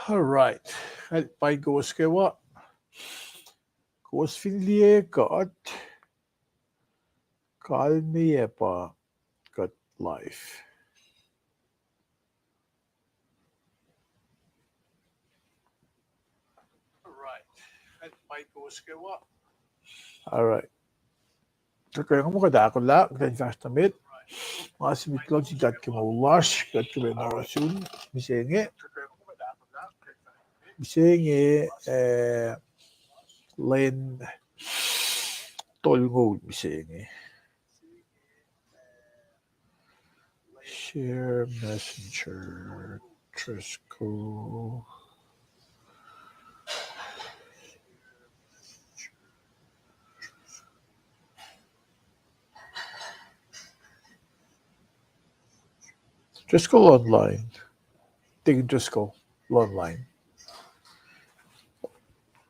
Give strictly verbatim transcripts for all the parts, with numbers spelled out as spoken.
All right. Kal paing kowos kwewa. Kowos fin liye kuht, kalmeyac pa kuht live. All right. Tuhkuh nga muh kuht ahkolah, kuht in fahsr nuh met. Ma se met, kuloh sin God ke moul lasr, kuht ke pacna osun mihsenge. Mihsenge, eh, lwen tolngoul mihsenge. Share messenger, Driscoll. Driscoll online. Deacon Driscoll online.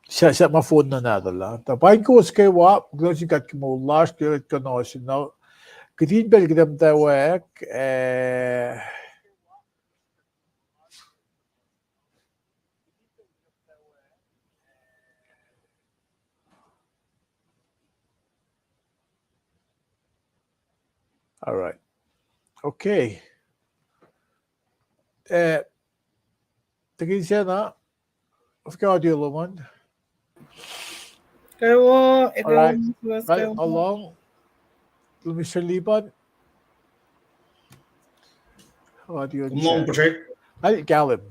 Sahp ma phone na nahtuhlah. Tuh paing kowos kwewa, kuloh sin God ke moul lasr, kuloh sin God ke osun. Kihtin pacl kuht muhtwacwacack, eh, All right. Okay. Eh, Deacon Sena, of course, audio lom an. Kwewa, all right. Kwewa, kal, kwewa. Along, Mister Liban. Audio check. Kal, Callum.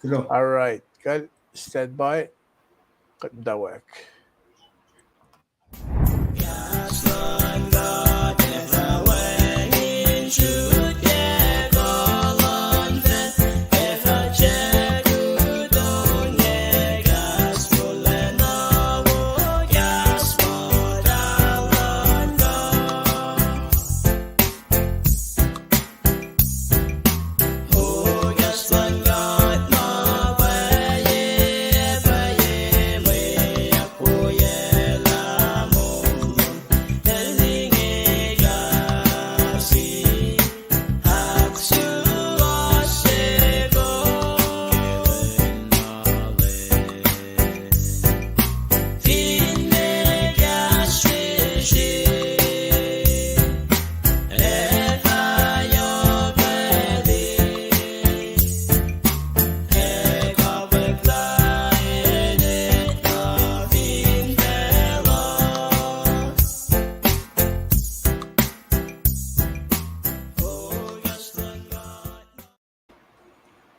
Hello. All right. Kal, stand by. Kuht muhtwacwacack.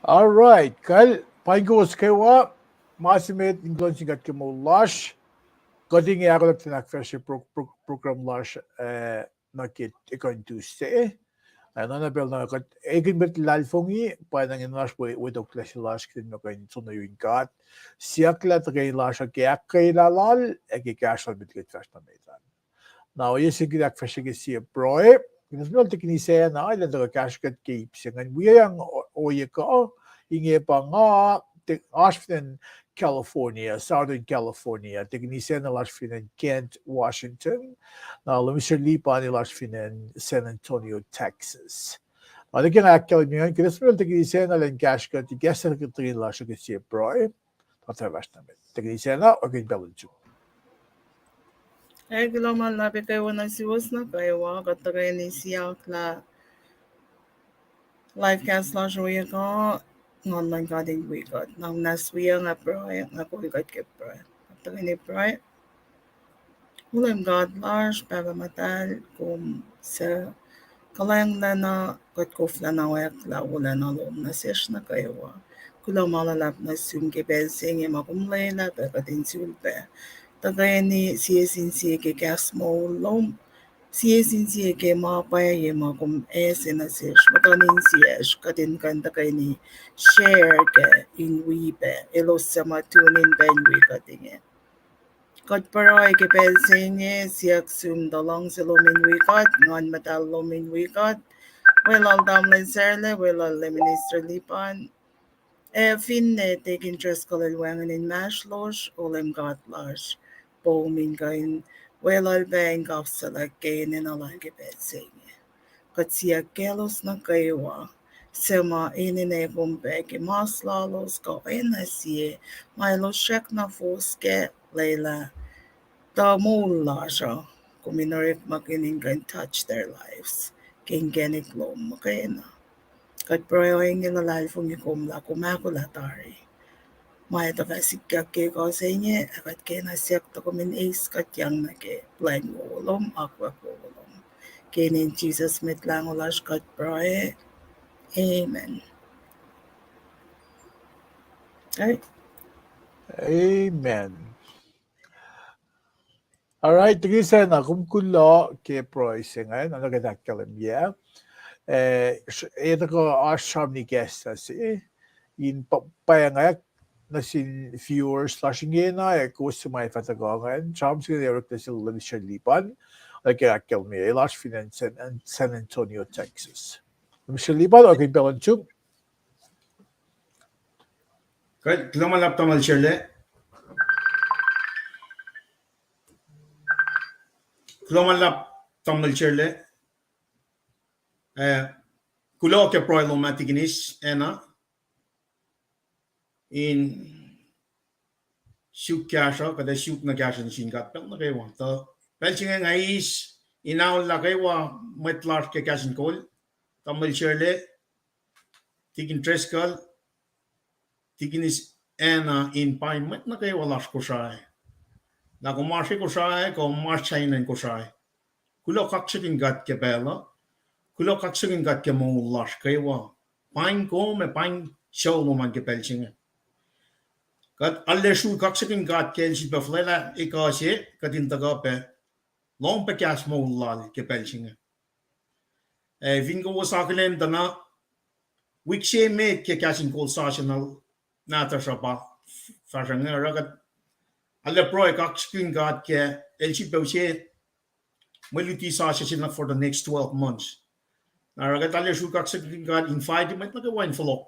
All right, kal, paing kowos kwewa, ma se met, in kuloh sin God ke moul lasr, kuht inge ahkolah in ahkfahsrye pro-, pro-, program lasr, eh, nuh ke ekuh in Tuesday. Na, na pacl na kuht ekihn mwet luhlahlfongi, pa inge lasr we, we tok lasr lasr, kuht in muh kuh in soenna yurin God. Siyuck lah tuhkweni lasr uh ke ahkkweyelah lal, ac ke kahsruh lal met kuht fahsr nuh met an. Na ohiyac se kuht ahkfahsrye ke sie pruhe, kuht esamwel Deacon Isacna, elan tuhkuh kahsruh kuht ke ip se ingacn. Wi yang o-, ohiyac kuh, inge pa nga, te-, oasr fin acn California, Southern California, Deacon Isacna lasr fin acn Kent, Washington, na Mister Liban lasr fin acn San Antonio, Texas. Na nuh ke nga ahkkahlwemye ingacn, kuht esamwel Deacon Isacna elan kahsruh kuht, ikacslah tuhkweni lasr ke sie pruhe. Kuht fahsr nuh met. Deacon Isacna, oakin pacl lom an. Ac kuloh ma luhlahp kwewa nuh suwos nuh kwewa, kuht tuhkweni siyuck lah live cast lasr ohiyac kuh, Nguhn luhn God in wi kuht. Na muhnahs wiyuck nga pruhe, nga kol kuht ke pruhe. Kuht tuhkweni pruhe. O Leum God lasr, Pahpah Muhtahl, kom suc kuhlwacng lacna, kuht koflah na oacklah wolacna lom nuh sesr nuh kwewa. Kuloh ma luhlahp nuh sum ke pacl se inge ma kom lwelah pac kuht in sulpac tuhkweni sie sin sie ke kahs moul lom, sie sin sie ke ma pwacye ma kom ase nuh sesr, muhtuhn insiyacsr, kuht in kuh in tuhkweni share kac in wi pac elos suc ma tune in pac in wi kuht inge. Kuht pruhe ke pacl se inge, siyuck sum tuh luhngse lom in wi kuht, Nguhn Muhtahl lom in wi kuht, weluhl tamuhlwel Sarla, weluhl Minister Liban, ac finne Deacon Driscoll el wacngihn inmahsrlosr, O Leum God lasr, poum in kuh in weluhl pac in kafsruhlak ke enenuh lal ke pacl se inge. Kuht siyuck kaclos nuh kwewa, suc ma enenuh kom pac ke mas lalos kuh oacna sie ma elos srackna fohs kac lwelah tuh moul lasr uh, kom in orekmakihn in kuh in touch their lives ke inkacnek lom muhkwena. Kuht pruhe ohinge, luhlahlfongi kom lah kom ahkolah tari ma etuh fah sikyak ke ekuh se inge, ac kuht kena siyuck tuh kom in eis kuhtyang nuh ke plwacn wowo lom, akwuck wowo lom. Ke inen Jisus Mwet Lahngo lasr kuht pruhe. Amen. All right. Amen. All right, tikini sacna kom kuloh ke pruhe se ingacn, na kuht ahkkahlwemye. Eh, s-, eh, tuhkuh oasr sramsram ikacslah se in pa-, pahngonyuck nuh sin viewers lasr ingena, ac kowos suc ma fah tuhkuh ingacn, sramsram se inge orek nuh sel Lemisher Lipan, nuh ke ahkkahlwemye lasr fin acn San, San Antonio, Texas. Lemisher Lipan, orekmakihn pacl uh nuh sum. Kuloh ma luhlahp, tamuhlwel Sherle. Kuloh ma luhlahp, tamuhlwel Sherle. Eh, kuloh ke pruhe lom ah, tikinis Anna. In suk kahsruh, kuht ac suk na kahsruh nuh sin God pacl nuh kwewa. Tuh pacl se inge nga eis in aollah kwewa mwet lasr ke kahs in kol, tamuhlwel Sherle, tikin Driscoll, tikinis Anna, in paing mwet nuh kwewa lasr Kosrae. Na kom oasr Kosrae, kom oasr sahyacn Kosrae, kuloh kaksakihn God ke pacl uh, kuloh kaksakihn God ke moul lasr kwewa. Paing kom ac paing sucu lom an ke pacl se inge. Kuht arlac srui kaksakihn God ke El sifilpac fuhlwelah ekuh se kuht in tuhkuh pac lohng pac kahs moul Lal ke pacl se inge. Eh, fin kowos akihlen tuh na, wik se met ke kahs in kol sasuc na nahtuhsr uh pa fahsr inge, oruh kuht arlac pruhe kaksakihn God ke El sifilpac use mwe luti sasuc se na for the next twelve months. Na oruh kuht arlac srui kaksakihn God, invite mwet nuh kwewa in fohlohk.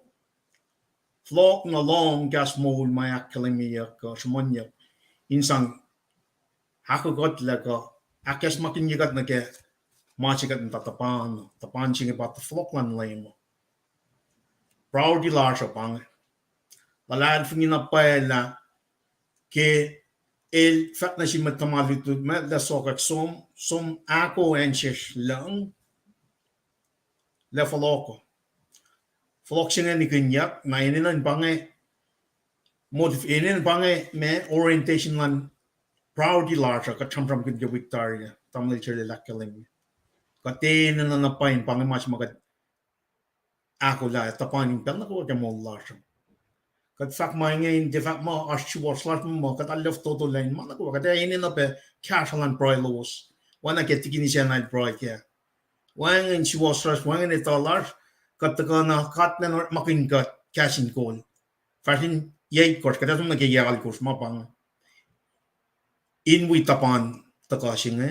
Fohlohk na lohng kahs moul ma ahkkahlwemyeyuck kuh sruhmuhnyuck in sang ahkkuhtlac kuh ahkacsmakihnye kuht nuh ke ma se kuht muhta tuhpan, tuhpan se inge pa tuh fohlohk luhn Leum. Priority lasr uh pa inge. Luhlahlfongi na pwacye lah ke El fahk nuh sin mwet tuhma lutlut me lah sokwack som, som ahko acn sesr lucng, lah fohlohk. Fohlohk se inge nikihnyuck, na enenuh in pa inge, motiv enenuh in pa inge ma orientation luhn priority lasr uh, kuht sramsramkihn ke wik tari ah, tamuhlwel Sherle el ahkkahlwemye. Kuht enenuh na pwacye in pa inge ma se ma kuht ahkolah tuhpan in pacl nuh kwewa ke moul lasr uh. Kuht fahk ma inge in tiac fahk muh oasr suwohs lasr muh kuht arlac fototo lah in ma nuh kwewa, kuht enenuh pac kahsruh luhn pruhe lowos. Oacna ke tikinis Anna el pruhe kac. Wacngihn suwohs lasr, wacngihn etuh lasr, kuht tuhkuh na God El orekmakihn kuht kahs in kol. Fahsr in yac itkohsr, kuht ac som nuh ke yac alkohsr ma pa inge. In wi tuhpan tuhkuh se inge,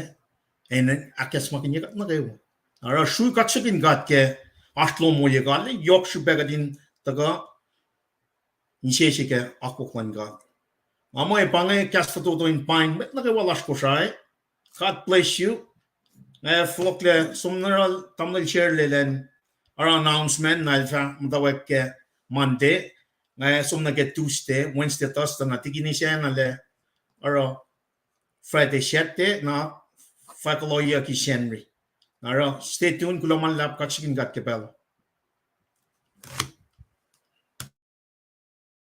ac in ahkacsmakihnye kuht nuh kwewa. Oruh srui kaksakihn God ke oasr lom ohiyac, kuh arlac yohk srihpac kuht in tuhkuh insese ke akwuck luhn God. Nga muh pa inge kahs fototo in paing mwet nuh kwewa lasr Kosrae. God bless you. Nga fohlohklac som nuh yohrohl tamuhlwel Sherle elan oruh announcement na el fah muhtwacwacack ke Monday. Nga som nuh ke Tuesday, Wednesday, Thursday, na tikinis Anna el oruh Friday, Saturday, na fahk kuloh yuki Sacnri. Na oruh stay tuned, kuloh ma luhlahp, kaksakihn God ke pacl.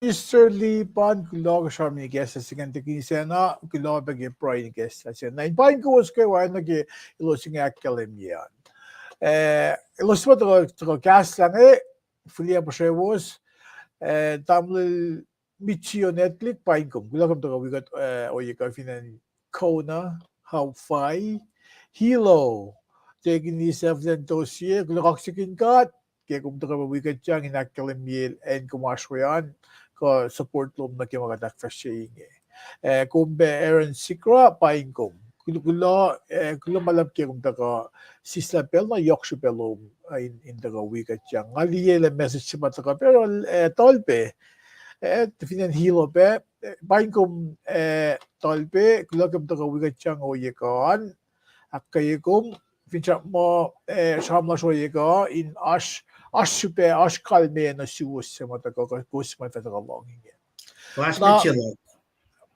Mister Lee, pa inge kuloh ke sramsram ikacslah se ingacn, tikinis Anna, kuloh pac ke pruhe ikacslah se. Na in paing kowos kwewa nuh ke elos inge ahkkahlwemye an. Eh, elos ma tuhkuh, tuhkuh kahslah inge, fihliyac puhsrewos, eh, tamuhlwel Mitchie Onetlik, paing kom. Kuloh kom tuhkuh wi kuht, eh, ohiyac kuh fin acn Kona, Hawaii. Hilo, tikinis Evelyn Tosie, kuloh kaksakihn God ke kom tuhkuh pac wi kuht yang in ahkkahlwemye acn kom oasr we an, kuh support lom nuh ke ma kuht ahkfahsrye inge. Eh, kom pac Aaron Sikra, paing kom. Kuloh, kuloh, eh, kuloh ma luhlahp ke kom tuhkuh sislah pacl na yohk srihpac lom, eh, in, in tuhkuh wi kuht yang. Nga liye lah message se ma tuhkuh pac, eh, Tolpe. Eh, fin acn Hilo pac, eh, paing kom, eh, Tolpe, kuloh kom tuhkuh wi kuht yang ohiyac kuh an. Ahkkweye kom, finsrak muh, eh, sramsram lasr ohiyac kuh in oasr Oasr srihpac, oasr kalmeyac nuh suwos se ma tuhkuh, kowos ma fah tuhkuh lohng inge. Classmate se luhk.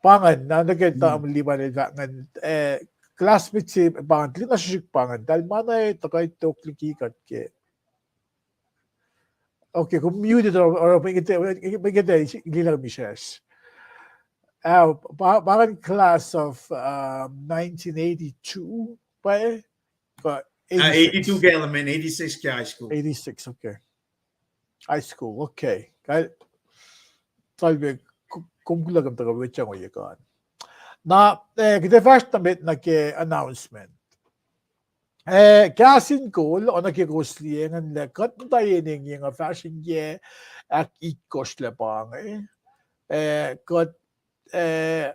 Pa ingacn, na nuh ke tamuhlwel Lipan el fahk ingacn, eh, classmate se pa ingacn, tuhlihk na srihsrihk pa ingacn, tahl ma na tuhkuh tok liki kuht ke. Okay, kom muted, oruh, oruh, pa ingacn, pa ingacn, liye lah kom fihsracsr. Ah, pa, pa ingacn class of, um, nineteen eighty-two, pa, uh, eighty-six. Eighty-two ke elementary, eighty-six ke high school. Eighty-six, okay. High school, okay. Kal, kalmac, kom kuloh kom tuhkuh wetang ohiyac an. Na, eh, kuht ac fahsr nuh met nuh ke announcement. Eh, kahs in kol, oacna ke kowos liye ingacn lah kuht muhta yen inge nga fahsr in yac ahkitkohsr lac pa inge. Eh, kuht, eh,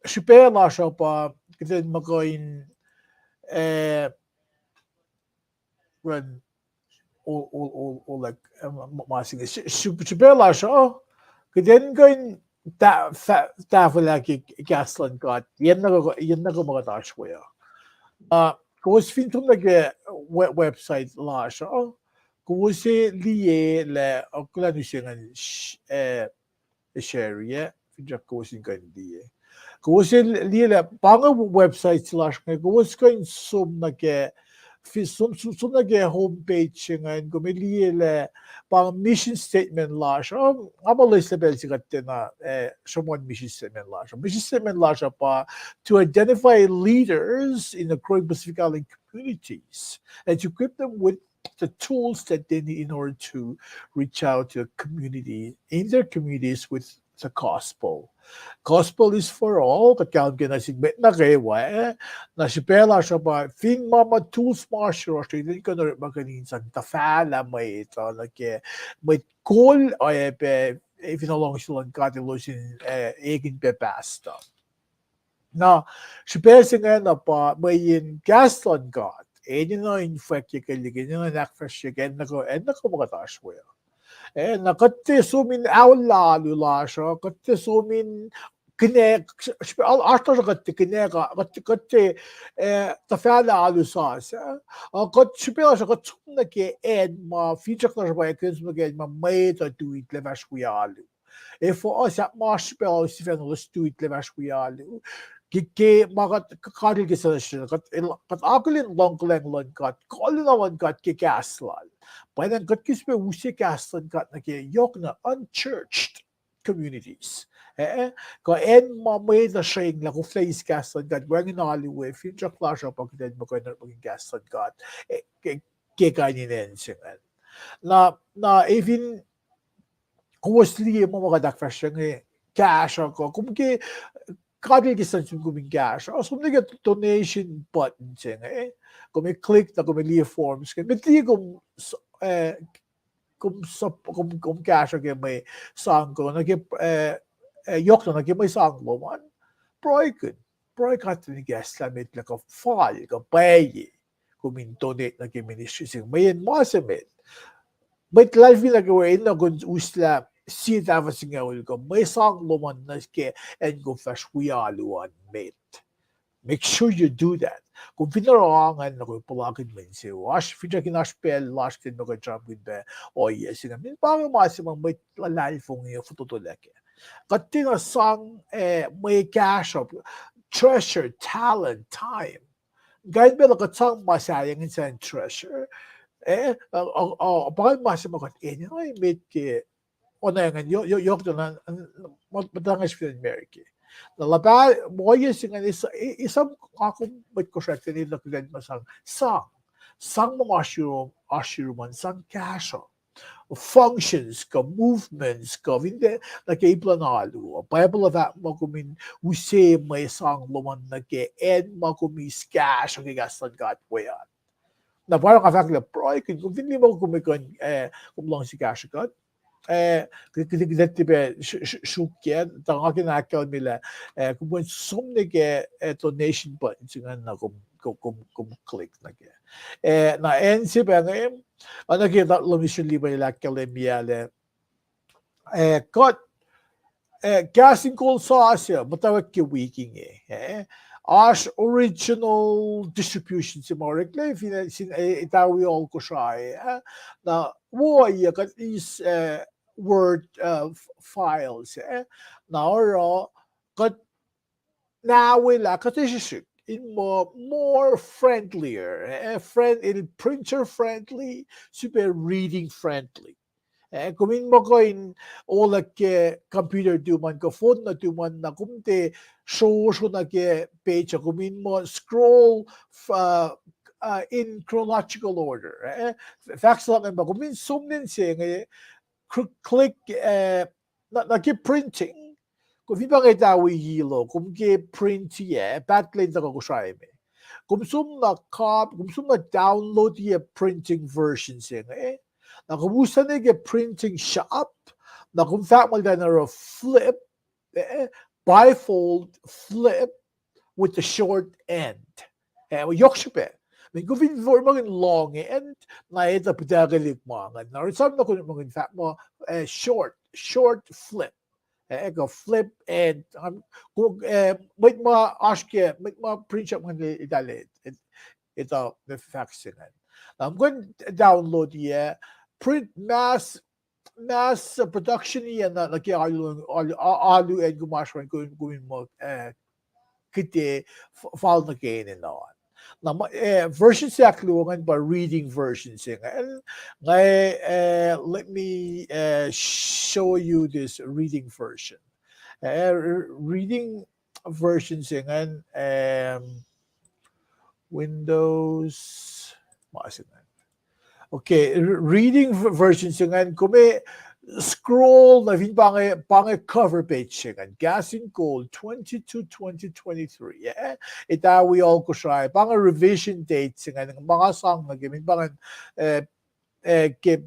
srihpac lasr uh pa, kuht in muh kuh in, eh, run, o, o, o, o, like, eh, ma, ma se inge, srihpac lasr uh, kuht in kuh in ta-, fa-, tahfwelah ke kahs luhn God, yen nuh kuh, yen nuh kuh ma kuht oasr we uh. Uh, kowos fin som nuh ke we-, website lasr uh, kowos ac liye lah, uh, kulan use ingacn, eh, share, eh, finsrak kowos in kuh in liye. Kowos ac liye lah pa inge website se lasr inge, kowos kuh in som nuh ke, fi-, som, som, som nuh ke home page se ingacn, kom ac liye lah pa mission statement lasr uh, nga muh loeslac pacl se kuht tiacna, eh, sruhmuhn mission statement lasr uh. Mission statement lasr uh pa to identify leaders in the growing Pacific Island communities and to equip them with the tools that they need in order to reach out to the community, in their communities with the gospel. Gospel is for all, kuht kahlwem ke nuh sin mwet nuh kwewa, na srihpac lasr uh pa fin ma ma tools ma oasr yohrohsr, kuht in kuh in orekmakihn in sang tuhfahlah mwet uh, nuh ke mwet kol oacyacpac, eh, fin luhngse luhn God elos in, eh, ekihn pac pastor. Na, srihpac se ingacn uh pa mweyen kahs luhn God enenuh in fwackyuck liki, enenuh in ahkfahsryeyuck, acn nuh kuh, acn nuh kuh ma kuht oasr we uh. Eh, na kuht tiac som in aolla alu lasr uh, kuht tiac som in kihnac, srihpac, oasr lasr uh kuht tiac kihnac, kuht, kuht tiac, eh, tuhfahlah alu sasuc, uh, kuht srihpac lasr uh kuht som nuh ke acn ma finsrak lasr uh pa kuht som nuh ke acn ma mwet uh tuitlac fahsr wi alu. Efuh, sahp ma srihpac lalos sifacna elos tuitlac fahsr wi alu. Ke, ke ma kuht, God El ke sasuc, kuht, kuht akihlen luhngkuhlwacng luhn God, kuh luhn God ke kahs Lal. Pwacnwacng kuht ke srihpac use kahs luhn God nuh ke yohkna unchurched communities. Eh, kuh acn ma mwet uh srwenglah koflah eis kahs luhn God, wacngihn alu we, finsrak lasr uh pa kuht in muh kuh in orekmakihn kahs luhn God, eh, ke, ke kain in acn se ingacn. Na, na efin kowos liye ma ma kuht ahkfahsrye inge, kahsruh kuh, kom ke, God El ke sasuc kom in kahsruh, som nuh ke donation button se inge, kom click na kom liye forms ke, met liye kom, eh, kom, kom, kom kahsruh ke mwe sang kuh, nuh ke, eh, eh, yohkna nuh ke mwe sang lom an, pruhekihn, pruhe God El in kahslah met lah kuh fal kuh pwacye kom in donate nuh ke ministry se inge, mweyen ma se met. Mwet luhlahlfongi nuh kwewa enenuh kom uslah sie tahfuh singucul kuh mwe sang lom an nuh ke acn kom fahsr wi alu an met. Make sure you do that. Kom fin oruh ingacn na kom puhlakihn mwe insewowo. Oasr finsrak in oasr pacl lasr kuht in muh kuht sramsramkihn pac ohiyac se inge. Min pa inge ma se ma mwet luhlahlfongi uh fototolac kac. Kuht tiacna sang, eh, mwe kahsruh, treasure, talent, time. Kain pacl uh kuht sang ma sahyacng in sang treasure. Eh, uh, uh, uh, pa inge ma se ma kuht enenuh met ke oacna ingacn, yohk, yohk, yohk, na, na, muhtwacta fin acn America. Na luhpah, ohiyac se ingacn, esam nga kom mwet Kosrae kuht enenuh kuht in ma sang, sang, sang ma oasr yurum, oasr yurum an, sang kahsruh. Functions kuh movements kuh fin tiac nuh ke ip luhn alu. Bible uh fahk muh kom in use mwe sang lom an nuh ke acn ma kom eis kahsruh ke kahs luhn God we an. Na pa nga fahk lah pruhekihn, kom fin liye muh kom kuh in, eh, kom luhngse kahsruh kuht, eh, kuht, kuht, kuht tiac pac sruokyac, tuh nga kena ahkkahlwemye lah, eh, kom kuh in som nuh ke, eh, donation button se ingacn na kom, kom, kom, kom click nuh ke. Eh, na acn se pa inge, oacna ke Lomison Lipan el ahkkahlwemye lah, eh, kuht, eh, kahs in kol sasuc muhtwacwacack ke wik inge, eh, oasr original distribution se ma oreklac fin, sin, eh, etawi al Kosrae, eh? Na, wo, yeah, kuht eis, eh, Word, eh, f-, files, eh? Na oruh, kuht nawelah, kuht srihsrihk in muh more friendlier, eh, friend, el printer friendly, sifilpac reading friendly. Eh, kom in muh kuh in ola ke computer tuhmom kuh phone na tuhmom na kom tiac srosro nuh ke page uh, kom in muh scroll, uh, uh, in chronological order. Eh, fahk se luhk ingacn pa kom in som nuh se inge, cl-, click, eh, nuh, nuh ke printing, kom fin pa inge etawi yellow, kom ke print-i, eh, pahtlac in tuhkuh Kosrae me. Kom som na cop-, kom som na download-i printing version se inge. Na kom uslah nuh ke printing shop, na kom fahk muh eltahl oruh flip, eh, bifold flip with the short end. Eh, yohk srihpac. Mean, kom fin orekmakihn long end, na etuh pitakelihk ma ingacn. Na oruh esam na kom orekmakihn fahk muh, eh, short, short flip. Eh, kuh flip end, um, kom, eh, mwet ma oasr ke, mwet ma print shop ingacn eltahl, etuh, etuh fahk se ingacn. Na kom kuh in download-i, eh, print mass, mass production-i, eh, na, nuh ke alu, alu, a-, alu acn kom oasr an, kom, kom in muh, eh, kite f-, fal nuh ke enenuh an. Na ma, eh, version se ahkluo ingacn pa reading version se ingacn. Nga, eh, let me, eh, show you this reading version. Eh, r-, reading version se ingacn, um, Windows, ma se ingacn. Okay, r-, reading v-, version se ingacn, kom scroll na fin pa inge, pa inge cover page se ingacn, Kahs in Kol twenty-two twenty twenty-three, eh? Etawi al Kosrae, pa inge revision date se ingacn, ma nga sang nuh ke, mean pa ingacn, eh, eh, ke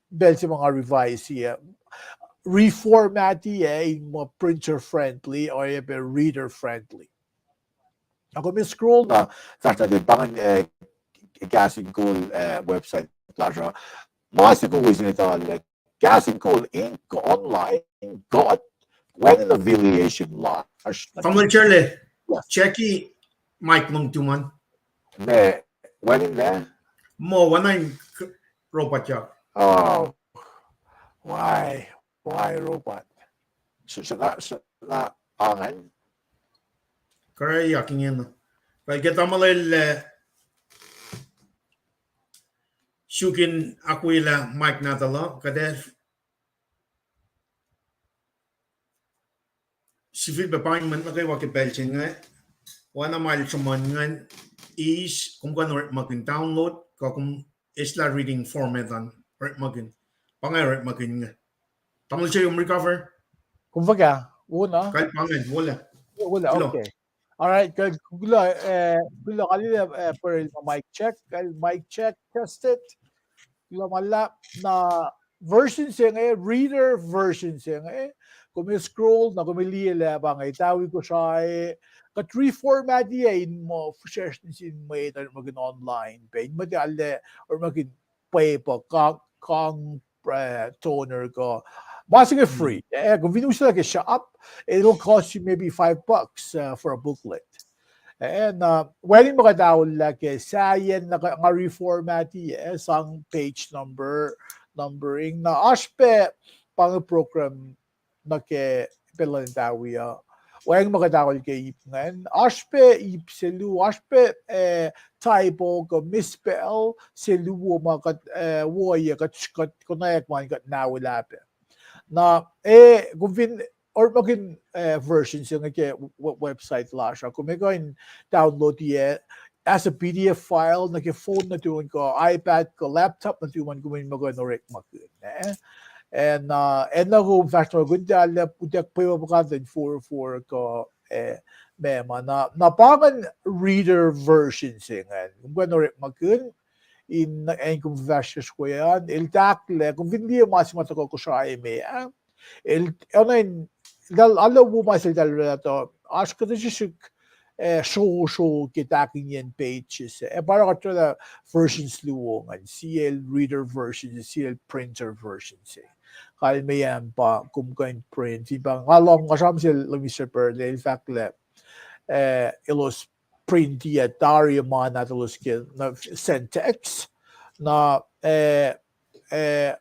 pacl se ma nga revise-i, eh, reformat-i, eh, in muh printer friendly, oacyacpac reader friendly. Na kom scroll na, fahsr na ke pa ingacn, eh, Kahs in Kol, eh, website lasr uh. Ma se kom wi se inge tuhlac, Kahs in Kol Inc kuh online, kuht wacngihn affiliation lasr. Tamuhlwel Charlie, check-i mic lom tuhmom. Meac, wacngihnlac? Muh, oacna in k-, robotyak. Oh, why, why robot? S-, s-, na, s-, na, angan. Kariyak ingena. Kuh ke tamuhlwel, eh, suk in akihlen mic nahtuhl uh, kuht ac sifilpac paing mwet nuh kwewa ke pacl se inge, oacna ma el sruhmuhn ingacn, eis, kom kuh in orekmakihn download, kuh kom eslah reading format an, orekmakihn. Pa inge orekmakihn inge. Tamuhlwel se om recover? Kom fuhkah? Wo na? Kal pa ingacn, wolac. Wolac, okay. All right, kuh, kuloh, eh, kuloh, kalile, eh, pwacrel ma mic check, kal mic check, test it. Kuloh ma luhlahp, na version se inge, reader version se inge, kom scroll na kom liye lah pa inge, Etawi Kosrae, kuht reformat-i in muh fihsracsr nuh sin mwet orekmakihn online pac, in muh tiac arlac orekmakihn paper, kang, kang, eh, toner kuh. Ma se inge free. Eh, kom fin uslah ke shop, it'll cost you maybe five bucks, uh, for a booklet. Eh, na, wacngihn ma kuht aollah ke sahyacn na nga reformat-i, eh, sang page number, numbering. Na oasr pac pa inge program nuh ke pacl luhn Etawi uh. Wacngihn ma kuht aol ke ip ingacn. Oasr pac ip se luo, oasr pac, eh, typo kuh misspell se luo ma kuht, eh, wo, kuht, kuht konwacack ma kuht nawelah pac. Na, eh, kom fin orekmakihn, eh, version se inge ke w-, website lasr uh, kom kuh in download-i as a P D F file nuh ke phone nuh tuhmom kuh iPad kuh laptop nuh tuhmom, kom in muh kuh in orekmakihn, eh. And, uh, and na kom fahsr na kuh in tiac lah utuck pwepuh puhkantwen four four kuh, eh, meac ma na, na pa ingacn reader version se ingacn. Kom kuh in orekmakihn in, acn kom fahsr sesr we an, el tahklac, kom fin liye ma se ma tuhkuh Kosrae me, eh. El, oacna in, eltahl, arlac wo ma se eltahl orwaclah tuh, oasr kuhtuh srihsrihk, eh, srosro ke tahkihnyacn pages, eh, pa oruh kuht orwaclah versions luo ingacn, sel reader version, sel printer version se. Kalmeyac pa kom kuh in print, fin pa nga lohng, nga sramsram sel Mister Pearl, el fahk lah eh, elos print-i ac tari ma na elos ke na Centex. Na, eh, eh,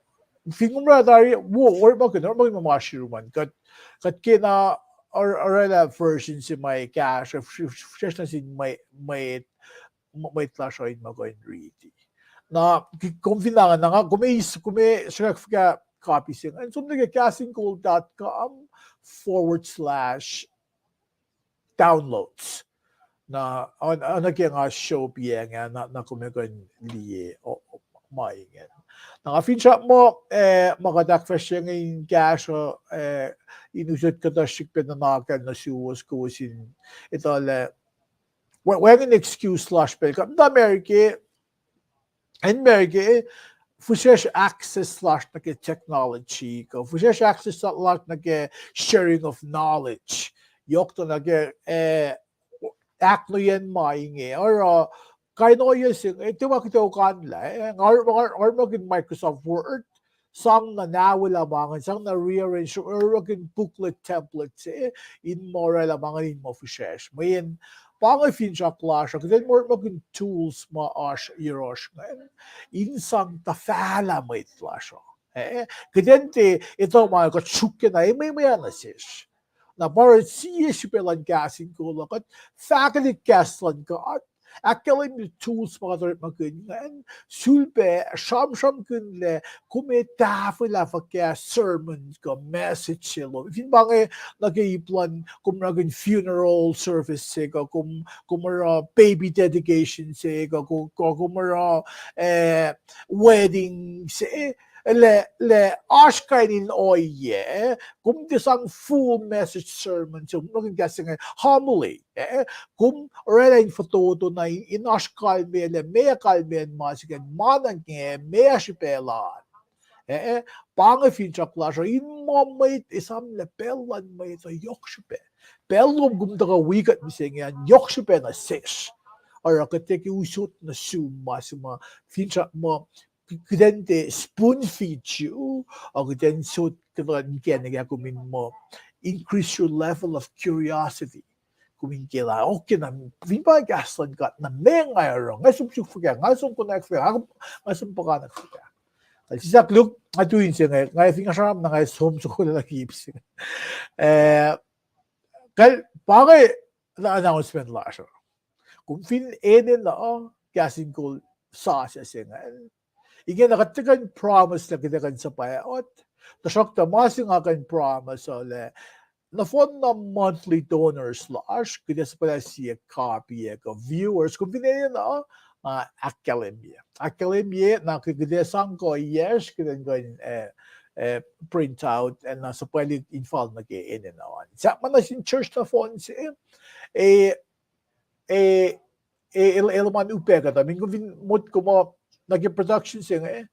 fin kom ra tari, wo, orekmakihn, orekmakihn ma ma sruman. Kuht, kuht kena, or-, orwaclah version se ma kahsruh, f-, f-, fihsracsr nuh sin mwe-, mwet, mwet lasr uh in ma kuh in riti. Na, ki-, kom fin na, na nga, kom eis, kom sruhkwack fuhkah copy se ingacn, som nuh ke Kahs in Kol dot com forward slash downloads. Na, on, on nuh ke nga show piacng ah, na, na kom kuh in liye, o, o, ma ingacn. Na nga finsrak muh, eh, ma kuht ahkfahsrye inge in kahsruh, eh, in usot kuhtuh srihk pac nuhnak nuh suwos, kowos in etuh lah, wacngihn excuse lasr pacl kuht muhta America, acn America, fihsracsr access lasr nuh ke technology, kuh fihsracsr access lasr nuh ke sharing of knowledge. Yohk tuh nuh ke, eh, ahknoyacn ma inge, oruh, kain ohiyac se inge, tiac ma kuht okanlah, eh, nga, nga, nga orekmakihn Microsoft Word, sang na nawelah ma ingacn, sang na rearrange, orekmakihn booklet template se, in ma orwaclah ma ingacn in ma fihsracsr. Mweyen, pa inge finsrak lasr uh, kuht in orekmakihn tools ma oasr yohrohsr ingacn, in sang tuhfahlah mwet lasr uh. Eh, kuht in tiac etuh ma kuht sruokyac na emwemweac nuh sesr. Na pa oruh sie srihpac luhn Kahs in Kol uh, kuht fahkwelihk kahs luhn God, ahkkahlwemye tools ma kuht orekmakihn ingacn, sulpac sramsramkihn lah kom ac tahfwelah fuhkah sermon kuh message se lom. Fin pa inge nuh ke ip luhn kom orekmakihn funeral service se, kuh kom, kom oruh baby dedication se, kuh, kuh, kuh kom oruh, eh, wedding se, lah, lah oasr kain in ohiyac, kom tiac sang full message sermon se, kom orekmakihn kahs se inge homily, eh, kom orwaclah in fototo na in, in oasr kalmeyac lah meac kalmeyacn ma se ingacn, ma nuh ke meac srihpac lal. Eh, pa inge finsrak lasr uh, in ma mwet esam lah pacl luhn mwet uh yohk srihpac. Pacl lom kom tuhkuh wi kuht mihsenge an yohk srihpac nuh sesr. Oruh kuht ac ke usot nuh sum ma se ma finsrak muh kuht in tiac spoon feed you, uh, kuht in sot kuhtuh inkacnek ah kom in muh increase your level of curiosity. Kom in ke lah, okay, na fin pa kahs luhn God, na meac nga oruh, nga som suk fuhkah, nga som konwacack fuhkah, nga, nga som puhkantwen fuhkah. Kal sisahk luk, nga tu in se inge, nga fin nga sram na nga som suk lah ip se inge. Eh, kal, pa inge na announcement lasr uh. Kom fin enenuh Kahs in Kol sasuc se ingacn, ingena kuht tiac kuh in promise lah kuht ac kuh in suhpwac uh, tuhsruhktuh ma se nga kuh in promise uh lah nohfohn na monthly donors lasr, kuht ac suhpwaclah sie copy ac kuh viewers, kom fin enenuh, na ahkkahlwemye. Ahkkahlwemye, na kuht ac sang kuhiyacsr, kuht in kuh in, eh, eh, print out, ac na suhpwaclihk in fal nuh ke enenuh an. Sahp ma nuh sin church nohfohn se, eh, eh, eh, el, el ma upac kuhtuh, min kom fin motko muh nuh ke production se inge,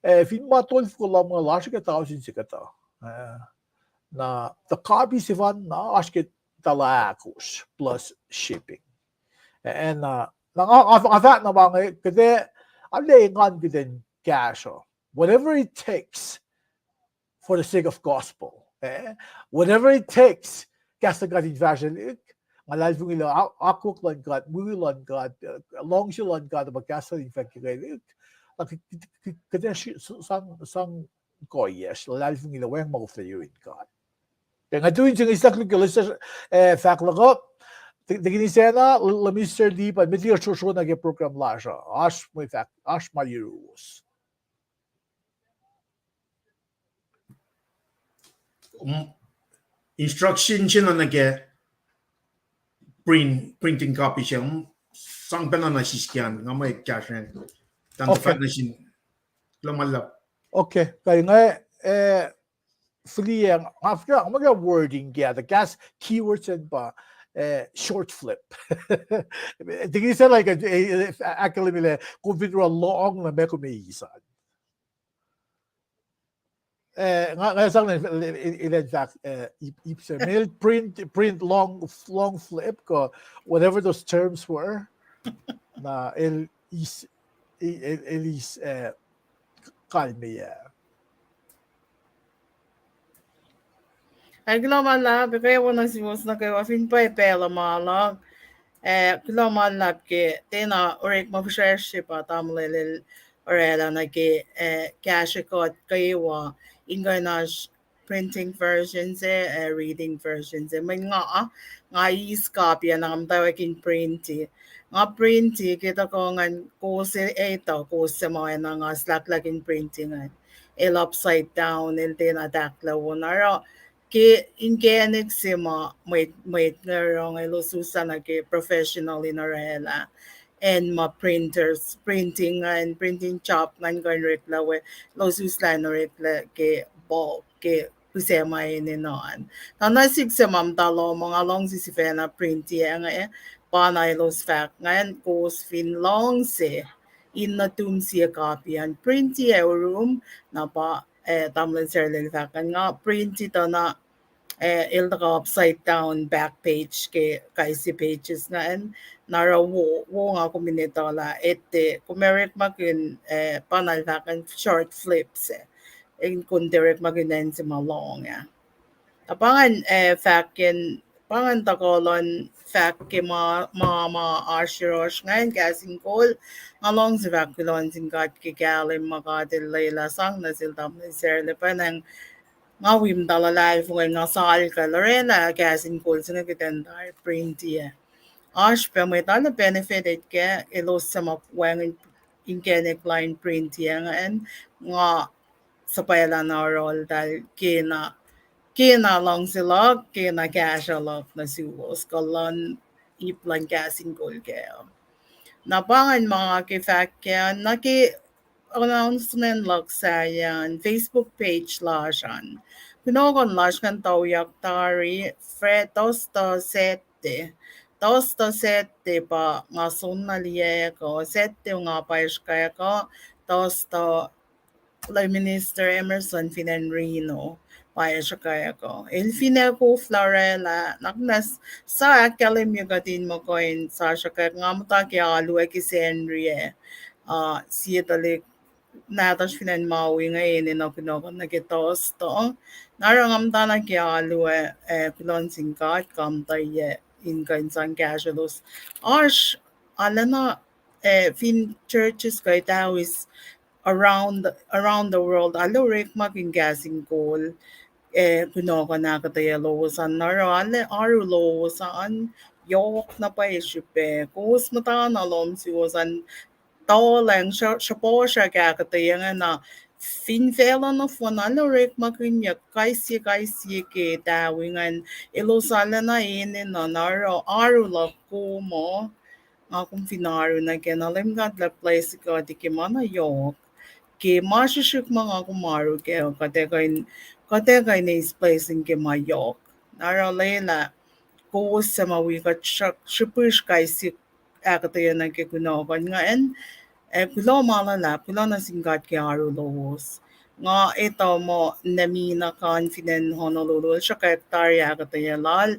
eh, fin ma tolfoko lumngaul lasr ke tausin se kuhtuh. Eh, na the copy sefanna oasr ke tala ahkosr plus shipping. Eh, na, na nga, nga, nga fahk na ma inge, kuht ac, arlac engan kuht in kahsruh whatever it takes for the sake of gospel. Eh, whatever it takes, kahs luhn God in fahsrwelihk, nga luhlahlfongi lah a-, akwuck luhn God, wi luhn God, eh, luhngse luhn God, pa kahs luhn God in fahkwelihk. Na k-, k-, k-, kuht ac s-, s-, sang, sang kuhiyacsr, luhlahlfongi lah wacngihn ma koflah yurin God. Ke nga tu in se inge sisahk luk ke list, eh, fahk luhk uh, t-, tekini sacna, l-, Mister Lee, pa met liki srosro nuh ke program lasr uh, oasr mwe fahk, oasr ma yuruwos. Um, instruction se na nuh ke print, printing copy se, um, sang pacna na sisken, nga muh kahsruh. Tang tuh fahk nuh sin, kuloh ma luhlahp. Okay, kain nga, eh, fihliyac, nga fihliyac, nga muh ke wording ke, the kahs keywords an pa, eh, short flip. Tekini sacna, like, eh, eh, ahkkahlwemye lah, kom fin oruh lohng na meac kom eis an. Eh, nga, nga sang na, el, el, el fahk, eh, ip, ip se, el print, print long, long flip, kuh whatever those terms were. Na, el eis, el, el eis, eh, kalmeyac. Ac kuloh ma luhlahp, ac kwewana suwos nuh kwewa fin pwacye pacl uh ma luhk. Eh, kuloh ma luhlahp ke tiacna orekma fihsracsr se pa tamuhlwel el oraclah nuh ke, eh, kahsre kuht kwewa in kuh in oasr printing version se, eh, reading version se. Mweyen nga, nga eis copy ah na nga muhtwacwacack in print. Nga print ke tuhkuh ngan kowos etuh, kowos suc ma oacna nga slahklahk in printing an. El upside down, el tiacna tahklac wo. Na oruh ke inkacnek se ma mwet, mwet inge oruh elos uslah nuh ke professional in oraclah. Acn ma printers, printing an, printing shop ngan kuh in oreklac we, elos uslah in oreklac ke bulk, ke pihsac ma enenuh an. Na nuh sik se ma muhta lohm uh nga luhngse sifacna print-i inge, pa na elos fahk ngan kowos fin luhngse in nuhtum sie copy an, print-i ac orum, na pa, eh, tamuhlwel Sarlel fahk ngan nga print-i tuh na, eh, el tuhkuh upside down back page ke kais sie pages ngan, na oruh wo, wo nga kom in etuh lah etuh, kom orekmakihn, eh, pa na el fahk ngan short flips, eh, in kom tiac orekmakihn acn se ma lohng ah. Na pa ngan, eh, fahk in, pa ngan tuhkuh luhn fahk ke ma, ma, ma oasr yohrohsr ngan kahs in kol, nga luhngse fahk kuloh nuh sin God ke kahlwem ma God El lwelah sang nuh sel tamuhlwel Sarlel, pwacnwacng nga wi muhta luhlahlfongi nga salkacl oraclah kahs in kol se inge kuht in tari print-i ah. Oasr pac mwet arlac benefit-i kac, elos suc ma wacngihn inkacnek lain print-i ah ngan, nga suhpwaclah na oruh eltahl kena, kena luhngse luhk, kena kahsruh luhk nuh suwos kuh luhn ip luhn kahs in kol kac. Na pa ngan ma ke fahk kac, na ke announcement luhk sahyacn Facebook page lasr an. Kunohkohn lasr ngan tuyak tari, Fri-, Thursday, Saturday. Thursday, Saturday pa nga soenna liyacack uh, Saturday nga pwacye sruhkwack uh, Thursday Lay Minister Emerson fin acn Reno, pwacye sruhkwack uh. El fin ac koflah oraclah, na kuht na s-, suc ahkkahlwemye kuht in muh kuh in sa sruhkwack, nga muhta ke alu ah ke Sacnri ah, uh, sie tuhlihk nahtuhsr fin acn Maui inge enenuh kunohkohn nuh ke Thursday. Na oruh nga muhta nuh ke alu ah, eh, kuloh nuh sin God, kuh muhta ah in kuh in sang kahsrwelos. Oasr, arulacna, eh, fin churches kuh etawas around, around the world, arlac orekmakihn kahs in kol, eh, kunohkohn ahkuhtweyac lowos an, na oruh arlac oaru lowos an, yohk na pwacye srihpac, kowos muhtana lohm suwos an, tuhlacng sruhpuhsrak ahkuhtweyac ingena, fin facluh nohfohn arlac orekmakihnyuck kais sie, kais sie ke tawi ingacn, elos arulacna enenuh, na oruh oaru luhk kom uh, nga kom fin oaru nuh kac, na Leum God El bless kuht ke ma na yohk. Ke ma srihsrihk ma nga kom oaru kac, kuht ac kuh in, kuht ac kuh in eis blessing ke ma yohk. Na oruh lwelah kowos suc ma wi kuht srihk-, srihpihsr kais sie ahkuhtweyac nuh ke kunohkohn ingacn, ac kuloh ma luhlahp, kuloh nuh sin God ke oaru lowos. Nga etuh muh Namina Khan fin acn Honolulu, el sruhkwack tari ahkuhtweyac lal,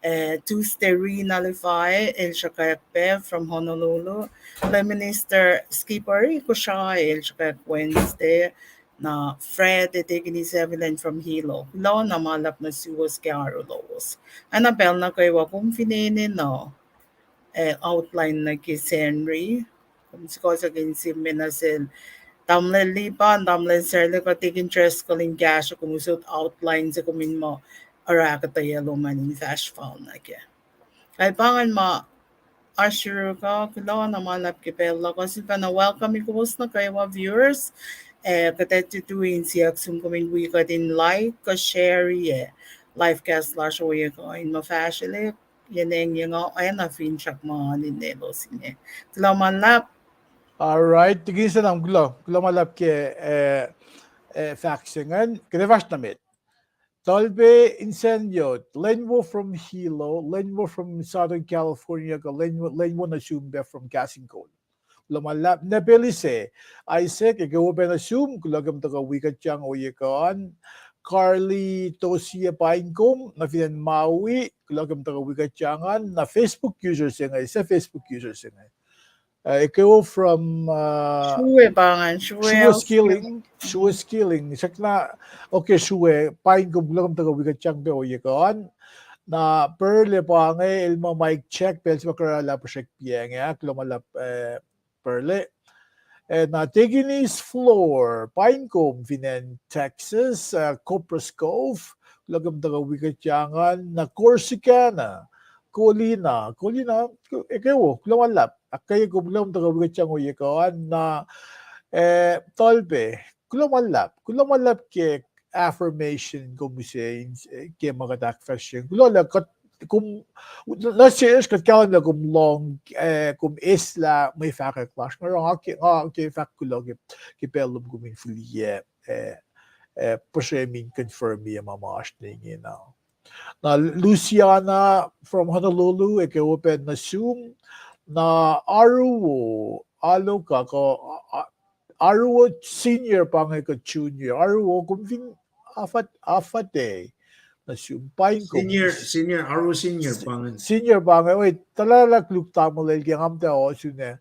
eh, Tuesday Rina Lifai, el sruhkwack pac from Honolulu, Lay Minister Skipper Kosrae, el sruhkwack Wednesday, na Friday Tekini Sevilen from Hilo. Kuloh na ma luhlahp nuh suwos ke oaru lowos. Oacna pacl nuh kwewa kom fin enenuh, eh, outline nuh ke Sacnri, kom sikohsakihn sihmlac nuh sel tamuhlwel Lipan, tamuhlwel Sarlel, kuht tikin Driscoll in kahsruh kom usot outline se kom in muh oruh ahkuhtweyac lom an in fahsr fal nuh kac. Kac pa ingacn ma oasr yuruk uh, kuloh na ma luhlahp ke pacl luhk uh. Sifacna welcome-i kowos nuh kwewa viewers. Eh, kuht ac tutu in siyuck sum kom in wi kuht in like kuh share-i, eh, live cast lasr ohiyac kuh in muh fahsrelihk, yen eng yen uh, oacna finsrak ma oan in elos inge. Kuloh ma luhlahp. All right, tikin Senam, kuloh, kuloh ma luhlahp ke, eh, eh, fahk se ingacn, kuht ac fahsr nuh met. Tuhlpac in Sacnri, Lenwo from Hilo, Lenwo from Southern California, kuh Lenwo, Lenwo nuh sum pac from Kahs in Kol. Kuloh ma luhlahp. Nepelise Isaac, ekuh pac nuh sum, kuloh ke kom tuhkuh wi kuht yang ohiyac kuh an. Carly Tosie, paing kom nuh fin acn Maui, kuloh ke kom tuhkuh wi kuht yang an. Na Facebook user se inge, suc Facebook user se inge? Uh, ekuh wo from, uh, Sue pa ngan, Sue Sue Skilling. Skilling. Sue Skilling. Srackna, okay, Sue, paing kom, kuloh kom tuhkuh wi kuht sang pac ohiyac kuh an. Na Pearl pa inge, el muh mic check, pacl se ma kuh oraclah puhsrek piac inge, kuloh ma luhlahp, uh, Pearl. Eh, na Teginis Floor, paing kom fin acn Texas, uh, Copperas Cove, kuloh kom tuhkuh wi kuht sang an, na Corsicana, Colina, Colina, ekuh wo, kuloh ma luhlahp, ahkkweye kom, kuloh kom tuhkuh wi kuht sang ohiyac kuh an, na, eh, Tolpe, kuloh ma luhlahp, kuloh ma luhlahp ke affirmation kom use, eh, ke ma kuht ahkfahsrye. Kuloh lah kuht, kom, nuh sesr kuht kahlwem lah kom lohng, eh, kom eslah mwe fahkwack lasr. Nga oruh nga ke, nga ke fahk kuloh ke, ke pacl lom kom in fihliyac, eh, eh, puhsrem in confirm-i ma ma oasr ne ingena. Na Luciana from Honolulu, ekuh wo pac nuh sum. Na Aruo, Aloka, kuh, a, a, Aruo senior pa inge kuh junior. Aruo, kom fin afat-, afate nuh sum, paing kom. Senior, senior, Aruo senior pa inge. Senior pa inge, wait, tuhlalah koluk tamuhlwel ke nga muhta ohsun ah.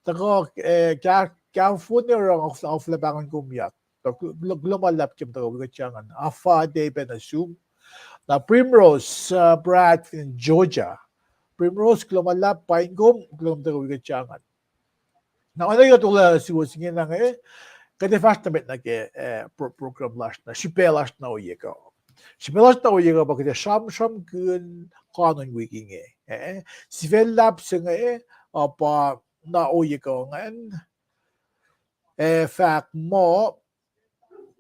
Tuhkuh, eh, kah, kah phone oruh nga, nga fahla pahngon kom yak. Tuh kuloh, kuloh ma luhlahp ke kom tuhkuh wi kuht sang an. Afate pac nuh sum. Na Primrose, uh, Brad fin Georgia. Primrose, kuloh ma luhlahp, paing kom, kuloh kom tuhkuh wi kuht sang an. Na oacna ke kuht olwelah suwos ingena inge, kuht ac fahsr nuh met nuh ke, eh, pro-, program lasr na, srihpac lasr na ohiyac kuh. Srihpac lasr na ohiyac kuh pa kuht ac sramsramkihn kanon wik inge. Eh, sifac luhlahp se inge, uh, pa na ohiyac kuh ingacn. Eh, fahk muh,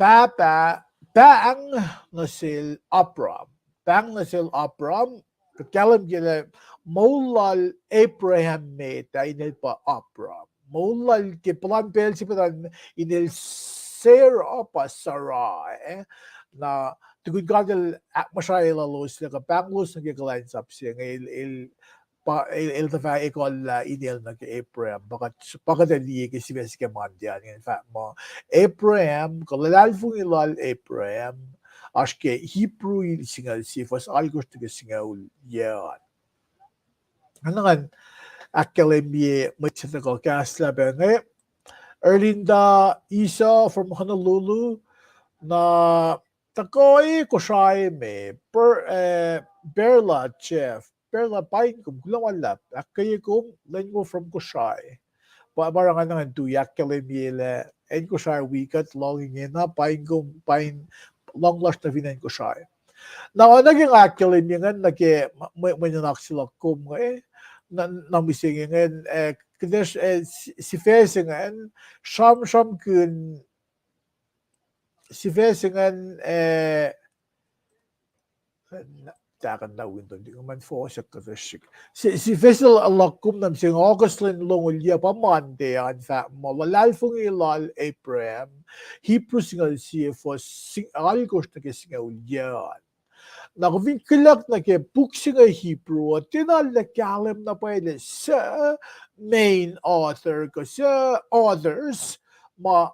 Pahpah, pahng nuh sel Abram. Pahng nuh sel Abram, kuht kahlwem ke lah moul lal Abraham met ah, inel pa Abram. Moul lal ke puhlan pacl se pacna inel Sarah pa Sarai. Na tukun God El ahkmuhsraeloslac kuh pahnglos nuh ke kuhlwacnsap se inge, el, el pa el, el tuh fah ekuhllah inel nuh ke Abraham, pa kuht, pa kuht ac liye ke sifac se ke Monday an, ingacn fahk muh Abraham, kuh luhlahlfongi lal Abraham, oasr ke Hebrew singucul sie, fuhs alkosr nuh ke singucul yuc an. Nga na ngan ahkkahlwemye mwet se tuhkuh kahslah pac inge. Erlinda Esau from Honolulu, na tuhkuh Kosrae me, Per-, eh, Perla Jeff, Perla paing kom, kuloh ma luhlahp, ahkkweye kom, Lenmo from Kosrae. Pa, pa oruh nga na ngan tui ahkkahlwemye lah acn Kosrae wi kuht lohng ingena, paing kom, paing lohng lasr nuh fin acn Kosrae. Na oacna ke nga ahkkahlwemye ingacn nuh ke mwe, mwe nuhnak se luhk kom inge, na, na mihsenge ingacn, eh, kuht ac, eh, si-, sifac se ingacn, sramsramkihn, sifac se ingacn, eh, tahkuh na winton, ma fohsack kuhtuh srihk. Si-, sifac se luhk kom na mihsenge August lwen longoul yuc pa Monday an, fahk muh luhlahlfongi lal Abraham, Hebrew singucul sie, fuhs alkosr nuh ke singucul yuc an. Na kom fin kihlak nuh ke puk se inge Hebrew uh, tiacna lah kahlwem na pwacye lah suc main author kuh suc authors ma,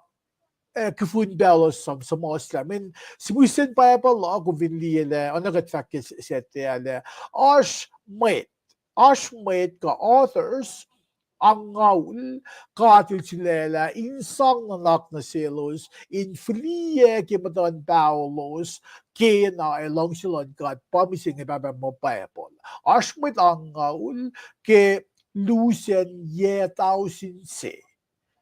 eh, kihfin pacl uh sang suhmuhslah. Mweyen sihmihsen Bible uh, kom fin liye lah, oacna kuht fahk ke Saturday ah lah, oasr mwet, oasr mwet kuh authors angngaul God El sulaclah in sang nuhnak nuh selos in fihliyac ke muhtuhn paholos, kena ac luhngse luhn God pa mihsenge, Pahpah muh Bible. Oasr mwet angngaul ke lusen yac tausin se.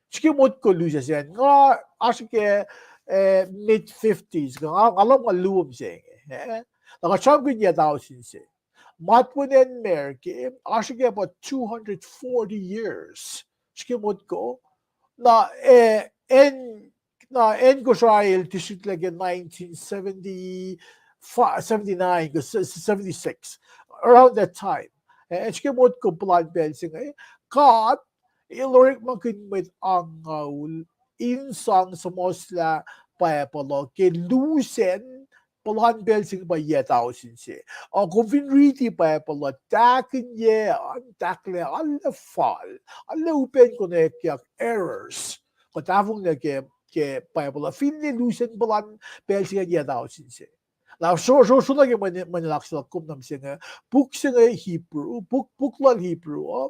Srihke motko lusen se an, nga oasr ke, eh, mid fifties, nga, nga lohm nga luo mihsenge, eh. Na kuht sramsramkihn yac tausin se. Matwacn acn America oasr ke pa two hundred forty years. Srihke motko. Na, eh, acn, na acn Kosrae el tisrihklac ke nineteen seventy-five, seventy-nine, seventy-six, around that time. Eh, srihke motko puhlan pacl se inge, God El orekmakihn mwet angngaul in sang suhmuhslah Bible uh ke lusen puhlan pacl se inge pa yac tausin se. Ac kom fin riti Bible uh, tahkihnyac an tahklac arlac fal, arlac upac in konwackyuck errors kuh tahfonglac ke, ke Bible uh finne lusen puhlan pacl se inge yac tausin se. Na sro, sro, sro nuh ke mwe, mwe nuhnak se luhk kom na mihsenge, puk se inge Hebrew, puk, puk lal Hebrew uh,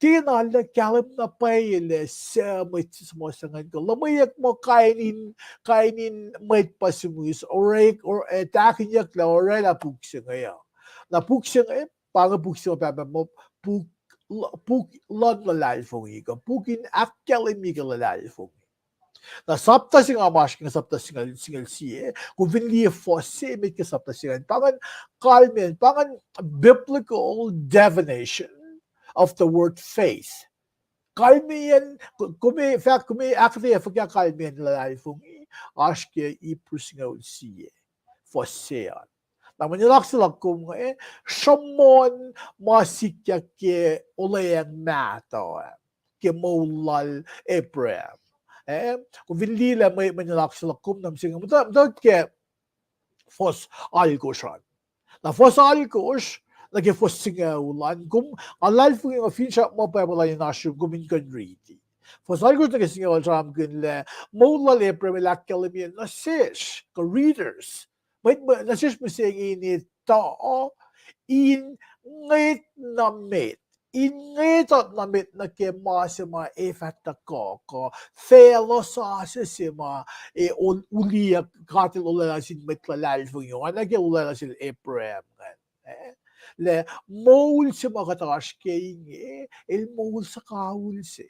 tiacna lah kahlwem na pwacye lah suc mwet se ma se ingacn kuh luhmweyuck muh kain in, kain in mwet pa sihmihs, orek, or, eh, tahkihnyuck lah orwaclah puk se inge uh. Na puk se inge, pa inge puk se ma pahpah muh puk, puk luhn luhlahlfongi kuh puk in ahkkahlwemye ke luhlahlfongi. Na sapta se nga masr ke sapta singucul, singucul sie, kom fin liye fuhs se met ke sapta se ingacn, pa ingacn kalmacn, pa ingacn biblical definition of the word faith. Kalmeyacn, kom, fahk, kom ahkuhtweyac fuhkah kalmeyacn luhlahlfongi, oasr ke Hebrew singucul sie, fuhs se an. Na mwe nuhnak se luhk kom inge, sruhmuhn ma sikyak ke olweacng mahtuh ah ke moul lal Abraham. Eh, kom fin liye lah mwe, mwe nuhnak se luhk kom na mihsenge, muhta, muhta ke fuhs alkosr an. Na fuhs alkosr, nuh ke fuhs singucul an, kom, nga luhlahlfongi nga finsrak muh Bible an in oasr yurum, kom in kuh in riti. Fuhs alkosr nuh ke singucul sramsramkihn lah moul lal Abraham el ahkkahlwemye nuh sesr, kuh readers, mwet, mwet, nuh sesr mihsenge in etuh, in ngwet na met, in ngwet na met nuh ke ma se ma ac fah tuhkuh, kuh facluh sasuc se ma, eh, ol-, uliyuck God el olwelah sin mwet luhlahlfongi, oacna ke olwelah sel Abraham ingacn. Eh, lah moul se ma kuht oasr ke inge, el moul suhkawihl se.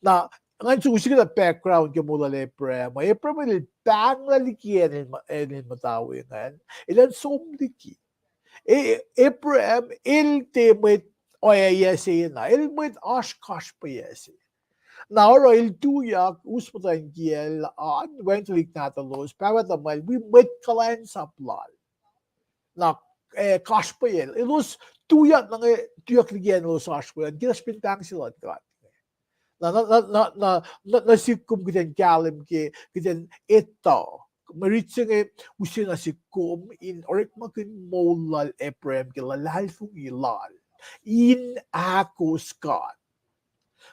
Na, ngan suk srihke na background ke moul lal Abraham. Abraham el pahnglah liki acn el, acn el muhta we ingacn. Elan som liki. E-, Abraham el tiac mwet ohiyac se na. El mwet oasr kasrpweyuc se. Na oruh el tuyak us muhtwacn kiyacl an, wacngihn tuhlihk nahtuhlos, pahpah tuhmwacl, wi mwet kuhlwacnsap lal. Na, eh, kasrpweyucl. Elos tuyak, na inge tuyak liki acn elos oasr we an, ke na srihpen pahng se luhn God. Na, na, na sihk kom kuht in kahlwem ke, kuht in etuh. Mwe rit se inge use nuh sihk kom in orekmakihn moul lal Abraham ke luhlahlfongi lal in ahkos God.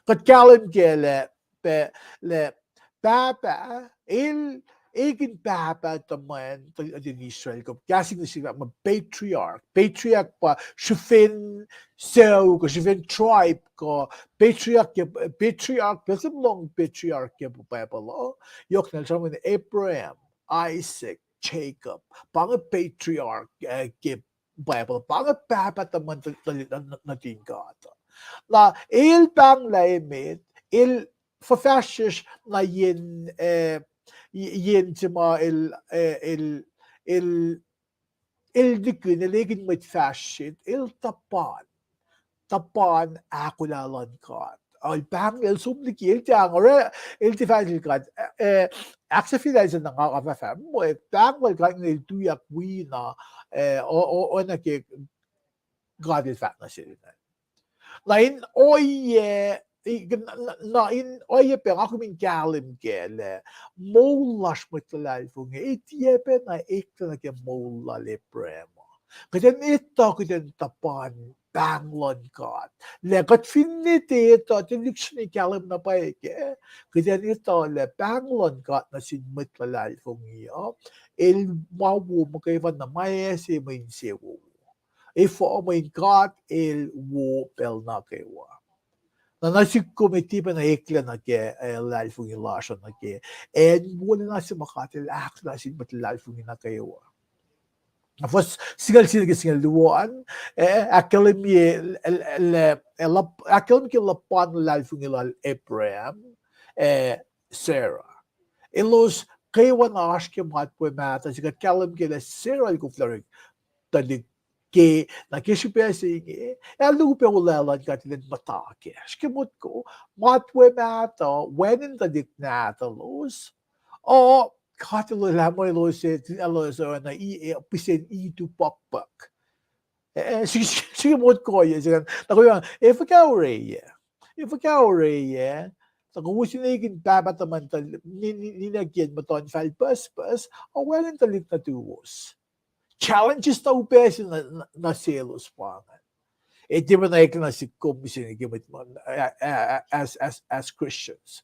Kuht kahlwem ke lah, pa, lah pahpah, el, ekihn pahpah tuhmwacn tuhlihk nuhtin Israel, kuh kahs English se ma patriarch. Patriarch pa srihpen sucu, kuh srihpen tribe, kuh patriarch ke, patriarch, pacl se ma lohng patriarch ke Bible uh, yohk na el sramsramkihn Abraham, Isaac, Jacob, pa inge patriarch, eh, ke Bible, pa inge pahpah tuhmwacn tuhlihk nuhtin God. Na el pahnglah emet, el fuhfahsryucsr na yen, eh, yen se ma el, eh, el, el, el nikihn, el ekihn mwet fahsr se, el tuhpan, tuhpan ahkolah luhn God. El pahng, el som liki, el tiac, oruh, el tiac fahsr liki God, eh, ahksahfyelah se na nga fahfahmwack, pahng lal God inge el tuyak wi na, eh, o-, o-, oacna ke God el fahk nuh sel ingacn. Na in ohiyac, na in ohiyac pac nga kom in kahlwem kac lah moul lasr mwet luhlahlfongi, e tiac pacna eklac nuh ke moul lal Abraham. Kuht in etuh, kuht in tuhpan pahng luhn God. Lah kuht finne tiac etuh, tiac lihksreni kahlwem na pwacye kac, kuht in etuh lah pahng luhn God nuh sin mwet luhlahlfongi uh, el ma wo muhkwena ma ase mwe insewowo. Efuh? Mweyen God el wo pacl nuh kwewa. Na nuh sihk kom, e tiac pacna eklac nuh ke, eh, luhlahlfongi lasr uh nuh ke acn wolacna se ma God el ahkolah sin mwet luhlahlfongi nuh kwewa. Na fuhs singucul sie nuh ke singucul luo an, eh, ahkkahlwemye, eh, ahkkahlwem ke luhpan luhlahlfongi lal Abraham, eh, Sarah. Elos kwewa na oasr ke matwac mahtuh se, kuht kahlwem ke lah Sarah el koflah orek tuhlihk ke, na ke srihpac se inge, ac luhpac olwelah luhn God elan muhta kac. Srihke motko, matwac mahtuh, wacngihn tuhlihk nahtuhlos, o, God el olwelah muh elos, elos oacna pisen itu puhkpuhk. Eh, srihke motko ohiyac se ingacn, na kom, e fuhkah orwacye? E fuhkah orwacye? Na kowos in ekihn pahpah tuhmwacn, ninac kiyacn muhtuhnfacl pucspucs, a wacngihn tuhlihk nuhtuwos. Challenges na upac se nuh selos pa ingacn. E tiac pacna eklac nuh sihk kom mihsenge ke mwet, as, as, as Christians.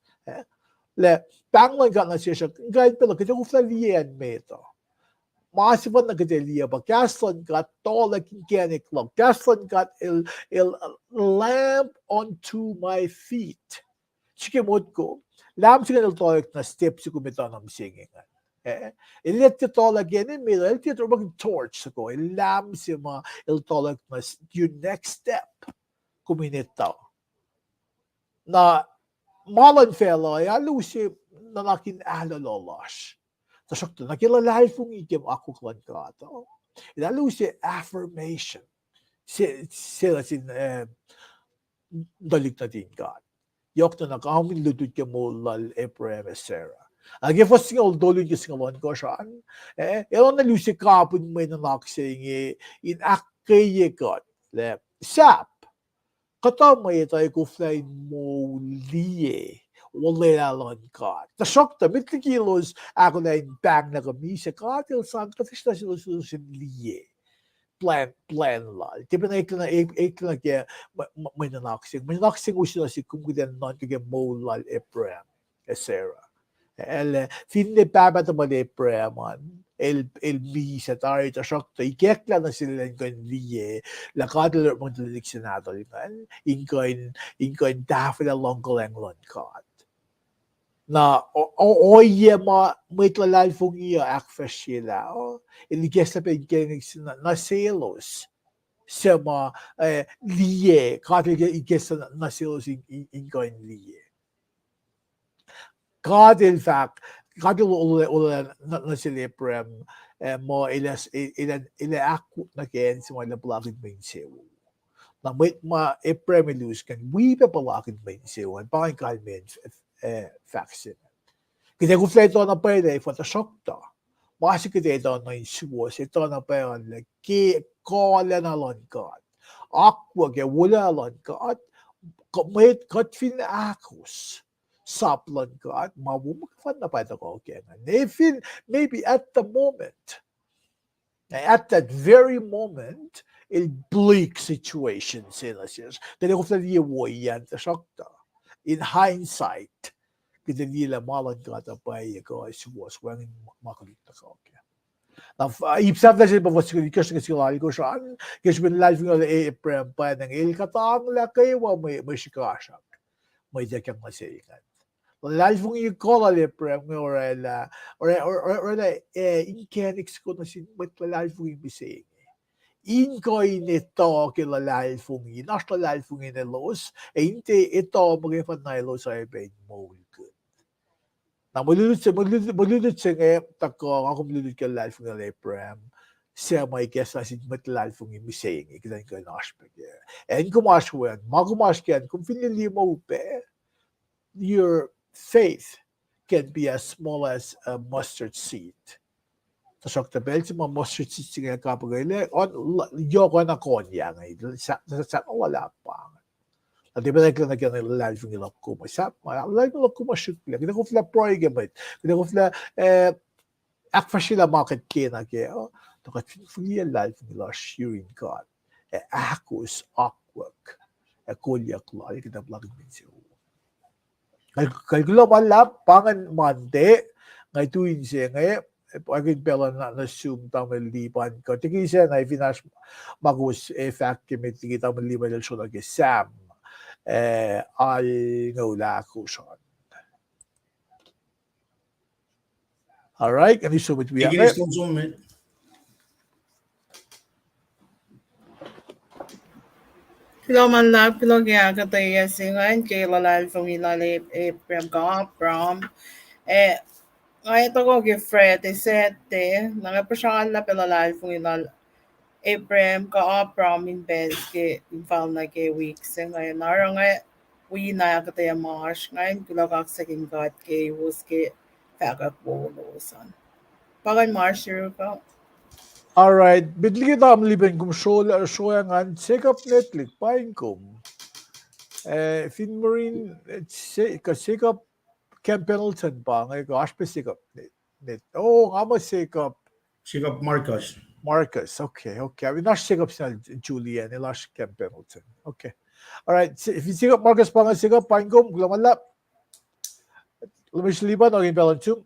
Lah pahng luhn God nuh sesr uh, kuh in pacl uh kuht ac koflah liye acn met uh. ma sefanna kuht liye pa kahs luhn God, tuhlac inkacnek luhk. Kahs luhn God el, el lamp unto my feet. Srihke motko, lamp se ingacn el tuhlac nuh step soko met an mihsenge ingacn. Eh, el tiac tuhlac ke ne met, el tiac tuhlac ke torch soko, el lamp se ma el tuhlac nuh your next step. Kom in etuh. Na, ma luhn facluh, ac alu se nuhnak in alu lasr. Tuhsruhktuh, nuh ke luhlahlfongi ke akwuck luhn God uh, el alu se affirmation. Se, se nuh sin, eh, tuhlihk nuhtin God. Yohk na nuh kamin lutlut ke moul lal Abraham ac Sarah. Ac ke fuhs singucul tolu ke singucul ohnkohsr an, eh, el na luti kapihn mwe nuhnak se inge in ahkkweye kuht lah sahp kuhtuh mwet uh koflah in moul liye olwelah luhn God. Tuhsruhktuh met liki elos ahkolah in pahnglah kuh misac, God el sang kuhtuh srihpac selos in liye plan, plan lal. Tiac pacna eklac nuh, eklac nuh ke mwe nuhnak se, mwe nuhnak se inge use nuh sihk kom kuh in nuhnkuh ke moul lal Abraham ac Sarah. El, finne pahpah tuhmwacl Abraham an, el, el misac tari, tuhsruhktuh ikacklah nuh sel in kuh in liye lah God el orekma tuhlihk se nahtuhl ingacn in kuh in, in kuh in tahfwelah luhngkuhlwacng luhn God. Na, ohiyac ma mwet luhlahlfongi uh ahkfahsryelah uh, el ikacslah pac inkacnek nuh selos suc ma, eh, liye, God el ikacslah nuh selos in, in kuh in liye. God el fahk, God el olwelah nuh sel Abraham, eh, muh el ac, el ac ahkwot nuh ke acn se ma el ac puhlakihn mwe insewowo. Na mwet ma Abraham el us ingacn wi pac puhlakihn mwe insewowo an, pa ingacn kalmacn, eh, fahk se. Kuht ac koflah etuh na pwacye lah efuh, tuhsruhktuh ma se kuht ac etuh nuh in suwohs, etuh na pwacye lah ke kuhlacna luhn God, akwuck ac wolacna luhn God, mwet kuht fin ahkos sap luhn God, ma wo muhkwena pa tuhkuh ke ingacn. Ne fin, maybe at the moment, at that very moment, el bleak situation se nuh sesr. Kuht ac koflah liye woiyacn, tuhsruhktuh in hindsight, kuht ac liye lah ma luhn God uh pwacye kuh suwohs, wacngihn ma koluk tuhkuh ke. Na, ip sahflah se pa fuhs singucul itkohsr nuh ke singucul alkohsr an, ke srihpen luhlahlfongi lal Abraham pwacnwacng el kuhtanglah kwewa mwe, mwe srihkasrak mwe ituckyang nuh se ingacn. Luhlahlfongi kuh lal Abraham inge orwaclah, orwaclah, eh, inkacnek soko nuh sin mwet luhlahlfongi mihsenge in kuh in etuh ke luhlahlfongi, in oasr luhlahlfongi in elos, ac in tiac etuh muhkwena elos oacyacpac in moulkihn. Na mwe lutlut se, mwe lutlut se inge tuhkuh, nga kom lutlut ke luhlahlfongi lal Abraham, suc ma ikacslah sin mwet luhlahlfongi mihsenge, kuht in kuh in oasr pac kac. Acn kom oasr we an, ma kom oasr kac an, kom fin liye ma upac, your faith can be as small as a mustard seed. Tuhsruhktuh pacl se ma mustard seed se inge kapkapwack, yohk oacna konyac inge, sahp na luhlahp pa inge. Na tiac pac eklac nuh ke luhlahlfongi luhk kom uh, sahp ma luhlahlfongi luhk kom uh srihklac. Kuht ac koflah pruhe ke mwet, kuht ac koflah, eh, ahkfahsryelah ma kuht kena kac uh, tuh kuht fin fihliyac luhlahlfongi lasr yurin God, ac ahkos akwuck ac kolyuck lal, kuht ac puhlakihn mwe insewowo. Kalkuloh ma luhlahp, pa ingacn Monday, nga tu inse inge, akihlen pacl uh nuh sum tamuhlwel Lipan, kuht ke sacna fin oasr ma kowos ac fahk ke met liki tamuhlwel Lipan el srolah ke Sam, eh, alngoul ahkosr an. All right, ac som met wi inge. Kuloh ma luhlahp, kuloh ke ahkuhtweyac se ingacn ke luhlahlfongi lal Abraham kuh Abram. Eh, nga etuh ke Friday, Saturday, na nga puhsrallah pac luhlahlfongi lal Abraham kuh Abram in pacl ke infalna ke wik se inge, na oruh nga wi na ahkuhtweyac ma oasr ingacn, kuloh kaksakihn God ke kowos ke fahkwack wowo lowos an. Pa ingacn ma oasr yuruk. All right, met liki tamuhlwel Lipan, kom srolah, srolah ngan Jacob Netlik, paing kom. Eh, fin Marine, eh, kuh Jacob Camp Pendleton pa inge, kuh oasr pac Jacob Net, Net. Oh, nga muh Jacob. Jacob Marcus. Marcus, okay, okay. I mean, oasr Jacob sel Julian, el oasr Camp Pendleton. Okay. All right, Jacob Marcus pa inge, Jacob, paing kom, kuloh ma luhlahp. Luhmahsrlon Lipan, oakin pacl an sum.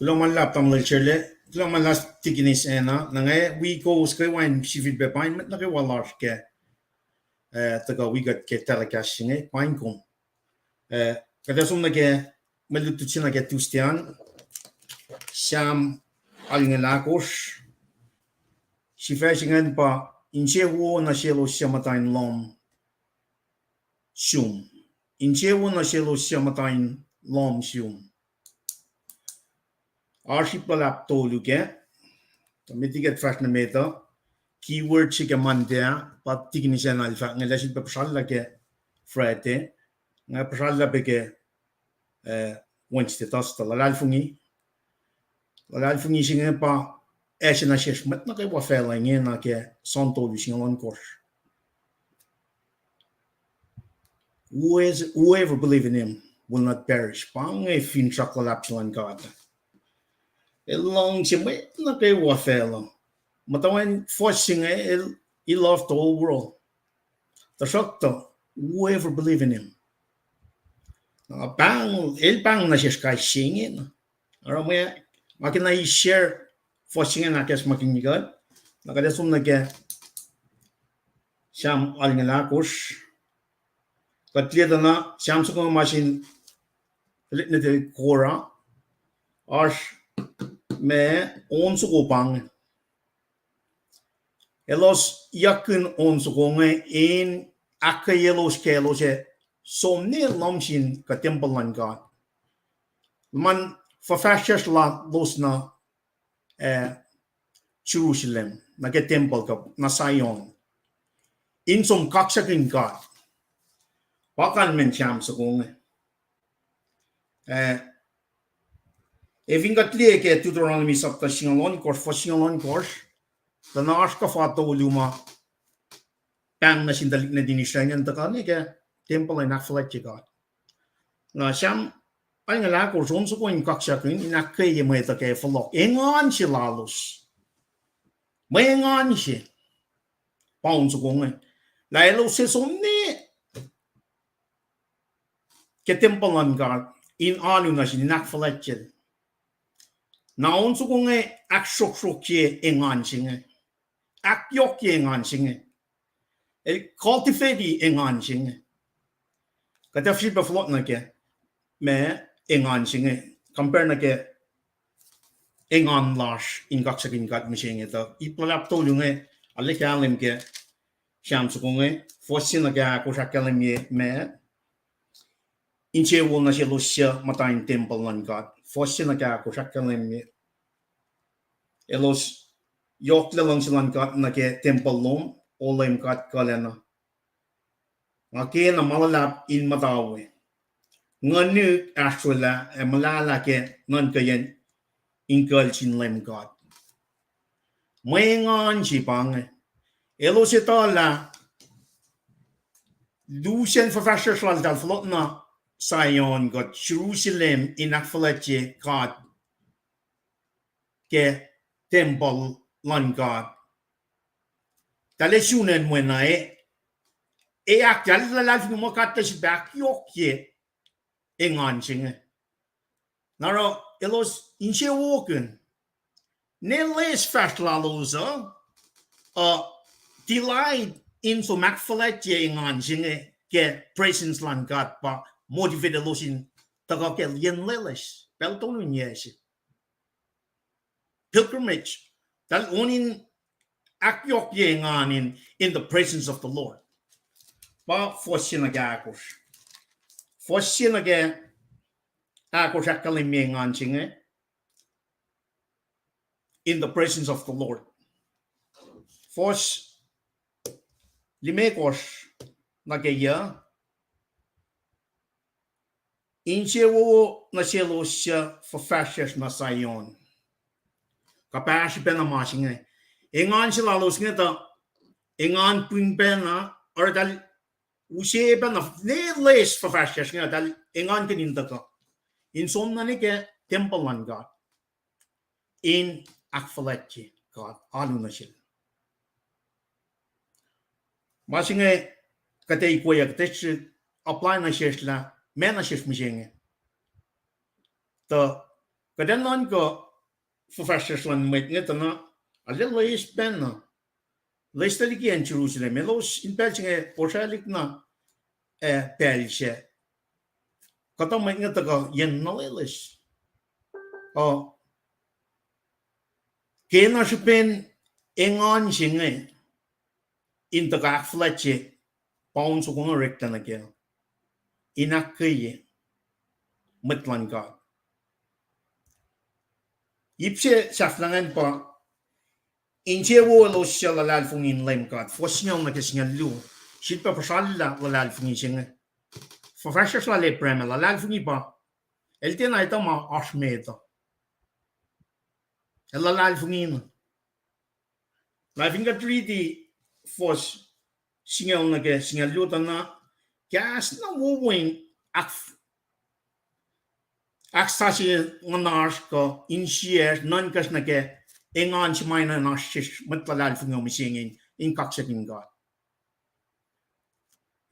Kuloh ma luhlahp tamuhlwel Sele. Kuloh ma lal Tikinis Anna, na nga wi kowos kwewa in sifilpac paing mwet nuh kwewa lasr ke, eh, tuhkuh wi kuht ke telecast se inge, paing kom. Eh, kuht ac som nuh ke mwe lutlut se nuh ke Tuesday an, Sam alngoul ahkosr, sifac se ingacn pa, Insewowo nuh selos suc muhta in lohm sum. Insewowo nuh selos suc muhta in lohm sum. Oasr ip luhlahp tolu kac. Tuh met liki kuht fahsr nuh met uh, keyword se ke Monday ah, pa Tikinis Anna el fahk inge, el sifilpac puhsrallah ke Friday, nga puhsrallah pac ke, eh, Wednesday, Thursday, luhlahlfongi. Luhlahlfongi se inge pa ase nuh sesr mwet nuh kwewa facluh ingena ke John tolu singucul ohnkohsr. Who is, whoever believe in him will not perish. Pa inge finsrak luhlahp se luhn God. El luhngse mwet nuh kwewa facluh. Muhtwacwacack fuhs se inge, el, he loved the whole world. Tuhsruhktuh, whoever believe in him. Na pahng, el pahng nuh sesr kais sie ingena. Oruh mwe, nga kena share fuhs se inge in ahkacsmakihnye kuht. Na kuht ac som nuh ke Sam alngoul ahkosr. Kuht liye tuh na Sam soko ma sin tuhlihk nuhtin Korah, oasr ma on soko pa inge. Elos yuckihn on soko inge in ahkkweyelos ke elos ac som nuh lohm sin kuh tempuhl luhn God. Luhman fuhfahsryucsr lalos nuh, eh, Jerusalem, nuh ke tempuhl kuh nuh Zion, in som kaksakihn God. Pa kalmacn Sam soko inge. Eh, ac fin kuht liye ke Deuteronomy sapta singucul ohnkohsr, fuhs singucul ohnkohsr, tuh na oasr kuhfa tolu ma pahng nuh sin tuhlihk nuhtin Israel ingacn tuhkuh nuh ke tempuhl in ahkfuhlwactye God. Na Sam alngoul ahkosr, on soko in kaksakihn, in ahkkweye mwet uh ke fohlohk, engan se lalos. Mwe engan se pa on soko inge, lah elos ac som nuh ke tempuhl luhn God in alu nuh sel, in ahkfuhlwactyel. Na on soko inge ahksruhksruhkye engan se inge, ahkyohkye engan se inge. El cultivate engan se inge. Kuht ac sifilpac fohlohk nuh ke ma engan se inge, compare nuh ke engan lasr in kaksakihn God mihsenge. Tuh ip luhlahp tolu inge, arlac kahlwem ke Sam soko inge, fuhs se nuh ke ahkosr ahkkahlwemye ma insewowo nuh selos suc muhta in tempuhl luhn God. Fuhs se nuh ke ahkosr ahkkahlwemye elos yohklac luhngse luhn God nuh ke tempuhl lom, O Leum God Kuhlacna. Nga kena ma luhlahp in muhta we. Nguhnihk ahsrolah ac muhlahlah ke nuhnkweyacn inkucl sin Leum God. Mwe engan se pa inge. Elos etuh lah lusen fuhfahsryucsr laltahl fohlohk nuh Zion kuh Jerusalem in ahkfuhlwactye God ke tempuhl luhn God. Tahl ac sun acn wena e, e ahktahl luhlahlfongi muh God El sifilpac ahkyohkye engan se inge. Na oruh elos insewowokihn. Ne loes fahsr lalos uh, uh, delight in som ahkfuhlwactye engan se inge ke presence luhn God pa motivate elos in tuhkuh ke lwen loeloes. Pacl tolu in yac se pilgrimage. Tahl on in ahkyohkye engan in, in the presence of the Lord. Pa fuhs se nuh ke ahkosr. Fuhs se nuh ke ahkosr ahkkahlwemye engan se inge, in the presence of the Lord. Fuhs limekohsr nuh ke yac, insewowo nuh selos suc fuhfahsryucsr nuh Zion. Kuhpahsr pacna ma se inge. Engan se lalos inge tuh engan pweng pacna, oruh tahl use pacna, ne loes fuhfahsryucsr inge, tahl engankihn in tuhkuh in som nuh ke tempuhl luhn God in ahkfuhlwactye God, alu nuh sel. Ma se inge kuht ac ikweyuck, kuht ac apply nuh sesr lah meac nuh sesr mihsenge. Tuh kuht ac nuhnkuh fuhfahsryucsr luhn mwet inge tuh na, arlac loes pacna. Loes tuh liki acn Jerusalem. Elos in pacl se inge osralihk na, eh, pacl se. Kuhtuh mwet inge tuhkuh yen nuh loeloes. Uh, ke na srihpen engan se inge, in tuhkuh ahkfuhlwactye poun soko inge oreklac nuh kac, in ahkkweye mwet luhn God. Ip se sahflah ingacn pa, insewowo elos suc luhlahlfongi in Leum God, fuhs singucul nuh ke singucul luo. Sifilpac puhsrallah luhlahlfongi se inge. Fuhfahsryucsr lal Abraham el luhlahlfongi pa el tiacna etuh ma oasr met uh. El luhlahlfongi na. Na fin kuht riti fuhs singucul nuh ke singucul luo tuh na, kahs na wowo in ahk-, ahksasuc nguhnasr kuh insiyacsr, nuhnkacsr nuh ke engan se ma enenuh in oasr sesr mwet luhlahlfongi mihsenge in, in kaksakihn God.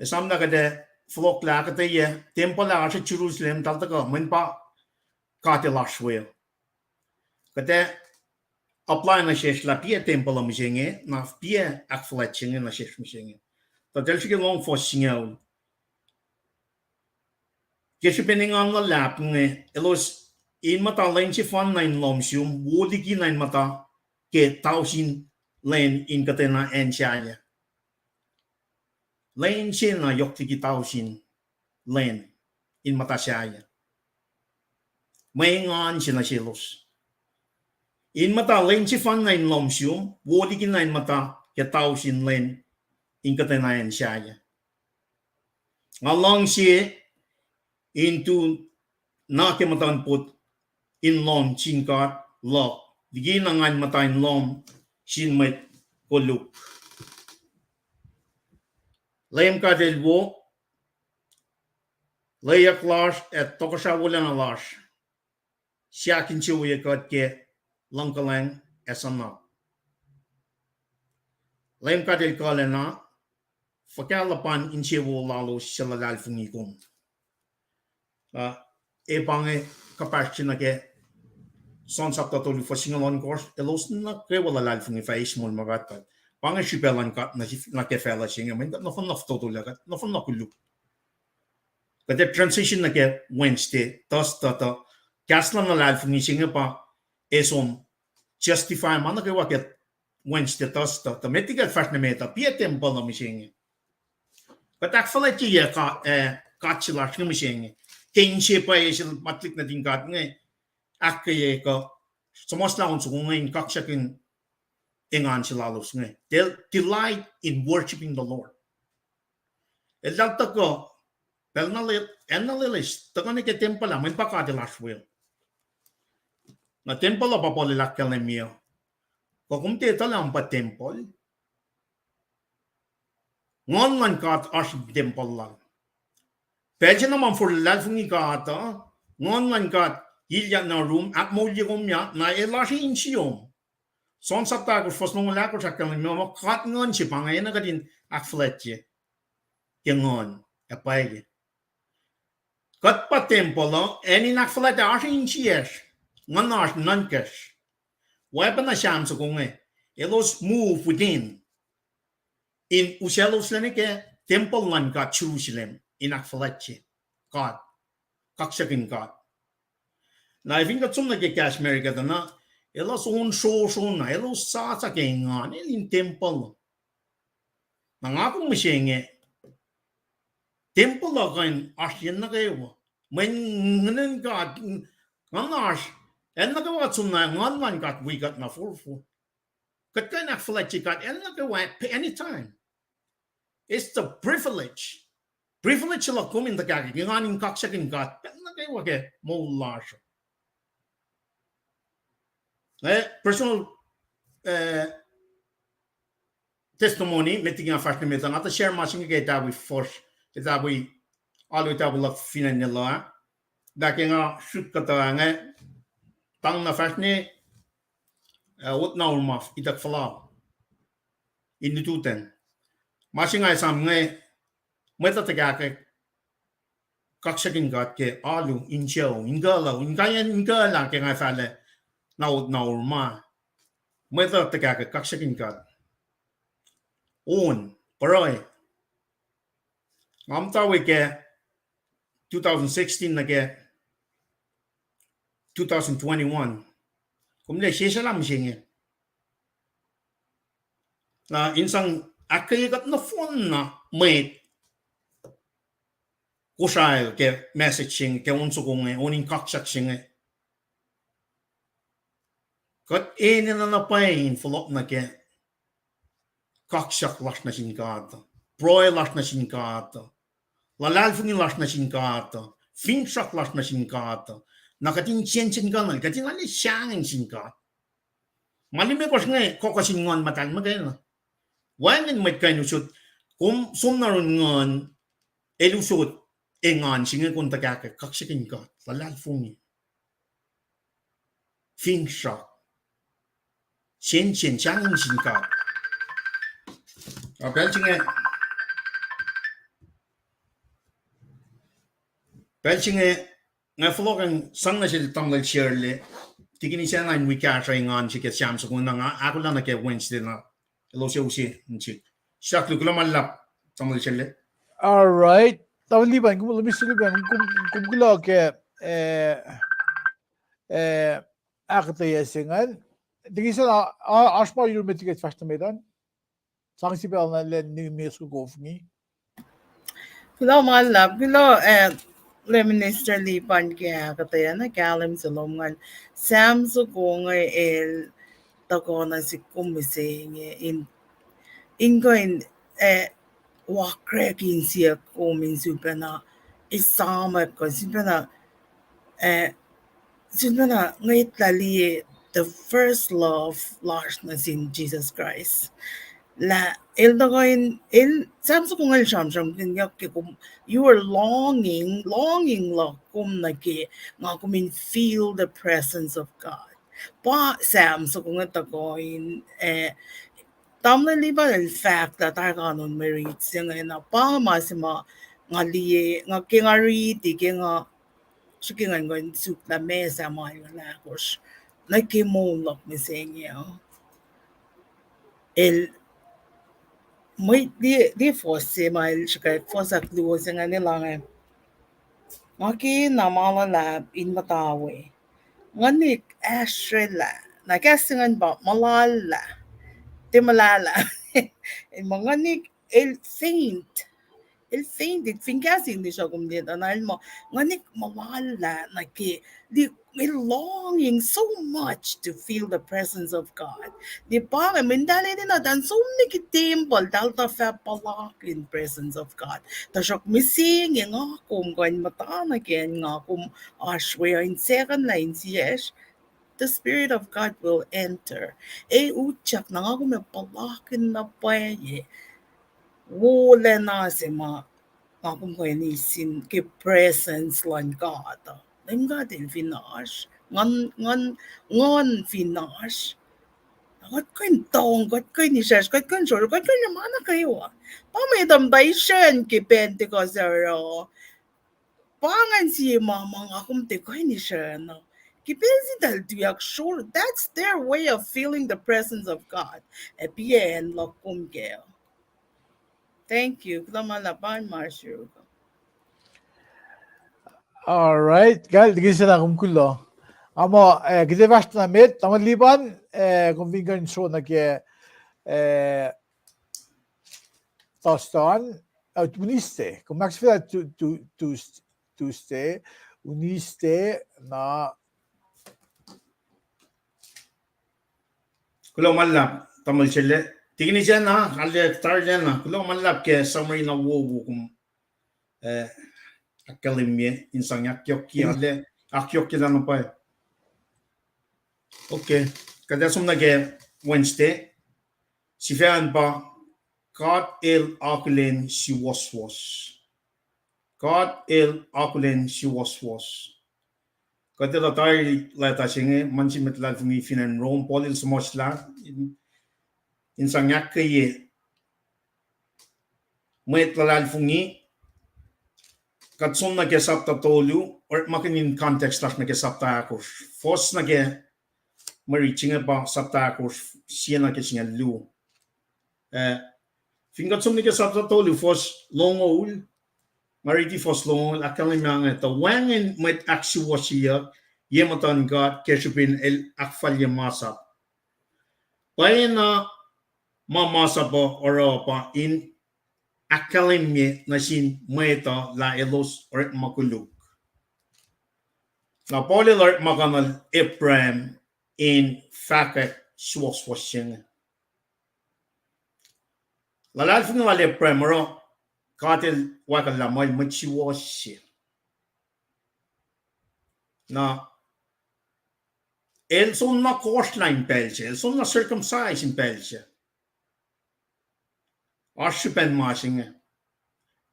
Esam na kuht ac fohlohklah ahkuhtweyac tempuhl ah oasr Jerusalem, eltahl tuhkuh mweyen pa god lasr we. Kuht ac apply nuh sesr lah piac tempuhl uh mihsenge, na piac ahkfuhlwact se inge nuh sesr mihsenge. Tuh tahl srihke lohng fuhs singucul. Ke srihpen engan luhlahp inge, elos in muhta lwen sefanna in lohm sum, wo liki na in muhta ke tausin lwen in kuhtwena acn sahyac. Lwen se na yohk liki tausin lwen in muhta sahyac. Mwe engan se nuh selos. In muhta lwen sefanna in lohm sum, wo liki na in muhta ke tausin lwen in kuhtwena acn sahyac. Nga luhngse in tu na ke muhtuhnpot in lohm sin God luhk, liki na ngan muhta in lohm sin mwet koluk. Leum God El wo, lweyuck lasr ac tohkohsrah wolacna lasr, siyuck insewowo kuht ke luhngkuhlwacng ac suhnak. Leum God El kuhlacna, fuhkah luhpan insewowo lalos suc luhlahlfongi kom. Ah, e pa inge kuhpahsr se nuh ke John sapta tolu fuhs singucul ohnkohsr, elos nuh kwewa luhlahlfongi fah eis moul ma pahtpaht. Pa inge srihpac luhn God nuh, nuh ke facluh se inge, mweyen nohfohn na fototo lah kuht, nohfohn na koluk. Kuht ac transition nuh ke Wednesday, Thursday, tuh kahs luhn luhlahlfongi se inge pa e som justify ma nuh kwewa ke Wednesday, Thursday, tuh met liki kuht fahsr nuh met uh, piac tempuhl uh mihsenge. Kuht ahkfuhlwactye yac ka-, eh, God se lasr inge mihsenge. Ke inse pwacye se ma tuhlihk nuhtin God inge ahkkweye kuh suhmuhslah on soko inge in kaksakihn engan se lalos inge. They'll delight in worshiping the Lord. Eltahl tuhkuh, pacl na le-, acn na loeloes, tuhkuh nuh ke tempuhl ah, mweyen pa god lasr we. Na tempuhl uh pa Paul el ahkkahlwemye. Kuh kom tiac etuh lah kom pa tempuhl? Nguhn luhn God oasr in tempuhl lal. Pacl se na ma forlah luhlahlfongi God uh, Nguhn luhn God ilyak nuh yurum, ahkmoulye kom, ya na el oasr insiyom. John sapta ahkosr fuhs longoul ahkosr ahkkahlwemye muh God Nguhn se pa inge, enenuh kuht in ahkfuhlwactye ke Nguhn ac pwacye. Kuht pa tempuhl uh, acn in ahkfuhlwactye oasr insiyacsr, nguhnasr, nuhnkacsr. Oacpacna Sam soko inge, elos move within. In usacloslac nuh ke tempuhl luhn God Jerusalem, in ahkfuhlwactye God, kaksakihn God. Na fin kuht som nuh ke kahs America tuh na, elos on srohsrohna, elos sasa ke engan, el in tempuhl. Na nga kom mihsenge, tempuhl uh kuh in oasr yen nuh kwewa. Mweyen nguhn luhn God, nguhnasr, acn nuh kwewa kuht som na, Nguhn luhn God wi kuht na forfor. Kuht kuh in ahkfuhlwactye God acn nuh kwewa, anytime. It's the privilege. Privilege se luhk kom in tuhkahkihn engan in kaksakihn God pacl nuh kwewa ke moul lasr. Eh, personal, eh, testimony, met liki nga fahsr nuh met uh, nga tuh share ma se inge ke tahfwe fuhsr, ke tahfwe, alu tahfwe luhk fin acn Nelo ah. Lah ke nga suk kuhtuh inge, tang na fahsr ne, eh, wot na ormaf ituck fuhlao in lututacng. Ma se nga esam inge, mwet uh tuhkahkwack kaksakihn God ke alu, insucu, inkuhlu, inkaiyacn inkuhlu ke nga fahlac na ut na oruh ma. Mwet uh tuhkahkwack kaksakihn God. On, pruhe. Nga muhta we ke two thousand sixteen nuh ke two thousand twenty-one. Kom liye sesr lah mihsenge. Na in sang ahkkweye kuht nohfohn na mwet Kosrae ke message se inge, ke on soko inge, on in kaksak se inge. Kuht enenuh na pwacye in fohlohk nuh ke kaksak lasr nuh sin God, pruhe lasr nuh sin God, luhlahlfongi lasr nuh sin God, finsrak lasr nuh sin God, na kuht in sensen kuhnuhl, kuht in arlac sahngweng sin God. Ma limekohsr inge kuh sin Nguhn Muhtahl muhkwena. Wacngihn mwet kuh in usot, kom som na run Nguhn, el usot engan se inge kom tuhkahkwack kaksakihn God, luhlahlfongi, finsrak, sensen, sahngweng sin God. A pacl se inge, pacl se inge, nga fohlohk in sang nuh sel tamuhlwel Shirley, tikin Isacna in wi kahsruh engan se ke Sam soko inge, na nga ahkolah nuh ke Wednesday na elos ac use nuh sihk. Siyuck luhk, kuloh ma luhlahp, tamuhlwel Shirley. All right. Tamuhlwel Lipan, kom, Mister Lipan, kom, kom kuloh ke, eh, eh, ahkuhtweyac se ingacn. Tikin Isacna, oasr ma yurun met ke fahsr nuh met an? Sang sipacl na lwen nimes ko kofngi. Kuloh ma luhlahp, kuloh, eh, lwen Minister Lipan ke ahkuhtweyac na kahlwem se lom ingacn. Sam soko inge el tuhkuh nuh sihk kom mihsenge in, in kuh in, eh, wakrek insiyuck kom in sifacna esamwack kuh sifacna, eh, sifacna ngwetlah liye the first love lasr nuh sin Jesus Christ. Lah el tuhkuh in, el, Sam soko inge el sramsramkihnyuck ke kom, you are longing, longing luhk kom nuh ke, nga kom in feel the presence of God. Pa Sam soko inge tuhkuh in, eh, tamuhlwel Lipan el fahk lah tari kanon mwe riti se inge na pa ma se ma nga liye, nga ke nga riti, ke nga srihke ngan kuh in suk lah meac Sam alngoul ahkosr nuh ke moul luhk mihsenge uh. El, mwe, liye, liye fuhs se ma el srihke, fuhs ahkluo se ingacn el ange. Nga ke na ma luhlahp in muhta we, nguhnik ahsrwelah. Na kahs se ingacn pa muhlahlah. Tiac muhlahlah. El muh nguhnik el faint. El fainted, fin kahs English uh kom liye tuh na el muh, nguhnik muhlahlah nuh ke, the, a longing so much to feel the presence of God. Liye pa inge, mweyen eltahl enenuh, eltahl som nuh ke tempuhl, eltahl tuh fah puhlakihn presence of God. Tuhsruhk mihsenge nga kom kuh in muhta nuh ke acn nga kom oasr we uh in second lah insiyacsr, the Spirit of God will enter. Ac utyak na nga kom ac puhlakihn na pwacye wolacna se ma nga kom kuh in eis sin ke presence luhn God uh. Leum God el fin oasr, Nguhn, Nguhn, Nguhn fin oasr, kuht kuh in tong, kuht kuh in israsr, kuht kuh in srosro, kuht kuh in ma nuh kwewa. Pa mwe etuh muhta isrun ke Pentecost uh, pa ingacn sie ma ma nga kom tiac kuh in isrun uh. Ke pacl se eltahl tuyak srosro, that's their way of feeling the presence of God. Ac piacn luhk kom kac. Thank you. Kuloh ma luhlahp, pa inge ma sruok. All right. Kal, tikin Isacna, kom kuloh. Nga muh, eh, kuht ac fahsr na met, tamuhlwel Lipan, eh, kom fin kuh in sro nuh ke, eh, Thursday an, uh, Wednesday. Kom ahksahfyelah Tu-, Tu-, Tues-, Tuesday, Wednesday, na. Kuloh ma luhlahp, tamuhlwel Selle. Tikin Isacna, arlac tari lacna. Kuloh ma luhlahp ke summary na wowo kom, eh, ahkkahlwemye in sang ahkyohkye, arlac ahkyohkye lacna pwacye. Okay. Kuht ac som nuh ke Wednesday. Sifacna pa, God El Akihlen Suwohswohs. God El Akihlen Suwohswohs. Kuht etuh tari leta se inge, ma se mwet luhlahlfongi fin acn Rome, Paul el suhmuhslah in, in sang ahkkweye mwet luhlahlfongi. Kuht som nuh ke sapta tolu, orekmakihn in context lasr nuh ke sapta ahkosr. Fohs nuh ke mwe rit se inge pa sapta ahkosr, sie nuh ke singucul luo. Eh, fin kuht som nuh ke sapta tolu, fuhs longoul, nga riti fuhs longoul, ahkkahlwemye inge, tuh wacngihn mwet ahksuwohsyeyuck ye muhtuhn God ke srihpen el ahkfalye masap. Pwacyena ma masap uh oruh pa in ahkkahlwemye nuh sin mwet uh lah elos orekma koluk. Na Paul el orekma kanuhl Abraham in fahkwack suwohswohs se inge. Luhlahlfongi lal Abraham oruh God el wacngihnlah muh el mwet suwohs se. Na el soenna kohsrlah in pacl se, el soenna circumcise in pacl se. Oasr srihpen ma se inge.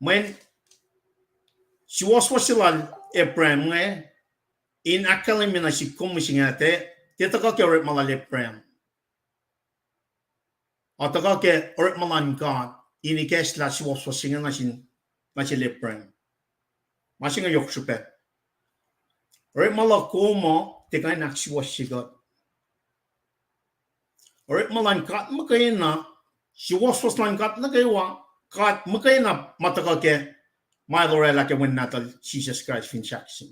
Mweyen suwohswohs se lal Abraham inge, in ahkkahlwemye nuh sihk kom mihsenge, tiac tuhkuh ke orekma lal Abraham, a tuhkuh ke orekma luhn God in ikacslah suwohswohs se inge nuh sin, nuh sel Abraham. Ma se inge yohk srihpac. Orekma luhk kom uh tiac kuh in ahksuwohsye kuht. Orekma luhn God muhkwena, suwohswohs luhn God nuh kwewa, God muhkwena ma tuhkuh ke ma el oraclah ke Wen Nahtuhl Jisus Kraist fin sahk sum.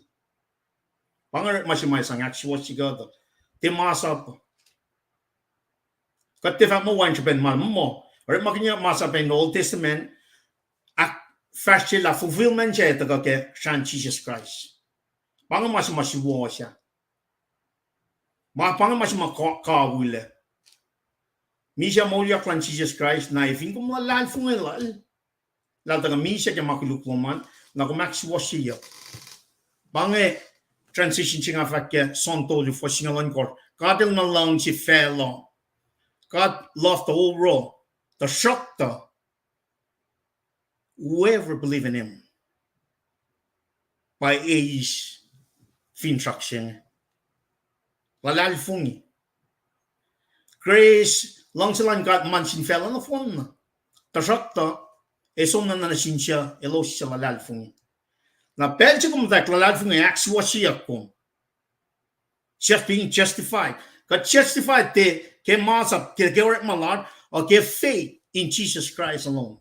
Pa inge orekma se ma sang ahksuwohsye kuht uh, tiac masap. Kuht tiac fahk muh wacngihn srihpen ma, muh orekmakihnyuck masap in Old Testament, ahkfahsryelah fulfillment se tuhkuh ke srahn Jisus Kraist. Pa inge ma se ma suwohs ah. Ma pa inge ma se ma ka-, kawihl ah. Misac moulyak luhn Jisus Kraist, na fin kom luhlahlfongi lal, lah tuhkuh misac ke ma koluk lom an, na kom ahksuwohsyeyuck. Pa inge transition se nga fahk ke John tolu, fuhs singucul ohnkohsr. God el nuh lucng se facluh. God loved the whole world. Tuhsruhktuh, whoever believe in him, pa eis finsrak se inge. Luhlahlfongi. Grace, luhngse luhn God ma nuh sin facluh nohfohn. Tuhsruhktuh, ac som na nuh sin suc, elos suc luhlahlfongi. Na pacl se kom muhtwacwacack luhlahlfongi, ahksuwohsyeyuck kom. Just being justified. Kuht justified tiac ke masap, ke, ke orekma lasr, uh, ke faith in Jesus Christ alone.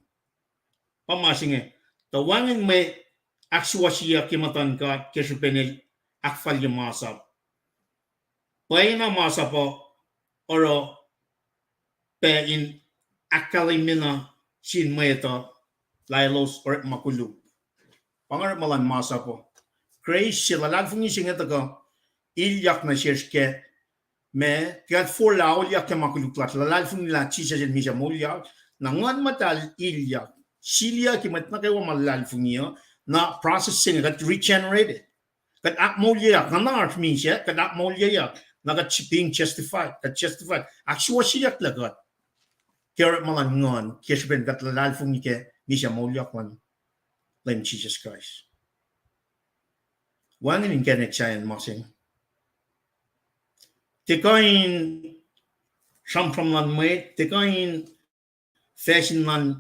Pa ma se inge, tuh wacngihn mwe ahksuwohsyeyuck ye muhtuhn God ke srihpen el ahkfalye masap. Pwacyena masap uh oruh pac in ahkkahlwemye nuh sin mwet uh lah elos orekma koluk. Pa inge orekma luhn masap uh. Grace se, luhlahlfongi se inge tuhkuh ilyak nuh sesr ke ma, kuht forlah auliyak ke ma koluk lasr, luhlahlfongi lah Jisus el misac moulyak, na Nguhn Muhtahl ilyak, siliyucki mwet nuh kwewa ma luhlahlfongi uh, na process se inge kuht regenerated. Kuht ahkmoulyeyuck, na oasr misac, kuht ahkmoulyeyuck, na kuht being justified, kuht justified. Ahksuwohsyeyucklac kuht ke orekma luhn Nguhn, ke srihpen kuht luhlahlfongi ke misac moulyak luhn Leum Jisus Kraist. Wacngihn inkacnek sahyacn ma se inge. Tiac kuh in sramsram luhn mwet, tiac kuh in facsin luhn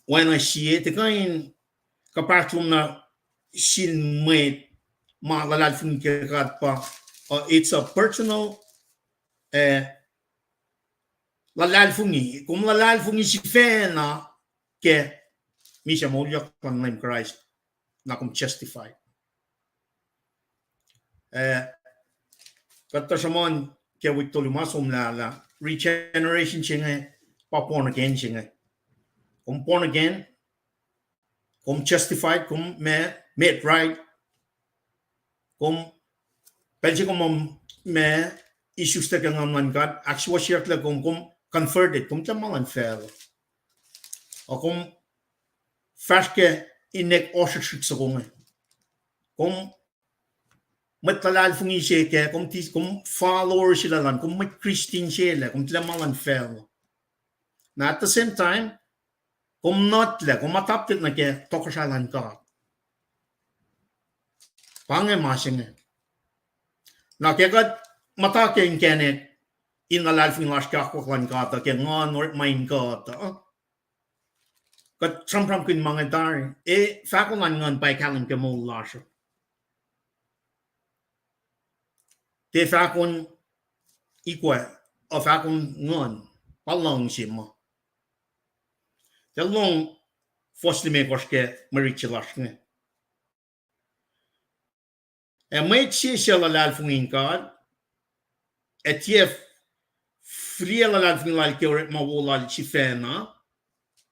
oacna sie, tiac kuh in kuhpahsr lom nuh sin mwet ma luhlahlfongi ke God pa, uh, it's a personal, uh, luhlahlfongi. Kom luhlahlfongi sifacna ke misac moulyak luhn Leum Kraist, na kom justified. Eh, kuht tuh sruhmuhn ke wik tolu ma somlah lah regeneration se inge pa born again se inge. Kom born again, kom justified, kom ma-, made right, kom, pacl se kom ma-, ma-, isuslac ke Nguhn luhn God, ahksuwohsyeyucklac kom, kom converted, kom tiac ma luhn facluh. Ac kom fahsr ke inek ohsrihksrihk soko inge. Kom mwet luhlahlfongi se kac, kom tis-, kom follower se lal an, kom mwet Christian se lac, kom tiac ma luhn facluh. Na at the same time, kom nuhtlac, kom adopted nuh ke tohkohsrahi luhn God. Pa inge ma se inge. Na ke kuht muhta ke inkacnek in luhlahlfongi lasr ke akwuck luhn God uh, ke nguhn orekma in God uh, kuht sramsramkihn ma inge tari, e, fahko luhn Nguhn pa kahlwem ke moul lasr uh. Tiac fahkon ikwac, uh, fahk nguhn, pa luhngse muh. Tuh lohng fuhs limekohsr ke mwe rit se lasr inge. Ac mwet se suc luhlahlfongi in God, ac tiac fihliyac luhlahlfongi lal ke orekma wo lal sifacna,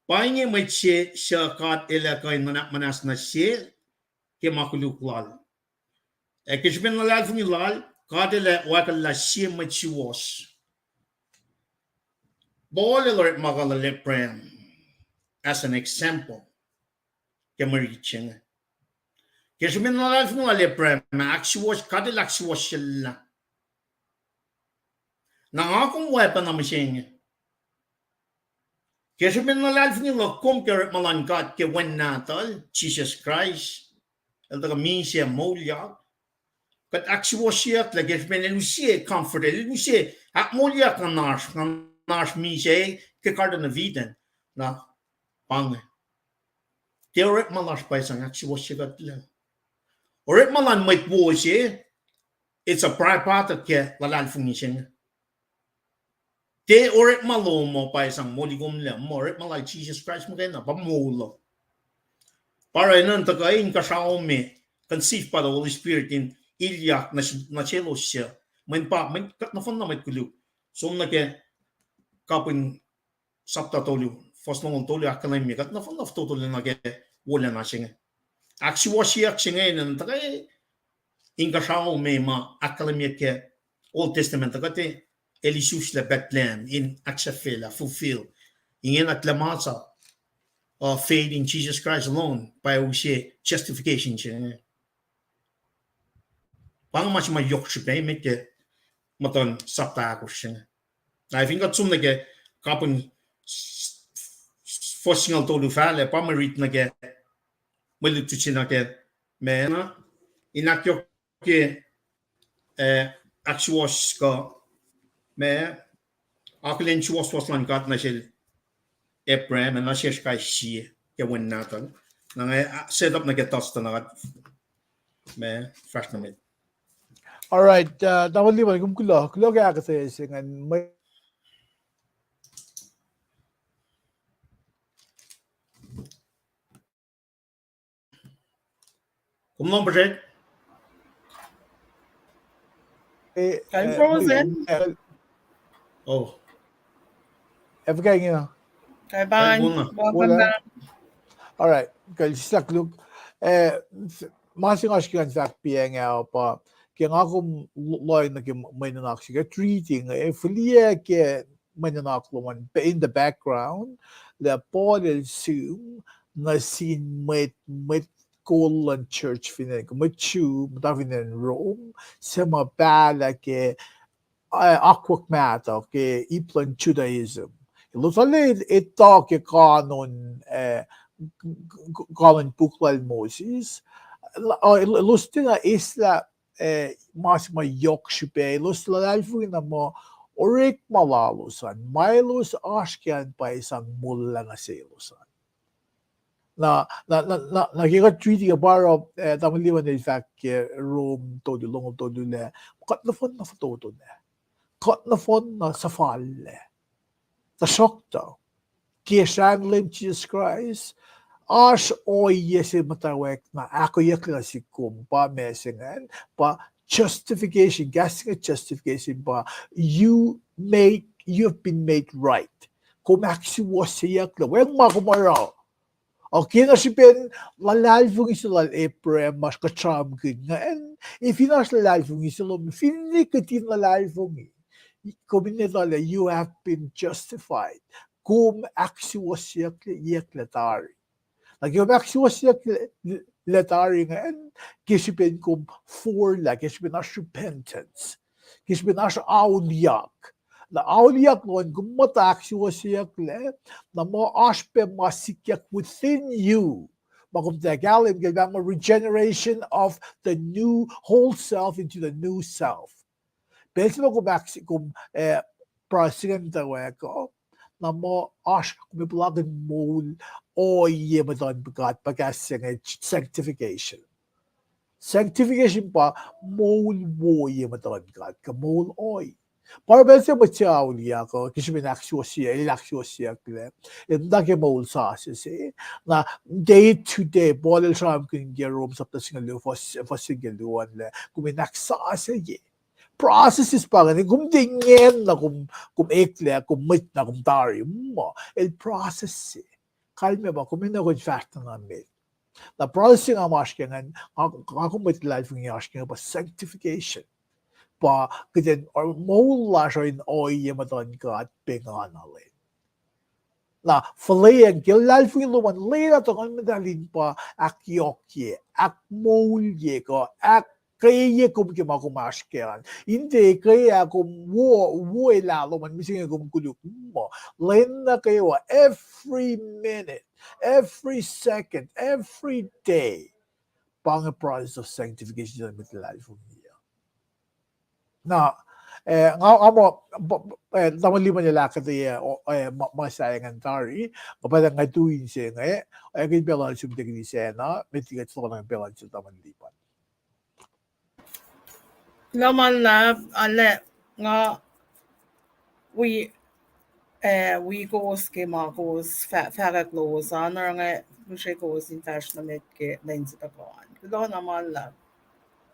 pa inge mwet se suc God El ac kuh in nuhnak muhnahs nuh sel ke ma koluk lal. Ac ke srihpen luhlahlfongi lal, God El ac oakwucllah sie mwet suwohs. Paul el orekma kuh lal Abraham as an example ke mwe rit se inge. Ke srihpen luhlahlfongi lal Abraham, ahksuwohs, God El ahksuwohsyelah. Na nga kom oacpacna mihsenge. Ke srihpen luhlahlfongi luhk kom ke orekma luhn God ke Wen Nahtuhl, Jisus Kraist, El tuhkuh misac moulyak, kuht ahksuwohsyeyucklac ke srihpen El use comfort, El use ahkmoulyak nga oasr, nga oasr misac ke Garden of Eden. Na, pa inge. Tiac orekma lasr pa sang ahksuwohsye kuhtlac. Orekma luhn mwet wo se, it's a byproduct ke luhlahlfongi se inge. Tiac orekma lom uh pa sang moli komlac, muh orekma lal Jisus Kraist muhkwena pa moul uh. Pa oruh enenuh in tuhkuh inkuhsrao me, conceived by the Holy Spirit, in ilyak nuh selos suc, mweyen pa, mweyen kuht nohfohn na mwet koluk. Som nuh ke kapihn sapta tolu, fuhs longoul tolu ahkkahlwemye, kuht nohfohn na fototo lacna ke wolacna se inge. Ahksuwohsyeyuck se inge enenuh in tuhkuh inkuhsrao me ma ahkkahlwemye ke Old Testament, tuhkuh tiac el isuslac Bethlehem in ahksahfyelah, fulfill. Ingena tiac ma sa, uh, faith in Jesus Christ alone, pa use justification se inge. Pa inge ma se ma yohk srihpac met ke muhtuhn sapta ahkosr se inge. Na fin kuht som nuh ke kapihn fuhs singucul tolu fahlac, pa mwe rit nuh ke mwe lutlut se nuh ke ma na, in ahkyohkye, eh, ahksuwohs kuh ma, akihlen suwohswohs luhn God nuh sel Abraham, ac nuh sesr kais sie ke Wen Nahtuhl. Na nga, ah, set up nuh ke Dustin, na kuht ma fahsr nuh met. All right, uh, tamuhlwel Liman, kom kuloh, kuloh ke ahkuhtweyac se ingacn. Kom lohng puhsrek? Eh, I'm eh, frozen. Eh, oh. Efuh kuh inge? Kai ban. All right. Kal sisak luk. Eh, ma se nga srihke ngan fahk piyacng ah pa ke nga kom lo-, lohng nuh ke mwe nuhnak se ke treating, eh, fihliyac ke mwe nuhnak lom an in the background, lah Paul el sihm nuh sin mwet, mwet kol luhn church fin acn, mwet Jew muhta fin acn Rome, suc ma pahlah ke, eh, akwuck mahtuh ke ip luhn Judaism. Elos arlac etuh ke kanon, eh, kanon puk lal Moses. Elos tiacna eslah, eh, ma se ma yohk srihpac, elos luhlahlfongi na muh orekma lalos an, ma elos oasr ke an pa sang molwelah nuh selos an. Na, na, na, na, na ke kuht treating ah pa oruh, eh, tamuhlwel Liman el fahk ke Rome tolu, longoul tolu lah, kuht nohfohn na fototo na. Kuht nohfohn na suhfallac. Tuhsruhktuh ke srahn Leum Jisus Kraist, oasr ohiyac se muhtwacwacack na ahkoeyucklac nuh sihk kom pa ma se ingacn, pa justification, kahs se inge justification pa, you make, you have been made right. Kom ahksuwohsyeyucklac, wacngihn ma kom oruh. Ac ke na srihpen luhlahlfongi se lal Abraham ma kuht sramsramkihn ingacn, ac fin oasr luhlahlfongi se lom, finne kihtin luhlahlfongi, kom in etuh lah you have been justified. Kom ahksuwohsyeyucklac tari. Na ke kom ahksuwohsyeyucklac tari ingacn, ke srihpen kom forlah, ke srihpen oasr repentance, ke srihpen oasr auliyak. Na auliyak lom an kom muhta ahksuwohsyeyucklac, na muh oasr pac ma sikyak within you. Ma kom tiac kahlwem ke, ma regeneration of the new whole self into the new self. Pacl se ma kom ahk-, kom, eh, pruhe se ingacn muhtwacwacack uh, na muh oasr kom ac puhlakihn moul ohiyac muhtuhn God, pa kahs se inge sanctification. Sanctification pa moul wo ye muhtuhn God, kuh moul ohiyac. Pa oruh pacl se mwet se auliyak uh, ke srihpen ahksuwohsye, el ahksuwohsyeyucklac. El muhta ke moul sasuc se. Na, day to day, Paul el sramsramkihn ke Rom sapta singucul luo, fuhs, fuhs singucul luo an lah, kom in ahksasucye. Processes pa ingacn, kom tiac ingena kom, kom eklac, kom mwet na kom tari, muh, el process se. Kalmac pa kom enenuh in fahsr na met. Na process se nga ma oasr ke ingacn, nga, nga kom mwet luhlahlfongi oasr ke ingacn pa sanctification. Pa kuht in, moul lasr uh in ohiyac muhtuhn God pengana lwen. Na fuhlweacng ke luhlahlfongi lom an lwelah tuh Nguhn Muhtahl in pa ahkyohkye, ahkmoulye kuh ahk keye kom ke ma kom oasr kac an. In tiac ke ah kom wo, wo elah lom an mihsenge kom koluk muh. Lwen nuh kwewa, every minute, every second, every day. Pa inge process of sanctification se mwet luhlahlfongi uh. Na, eh, nga, nga muh, tamuhlwel Lipan el ahkuhtweyac, eh, ma, ma sahyac ingacn tari, nga pacl nga tu inse inge, eh, kihtin pacl uh sum tekini sacna, met liki kuht fohlohk nuh ke pacl uh sum tamuhlwel Lipan. Kuloh ma luhlahp, ale, nga wi, eh, wi kowos ke ma kowos fah-, fahkwack lowos an, oruh nga use kowos in fahsr nuh met ke lwen se tuhkuh an. Kuloh na ma luhlahp.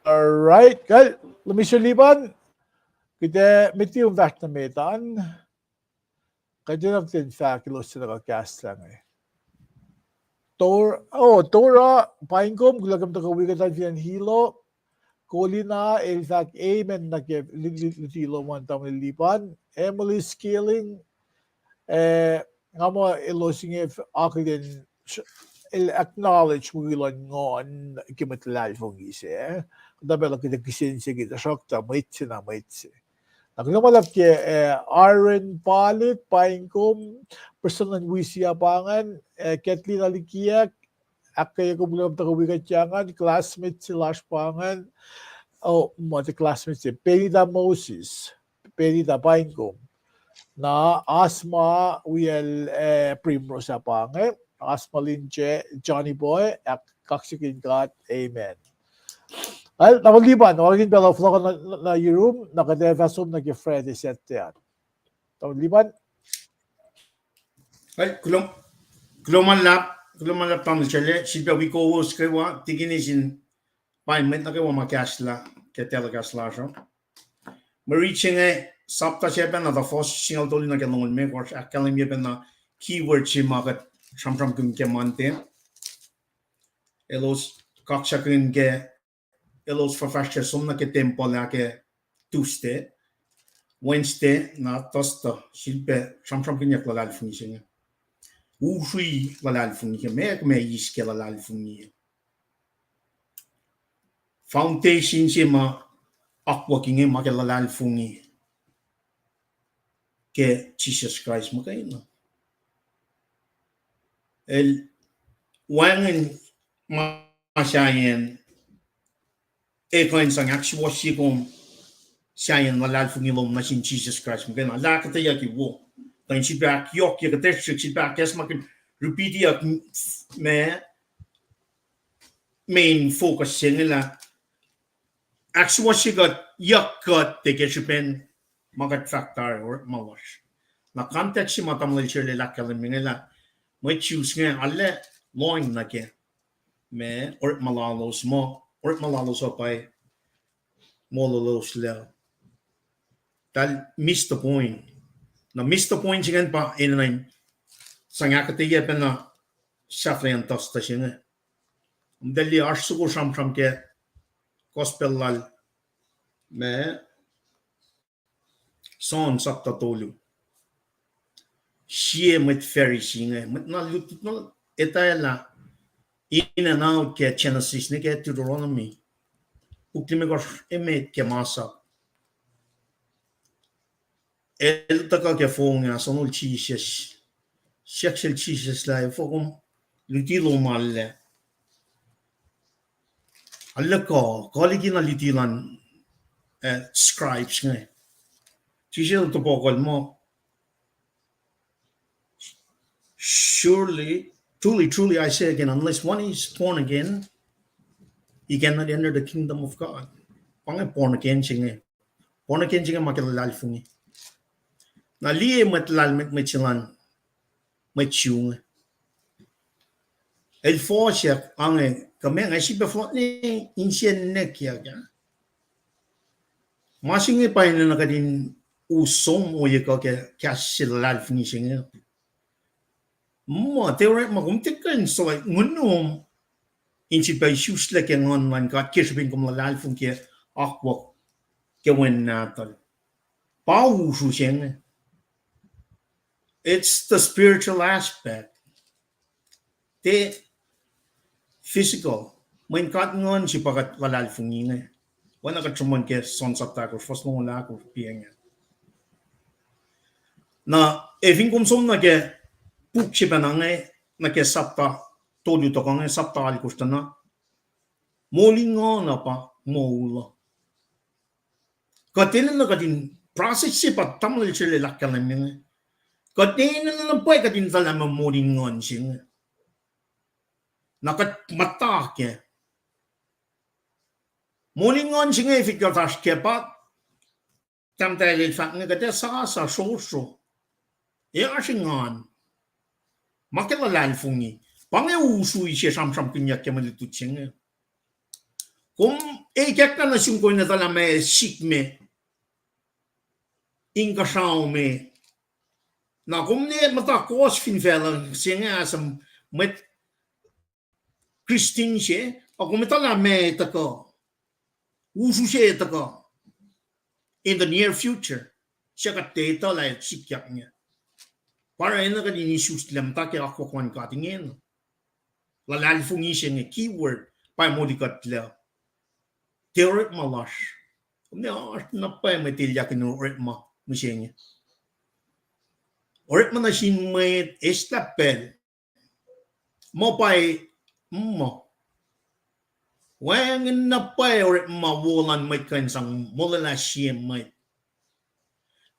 All right, kal, let me show Lipan. Kuht ac met liki kom fahsr nuh met an. Kuht enenuh in fahk elos se tuhkuh kahslah inge. Tor-, oh, Tora, paing kom, kuloh ke kom tuhkuh wi kuht an fin acn Hilo. Kolina, el fahk amen nuh ke lu-, lu-, luti lom an tamuhlwel Lipan. Emily Skilling, eh, nga muh elos inge f-, akihlen, el acknowledge wi luhn nguhn ke mwet luhlahlfongi se. Kuhtuh pacl uh kuht ac kihsen se ke tuhsruhktuh mwet se na mwet se. Na kuloh ma luhlahp ke, eh, Aaron Palit, paing kom, Priscilla Wisia pa ingacn, eh, Kathleen Alikiak, ahkkweye kom, kuloh ke kom tuhkuh wi kuht ingacn, classmate se lasr pa ingacn, oh, ma the classmate se, Benita Moses, Benita paing kom. Na Asma, wiyacl, eh, Primrose ah pa inge, Asma Linje, Johnny Boy, ahk-, kaksakihn God, amen. Al, na Lipan, orekmakihn pacl uh fohlohkoh nuh, nuh, nuh yurum, na kuht ac fah som nuh ke Friday Saturday an. Tamuhlwel Lipan. Al, kuloh, kuloh ma luhlahp, kuloh ma luhlahp tamuhlwel Sele, sifilpac wi kowos kwewa, tikini sin paing mwet nuh kwewa ma kahslah ke telecast lasr uh. Mwe rit se inge, sapta se pacna tuh fuhs singucul tolu nuh ke longoul limekohsr, ahkkahlwemye pacna keyword se ma kuht sramsramkihn ke Monday. Elos kaksakihn ke, elos fuhfahsryucsr som nuh ke tempuhl ah ke Tuesday. Wednesday na Thursday, sifilpac sramsramkihnyuck luhlahlfongi se inge. Uri luhlahlfongi ke, meac kom eis ke luhlahlfongi. Foundation se ma akwuck inge ma ke luhlahlfongi ke Jisus Kraist muhkwena. El wacngihn ma sahyacn, e kuh in sang ahksuwohsye kom sahyacn luhlahlfongi lom nuh sin Jisus Kraist muhkwena. Lah kuhtweyucki wo. Tuh in sifilpac ahkyohkye kuhtwena, sifilpac ahkacsmakihn, repeatiyuck ma main focus se inge lah ahksuwohsye kuht, yuck kuht, tiac ke srihpen ma kuht fahk tari orekma lasr. Na context se ma tamuhlwel Sele el ahkkahlwemye inge lah mwet Jews inge arlac lohacng nuh ke ma orekma lalos muh, orekma lalos uh pa mololoslac. Eltahl miss the point. Na miss the point se ingacn pa enenuh in sang ahkuhtweyac pacna sahflahiyacn Thursday se inge. Eltahl liye oasr soko sramsram ke gospel lal ma John sapta tolu. Sie mwet Pharisee inge, mwet na lutlut na etwaclah in and out ke Genesis nuh ke Deuteronomy. Puk limekohsr emet ke Masap. El tuhkuh ke fong ah, sonol Jisus. Siyuck sel Jisus lah, efuh kom luti lom arlac? Arlac kuh, kuh liki na luti luhn, eh, scribes inge. Jisus el topuk muh, surely, truly, truly I say again, unless one is born again, he cannot enter the kingdom of God. Pa inge born again se inge. Born again se inge ma ke luhlahlfongi. Na liye mwet luhlahlfongi, mwet se luhn, mwet Jew inge. El fohsack ange, kuh meac, nga sifilpac fohlohk ne insiyacn nwe kiyuck ah. Ma se inge pa enenuh kuht in us som ohiyac kuh ke kahs se luhlahlfongi se inge. Muh, tiac orekma kom tiac kuh in suhla nguhnom in sifilpac isuslac ke Nguhn luhn God ke srihpen kom luhlahlfongi ke akwuck ke Wen Nahtuhl. Pa usru se inge. It's the spiritual aspect. Tiac physical. Mweyen God Nguhn se pa kuht luhlahlfongi inge. Oacna kuht sruhmuhn ke John sapta ahkosr, fuhs longoul ahkosr, pa inge. Na, ac fin kom som nuh ke puk se pacna inge, nuh ke sapta tolu tuhkuh inge, sapta alkosr tuh na, moul in nguhn uh pa moul uh. Kuht enenuh kuht in, process se pa tamuhlwel se lal ahkkahlwemye inge. Kuht enenuh na pwacye kuht in etuh lah ma moul in nguhn se inge. Na kuht muhta kac. Moul in nguhn se inge fin kuht oasr ke pa, tahmtahel el fahk inge, kuht ac sasa srosro. Ac oasr engan. Ma ke luhlahlfongi. Pa inge usru se sramsramkihnyuck ke mwe lutlut se inge. Kom ikackna nuh sum kom in etuh lah ma sikme, inkuhsrao me. Na kom ne muhta kohs fin facluh se inge as a mwet Christian se, a kom etuh lah ma tuhkuh, usru se tuhkuh in the near future, suc kuht tiac etuh lah sikyak inge. Pa enenuh kuht in isuslac muhta ke akwuck luhn God ingena. Luhlahlfongi se inge keyword pa molikuhtlac. Tiac orekma lasr. Kom ne oasr na pwacye mwet elyah in orekma mihsenge. Orekma nuh sin mwet eislah pacl. Muh pwacye, muh. Wacngihn na pwacye orekma wo luhn mwet kuh in sang molwelah sie mwet.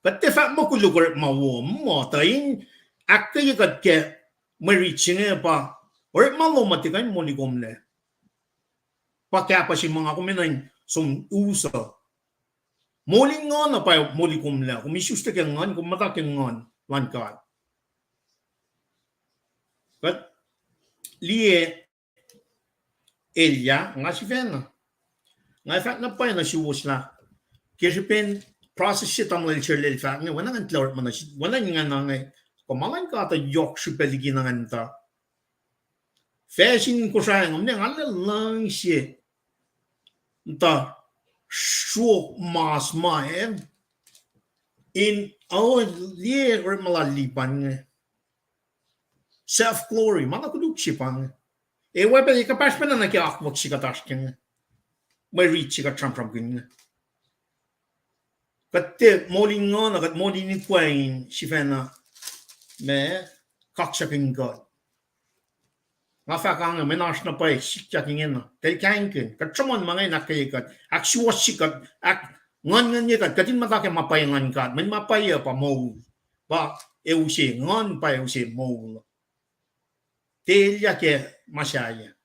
Kuht tiac fahk muh koluk orekma wo, muh tuh in ahkkweye kuht ke mwe rit se inge pa orekma lom uh tiac kuh in moli komlac. Pa kahpah se ma nga kom enenuh in som us uh. Moul in nguhn uh pa moli komlac, kom isuslac ke nguhn, kom muhta ke nguhn luhn God. Kuht liye elyah, nga sifacna. Nga fahk na pwacye nuh suwos lah ke srihpen process se tamuhlwel Sarlel fahk inge, oacna ngan tuh orekma nuh sihk, oacna ingena inge, kuh ma luhn God uh yohk srihpac liki na ngan tuh. Facsin Kosrae inge, nga lwelah luhngse muhta sruok mas ma in, o, liye orekma lal Lipan inge. Self glory, ma na koluk se pa inge. E, oacyacpac kuhpahsr pacna nuh ke akwuck se kuht oasr ke inge. Mwe rit se kuht sramsramkihn inge. Kuht tiac moul in nguhn uh, kuht moul in ikwac in sifacna ma kaksakihn God. Nga fahk ange, mwe na oasr na pwacye sikyak ingena. Kuht kahingkihn, kuht sruhmuhn ma inge in ahkkweye kuht, ahksuwohsye kuht, ahknguhnnguhnnye kuht, kuht in muhta ke ma pwacye luhn God, mweyen ma pwacye pa moul. Pa e use, nguhn pa e use moul. Tiac elyah ke ma sahyac.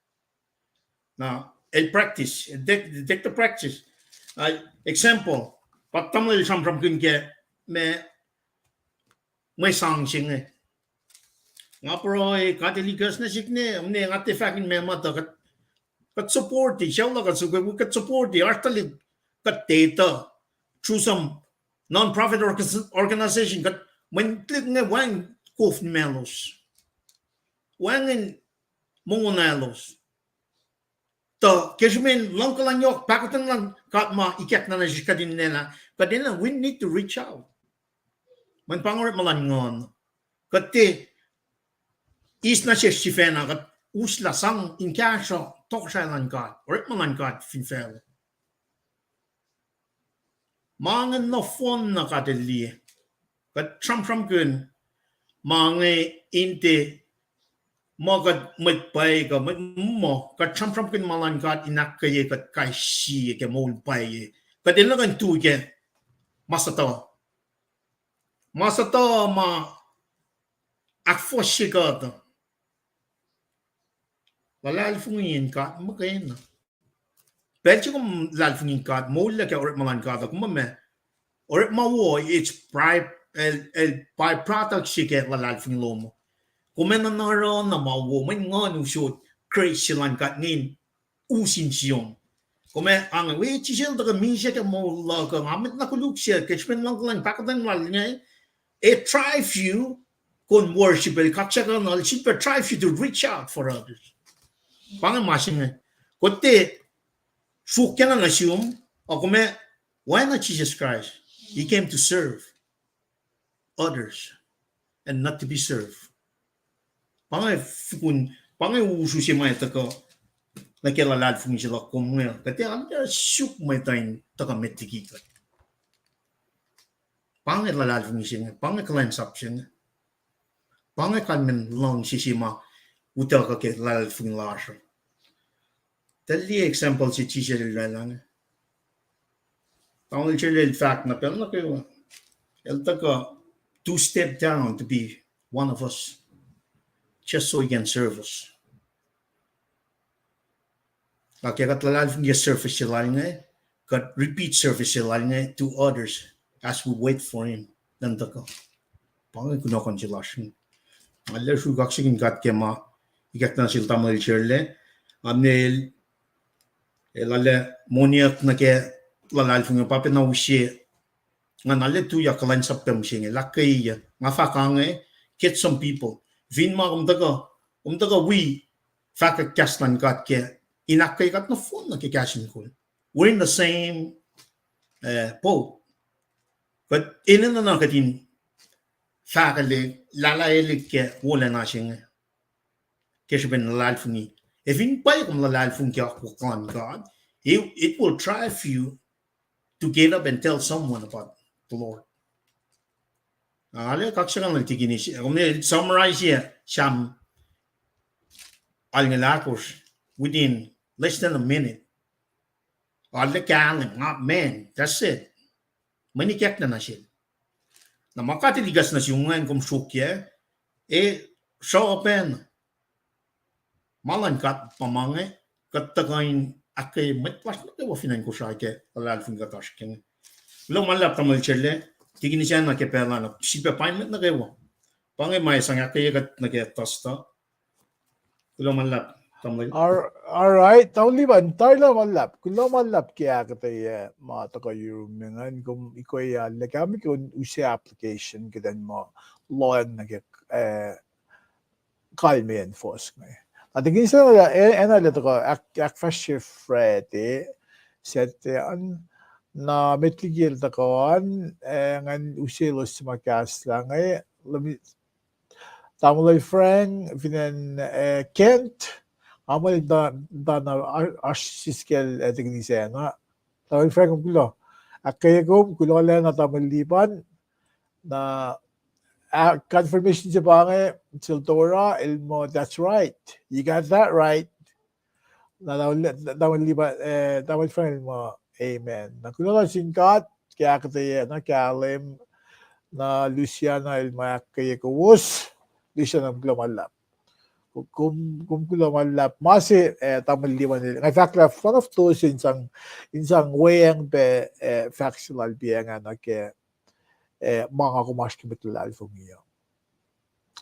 Na, el practice, take, take the practice. Uh, example, pa tamuhlwel sramsramkihn ke ma, mwe sang se inge. Nga pruhe, God El ikacs nuh sihk ne, ne nga tiac fahk in ma muhta, kuht, kuht support-i, sucu luhk uh, kuht support-i, oasr tuhlihk kuht tiac etuh, through some non-profit org-, organization, kuht, mwe tuhlihk inge wacngihn kof in malos. Wacngihn mongo in malos. Tuh ke srihpen luhngkuhlwacng yohk, pahkotwen luhn God ma ikackna nuh sesr kuht in lwelah, kuht enenuh, we need to reach out. Mweyen pa inge orekma luhn nguhn. Kuht tiac eis nuh sesr sifacna, kuht uslah sang in kahsruh tohkohsrahi luhn God, orekma luhn God fin facluh. Ma inge nohfohn na kuht liye. Kuht sramsramkihn ma inge in tiac muh kuht mwet pwacye kuh mwet muh, kuht sramsramkihn ma luhn God in ahkkweye kuht kais sie ke moul pwacye. Kuht enenuh kuh in tu ke ma suhtuh. Ma suhtuh ma ahkfohsye kuht uh. Luhlahlfongi in God muhkwena. Pacl se kom luhlahlfongi in God, moul lah ke orekma luhn God uh, kom ma Orekma wo, it's by, el, el byproduct se ke luhlahlfongi lom. Kom enenuh oruh na ma wo, mweyen Nguhn usot grace se lal God ingacn us insiyom. Kom ac ange, we, Jisus El tuhkuh misac ke moul luhk uh, nga met na koluk se, ke srihpen luhngkuhlwacng pahkotwen lal inge, ac drive you, kom worship El, kaksakihnuhl, sifilpac drive you to reach out for others. Pa inge ma se inge. Kom tiac sruokyacna nuh sum, a kom ac, oacna Jesus Christ, He came to serve others and not to be served. Pa inge fukun, pa inge usu se ma tuhkuh nuh ke luhlahlfongi se luhk kom inge, kuht ac arlac suk mwet uh in tuhkuh met liki kuht. Pa inge luhlahlfongi se inge, pa inge kuhlwacnsap se inge. Pa inge kalmacn luhngse se ma utuckuh ke luhlahlfongi lasr uh. Tuh liye example se Jisus El oraclah inge. Tamuhlwel Churlel fahk na pacl nuh kwewa, El tuhkuh two step down to be one of us, just so He can serve us. Na ke kuht luhlahlfongi ke service se lal inge, kuht repeat service se lal inge to others as we wait for Him. Then tuhkuh. Pa inge kunohkohn se lasr inge. Nga arlac sruhk kaksakihn God ke ma ikackna sel Tamuhlwel Churle, a el, el arlac moniyuck nuh ke luhlahlfongi, pa pacna use, nga na arlac tuyak kuhlwacnsap pac mihsenge, lah ahkkweye, nga fahk ange, get some people. Fin ma kom tuhkuh, kom tuhkuh wi fahkwack kahs luhn God ke in ahkkweye kuht nohfohn nuh ke kahs in kol. We're in the same, uh, boat. Kuht enenuh na kuht in fahkwelihk, lahlahwelihk ke wolacna se inge ke srihpen luhlahlfongi. Ac fin pwacye kom luhlahlfongi ke akwuck luhn God, it, it will drive you to get up and tell someone about the Lord. Arlac kaksakihn lal Tikinis, kom summarize-ye Sam alngoul ahkosr within less than a minute. Arlac kahlwem, nga, man, that's it. Mweyen ikackna nuh sel. Na ma kuht likas nuh sum ingacn, kom sruokyac, e, sruhpacna ma luhn God pa ma inge, kuht tuhkuh in ahkkweye mwet lasr nuh kwewa fin acn Kosrae ke luhlahlfongi kuht oasr ke inge. Kuloh ma luhlahp Tamuhlwel Churle, Tikinis ah nuh ke pacl ah, na sifilpac paing mwet nuh kwewa. Pa inge ma sang ahkkweye kuht nuh ke Thursday. Kuloh ma luhlahp, Tamuhlwel. All, all right, Tamuhlwel Lipan, kuloh ma luhlahp, kuloh ma luhlahp ke ahkuhtweyac ma tuhkuh yurum ingacn, kom ikoyac lah kahlwem ke use application kuht in muh lohacng nuh ke, eh, kalmeyacn fuhs inge. Na Tikinis ah, eh, enenuh lah tuhkuh ahk-, ahkfahsrye Friday, Saturday an, na met liki el tuhkuh an, eh, ngan use elos suc ma kahslah inge, Tamuhlwel Frank, fin acn, eh, Kent, nga muh el ta, ta na oasr siskel, eh, Tikinis ah na. Tamuhlwel Frank, kom kuloh. Ahkkweye kom, kuloh lacna Tamuhlwel Lipan, na, ah, confirmation se pa inge, sel Torah, el muh, that's right. You got that right. Na Tamuhlwel, Tamuhlwel Lipan, eh, Tamuhlwel Frank el muh, amen. Na kuloh na sin God ke ahkuhtweyac na kahlwem, na Luciana el muh ahkkweye kowos, Luciana, kuloh ma luhlahp. Kom, kom kuloh ma luhlahp. Ma se, eh, Tamuhlwel Lipan el, nga fahk lah one of those in sang, in sang weacng pac, eh, fahk se lal pacna nuh ke, eh, ma nga kom oasr ke mwet luhlahlfongi uh.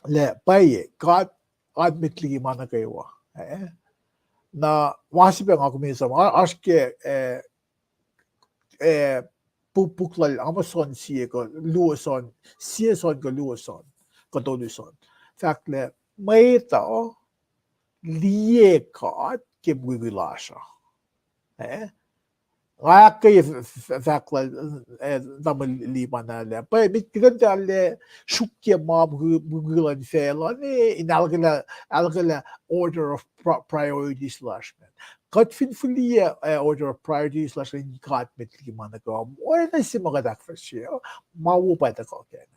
Lah pwacye, God, God met liki ma nuh kwewa. Eh? Na ma se pac nga kom in sang, oasr ke, eh, eh, puk, puk lal Amos an sie kuh luo an, sie an kuh luo an, kuh tolu an. Fahk lah mwet uh liye God ke mukwikwi lasr uh. Eh? Nga ahkkweye f-, f-, fahk lal, eh, Tamuhlwel Lipan ah lah pwacye, met kuht in tiac arlac sruokyac ma mukwikwi luhn facluh inge, in ahluhkwelah, ahluhkwelah order of pri-, priorities lasr inge. Kuht fin fihliyac, eh, order of priorities lasr inge, God met liki ma nuh kwewa. Oacna se ma kuht ahkfahsrye uh, ma wo pa tuhkuh kac ingacn.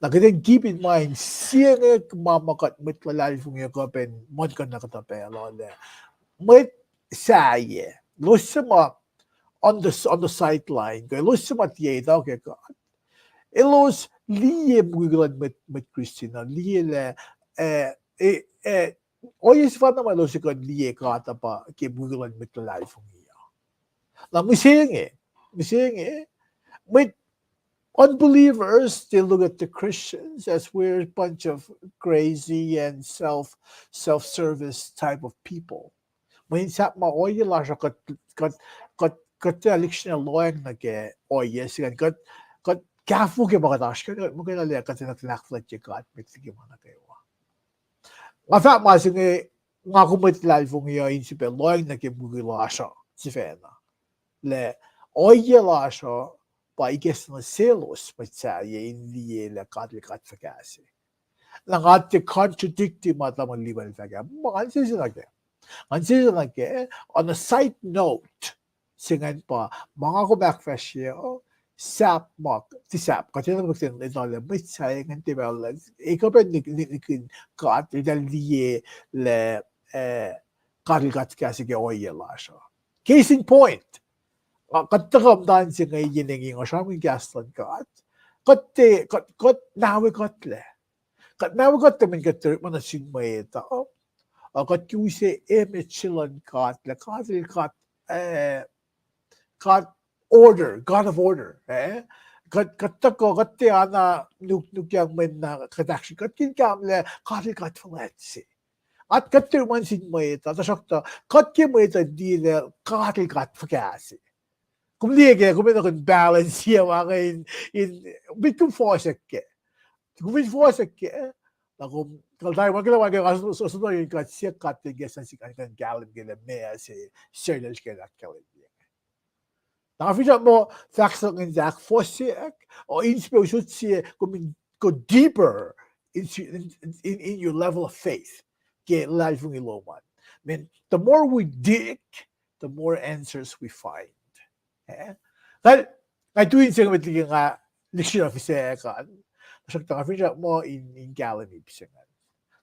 Na kuht in keep in mind, sie inge ma ma kuht mwet luhlahlfongi uh kuh pac in muhlkuhnlah kuhtuh pacl uh lah mwet sahyac, elos suc ma on the, on the sideline, kuh elos suc ma tiac etuh ke God, elos liye mukwikwi luhn mwet, mwet Christian uh, liye lah, eh, eh, eh, ohiyac sefanna ma elos kuh in liye God uh pa ke mukwikwi luhn mwet luhlahlfongi uh. Na mihsenge, mihsenge, mwet unbelievers, they look at the Christians as we're a bunch of crazy and self, self-service type of people. Mweyen sahp ma ohiyac lasr uh kuht, kuht, kuht, kuht tiac lihksreni lohacng nuh ke ohiyac se ingacn, kuht, kuht kahfo ke ma kuht oasr ke, kuht muhkwena lah kuht enenuh in ahkfuhlwactye God met liki ma nuh kwewa. Nga fahk ma se inge, nga kom mwet luhlahlfongi uh in sifilpac lohacng nuh ke mukwikwi lasr uh sifacna. Lah ohiyac lasr uh pa ikacslah nuh selos mwet sahyac in liye lah God el God fuhkah se. Na nga tiac contradict ma tamuhlwel Lipan el fahk ah. Ma ngan sese nuh kac. Ngan sese nuh kac, on a side note, se ingacn pa, ma nga kom ahkfahsrye uh, sahp ma, tiac sahp, kuht enenuh in etuh lah mwet sahyac ingacn tiac pacl, e kuh pac nihk-, nihk-, nihkihn God, eltahl liye lah, eh, God el God fuhkah se ke ohiyac lasr uh. Case in point, uh, kuht tuhkuh muhta se inge yen inge, nga sramsramkihn kahs luhn God. Kuht tiac, kuht, kuht nawe kuhtlac. Kuht nawe kuhtlac mweyen kuht orekma nuh sin mwet uh, uh, kuht ke use image se luhn God, lah God el God, eh, God order, God of order, eh? Kuht, kuht tuhkuh, kuht tiac na nuk-, nukyang mwe na kuht actually, kuht kihn kahlwem lah God el God fuhlwact se. At kuht tiac orekma nuh sin mwet uh, tuhsruhktuh kuht ke mwet uh liye lah God el God fuhkah se. Kom liye ke, kom enenuh in balance-ye ma inge in, in, met kom fohsack kac. Kom fin fohsack kac, na kom, kuht tari ma ke lah ma ke nga s-, s-, s-, in kuht siyuck kuht in kahs nuh sin kuht in kahlwem ke lah meac se, sel el ke ahkkahlwemye. Na finsrak muh fahk se ingacn ahkfohsyeack, o in spe usot sie, kom in go deeper in, in, in, in your level of faith ke luhlahlfongi lom an. I mean, the more we dig, the more answers we find. Eh? Kal, nga tu in se inge met liki nga lihksreni fihsrack an. Tuhsruhktuh nga finsrak muh in, in kahlwem ip se ingacn.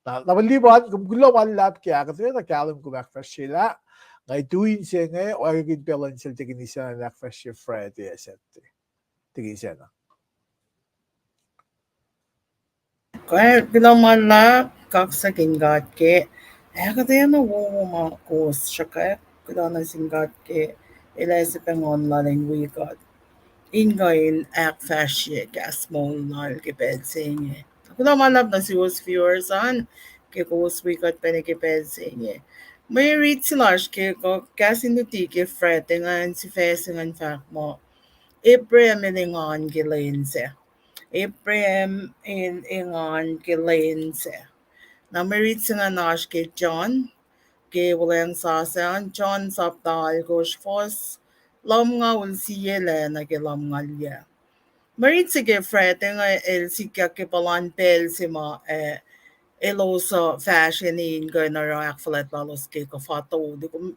Na, na pa Lipan, kom kuloh ma luhlahp ke ahkuhtweyac na kahlwem kom ahkfahsryelah. Nga tu in se inge, oacna ke pacl luhn sel tekin isacna in ahkfahsrye Friday, Saturday. Tekin isacna. Kuloh ma luhlahp, kaksakihn God ke ahkuhtweyac na wowo ma kowos sruhkwack. Kuloh nuh sin God ke El ac sifilpac nguhn lal in wi kuht in kuh in ahkfahsrye kahs moul lal ke pacl se inge. Kuloh ma luhlahp nuh suwos viewers an ke kowos wi kuht pacna ke pacl se inge. Mwe riti lasr ke kuh kahs in luti ke Friday ingacn, sifac se ingacn fahk muh Abraham el engan ke lwen sac. Abraham el engan ke lwen sac. Na mwe riti se ingacn oasr ke John, ke Wuhlweacng Sasuc an, John sapta alkosr, fuhs lumngaul sie lac nuh ke lumngaul yac. Mwe riti se ke Friday inge el sikyak ke puhlan pacl se ma, eh, elos uh fahsreni in kuh in oruh ahkfuhlwact lalos ke kuhfa tolu. Kom,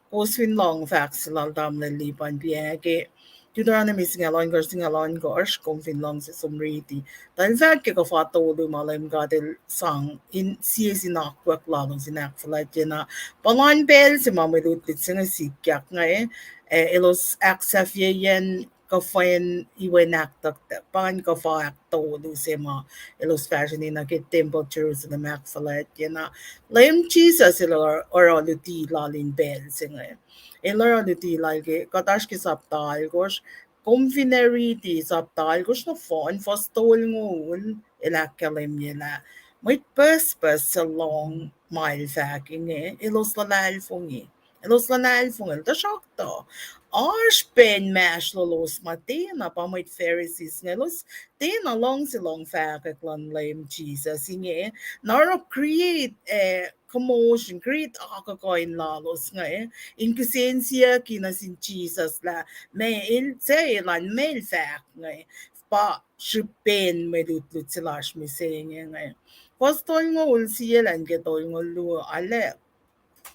kowos fin lohng fahk se lal tamuhlwel Lipan piac ke Deuteronomy singucul ohnkohsr, singucul ohnkohsr, kom fin luhngse som riti. Tuh el fahk ke kuhfa tolu ma Leum God el sang in sie sin akwuck lalos in ahkfuhlwactyacna puhlan pacl se ma mwe lutlut se inge sikyak inge, eh, elos ahksahfyeyacn kuhfwen iwen ahktucktuck, pa in kuhfa ahktolu se ma elos fahsreni nuh ke tempuhl Jerusalem ahkfuhlwactyacna. Leum Jisus el oruh, oruh luti lal in pacl se inge. El oruh luti lal ke, kuht oasr ke sapta alkosr, kom fin ac riti sapta alkosr nohfohn, fuhs tolngoul, el ahkkahlwemye lah mwet pucspucs suc lohng ma el fahk inge, elos luhlahlfongi. Elos luhlahlfongi, tuhsruhktuh oasr pen mahsrlolos ma tiacna pa mwet Pharisees inge, elos tiacna luhngse lohng fahkwack luhn Leum Jisus inge, na oruh create, eh, commotion, create akuhkuhin lalos inge, in kihsen siyucki nuh sin Jisus lah meac el, suc elan meac el fahk inge, pa srihpen mwe lutlut se lasr mihsenge inge. Fuhs tolngoul sie lun ke tolngoul luo, arlac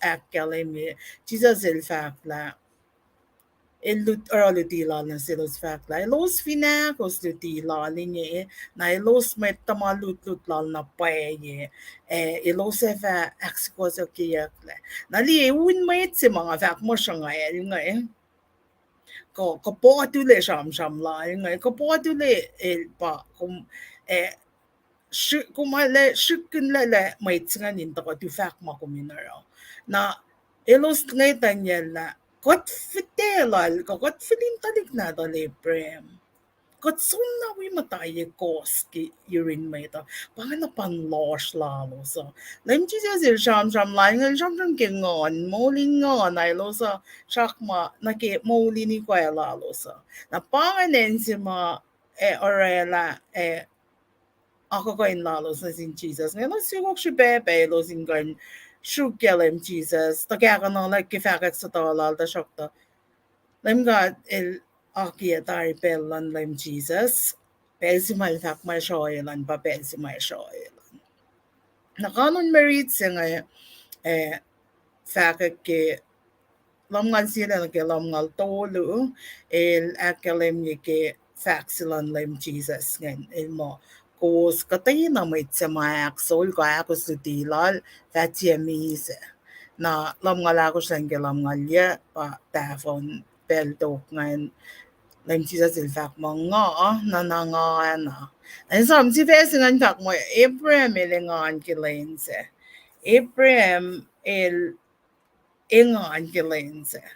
ahkkahlwemye, Jisus el fahk lah, el lut-, oruh luti lal nuh selos fahk lah, elos fin ahkos luti lal inge, na elos mwet tuhma lutlut lal na pwacye, ac elos ac fah ahksukohsohkyeyucklac. Na liye un mwet se ma nga fahk muh sruhngael inge, kuh, kuh potulac sramsram lal inge, kuh potulac el pa, kom, eh, sri-, kom arlac srihkkihn lah, lah mwet se ingacn in tuhkuh tu fahk ma kom in oruh. Na elos ngwetacngiyacl lah, kuht fihtac lal, kuh kuht fihl in tuhlihk nahtuhl Abraham. kuht som na wi muhta ye kohs ke yurin mwet uh. Pa inge na pa in lohsr lalos uh. Leum Jisus el sramsram lal inge, el sramsram ke nguhn, moul in nguhn, a elos uh srackna nuh ke moul in ikoac lalos uh. Na pa inge acn se ma, eh, orwaclah, eh, akuhkuhin lalos nuh sin Jisus. Inge elos sukok srihpac pac elos in kuh in sruokyac Leum Jisus, tuhkahkuhnuhlak ke fahkwack suhtuh lal, tuhsruhktuh Leum God el akiyac tari pacl luhn Leum Jisus. Pacl se ma el fahk ma sroelan pa pacl se ma sroelan. Na kanon Mary se inge, eh, fahkwack ke lumngaul sie nuh ke lumngaul tolu, el ahkkahlwemye ke fahk se luhn Leum Jisus ingacn, el muh, kowos kuhtwena mwet se ma ahkos kuh ahkos luti lal fah tiac misac. Na lumngaul ahkosr nuh ke lumngaul yac pa tahfuhn pacl tok ingacn, Leum Jisus el fahk muh, nga, na na nga na. Ac som sifac se ingacn fahk muh Abraham el engan ke lwen sac. Abraham el engan ke lwen sac.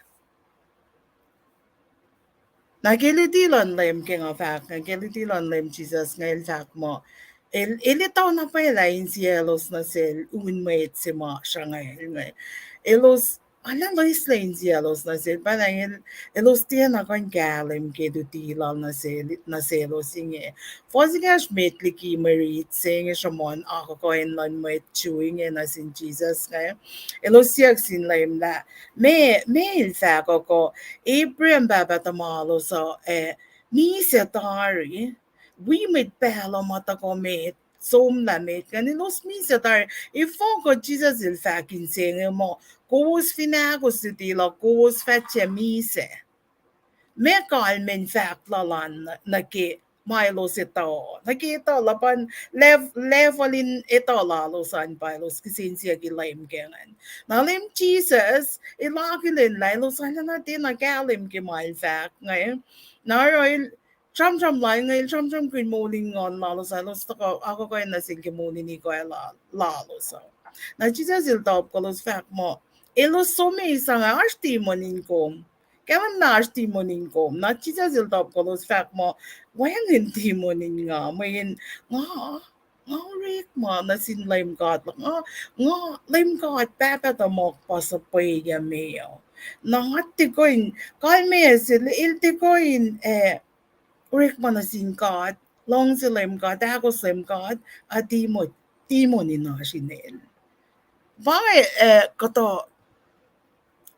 Na ke luti luhn Leum ke nga fahk, ke luti luhn Leum Jisus inge el fahk muh, el, el etuh na pwacye lah insiyaclos nuh sel un mwet se ma sruhngacl inge. Elos, arulacna loeslac insiyaclos nuh sel, pa na el, elos tiacna kuh in kahlwem ke luti lal nuh sel, nuh selos inge. Fuhs ekahsr met liki Mary se inge sruhmuhn akuhkuhin luhn mwet Jew inge nuh sin Jisus inge, elos siyuck sin Leum lah, meac, meac el fahk uh kuh Abraham pahpah tuhmwaclos uh, eh, misac tari, wi mwet pahluh ma tuhkuh met, somlah met ingacn, elos misac tari. Efuh kuh Jisus el fahk inse inge muh, kowos fin ahkos luti luhk, kowos fah tiac misac? Meac kalmacn fahk lal an nuh ke ma elos etuh, nuh ke etuh luhpan lev-, level in etuh lalos an pa elos kihsen siyucki Leum ke ingacn. Na Leum Jisus el akihlen lah elos arulacna tiacna kahlwem ke ma el fahk inge. Na oruh el sramsram lal inge, el sramsramkihn moul in nguhn lalos, elos tuhkuh akuhkuhin nuh sel ke moul in ikoac la-, lalos uh. Na Jisus el topuk elos fahk muh, elos som eis nga, oasr demon in kom. Kahlwem lah oasr demon in kom. Na Jisus el topuk elos fahk muh, wacngihn demon in nga, mweyen nga, nga orekma nuh sin Leum God luhk, nga, nga Leum God Pahpah tuhmuhk pa suhpweyucme uh. Na nga tiac kuh in, kalmac se el tiac kuh in, eh, orekma nuh sin God, luhngse Leum God, ahkos Leum God, a demon, demon in oasr inel. Pa, eh, kuhtuh,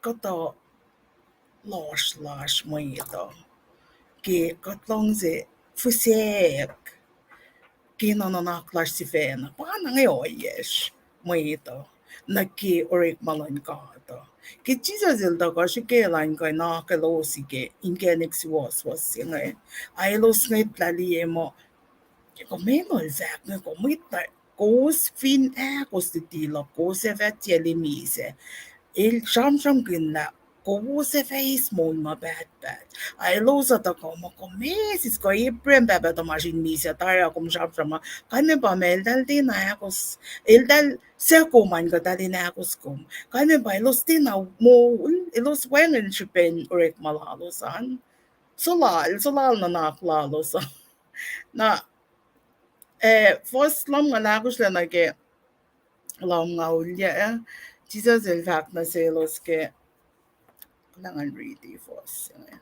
kuhtuh lohsr lasr mwet uh ke kuht luhngse fuhsack ke nuhnak lasr sifacna. Pa na inge ohiyacsr mwet uh nuh ke orekma luhn God uh. Ke Jisus el tuhkuh srihke elan kuh in akihlosi ke inkacnek suwohswohs se inge, a elos ngwetlah liye muh, kom enenuh fahk inge, kom mwet uh, kowos fin ahkos luti luhk, kowos ac fah tiac misac. El sramsramkihn lah kowos ac fah eis moul ma pahtpaht. A elos uh tuhkuh muh, kom eis, kuh Abraham pahpah tuhmasr in misac tari, a kom sramsram muh kalmac pa ma eltahl tiacna ahkos, eltahl suc kom an kuhtahl in ahkos kom. Kalmac pa elos tiacna moul, elos wacngihn srihpen orekma lalos an. Solal, solal nuhnak lalos an. Na, eh, fuhs lumngaul ahkosr lac nuh ke lumngaul yac, Jisus el fahk nuh selos ke, kuloh ngan riti fuhs se inge.